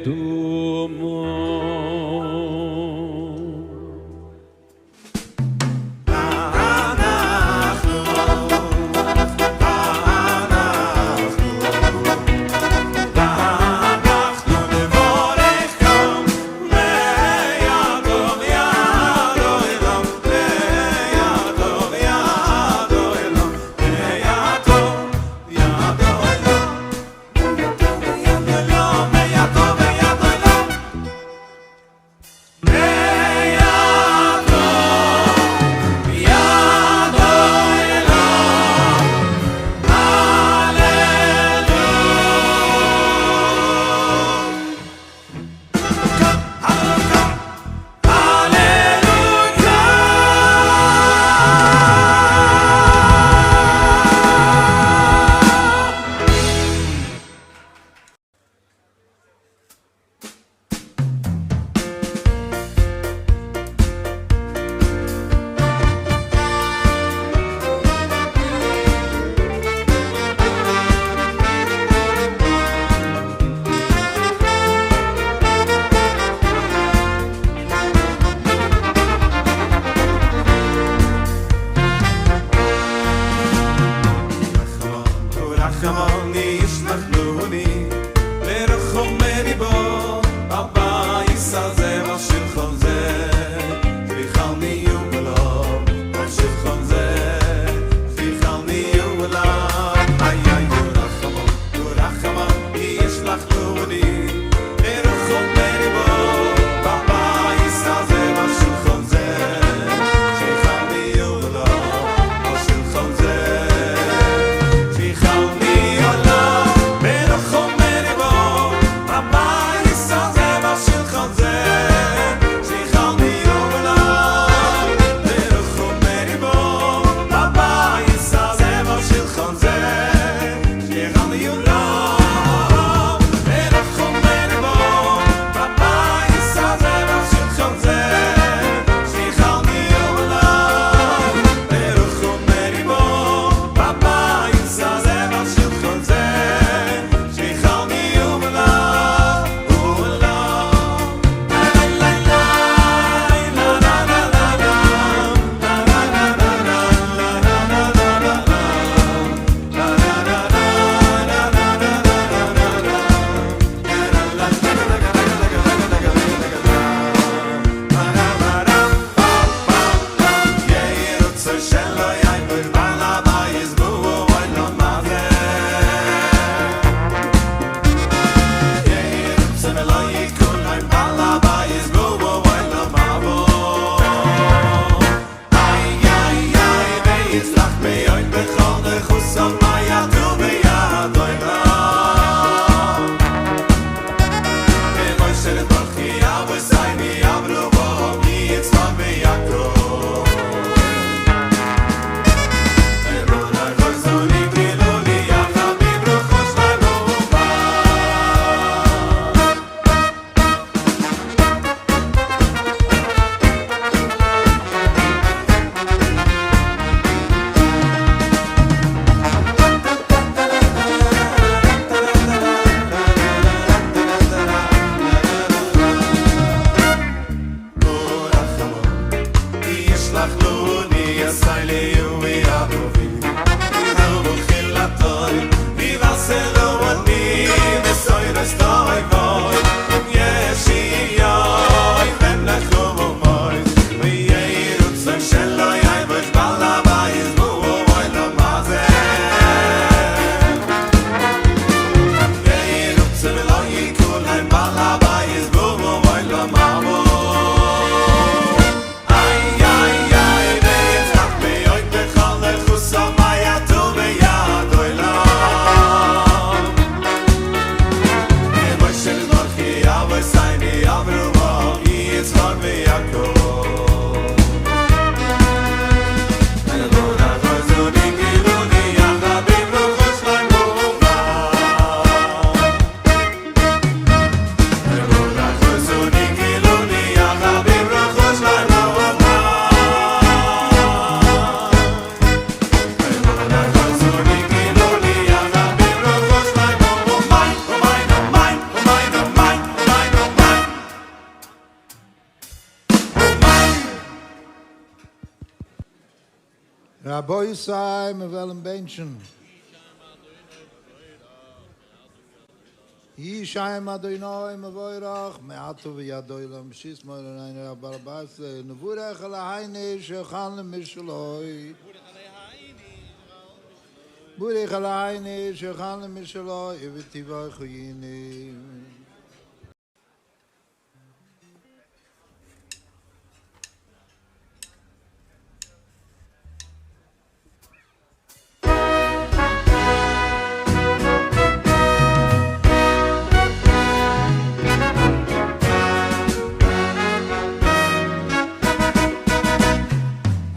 ידומו. אנחנו רבותי, מיר וועלן בענטשן. יהי שם אדוני מבורך מעתה ועד עולם ברשות מורנו הרב בעל הבית נברך אלהינו שהחלנו משלו ברוך אלהינו שאכלנו משלו ובטובו חיינו.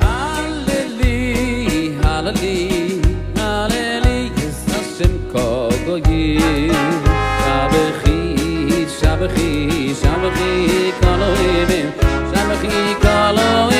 הללי, הללי, הללי, השם כגויים. שבחי, שבחי, שבחי, כל האויבים, שבחי, כל האויבים.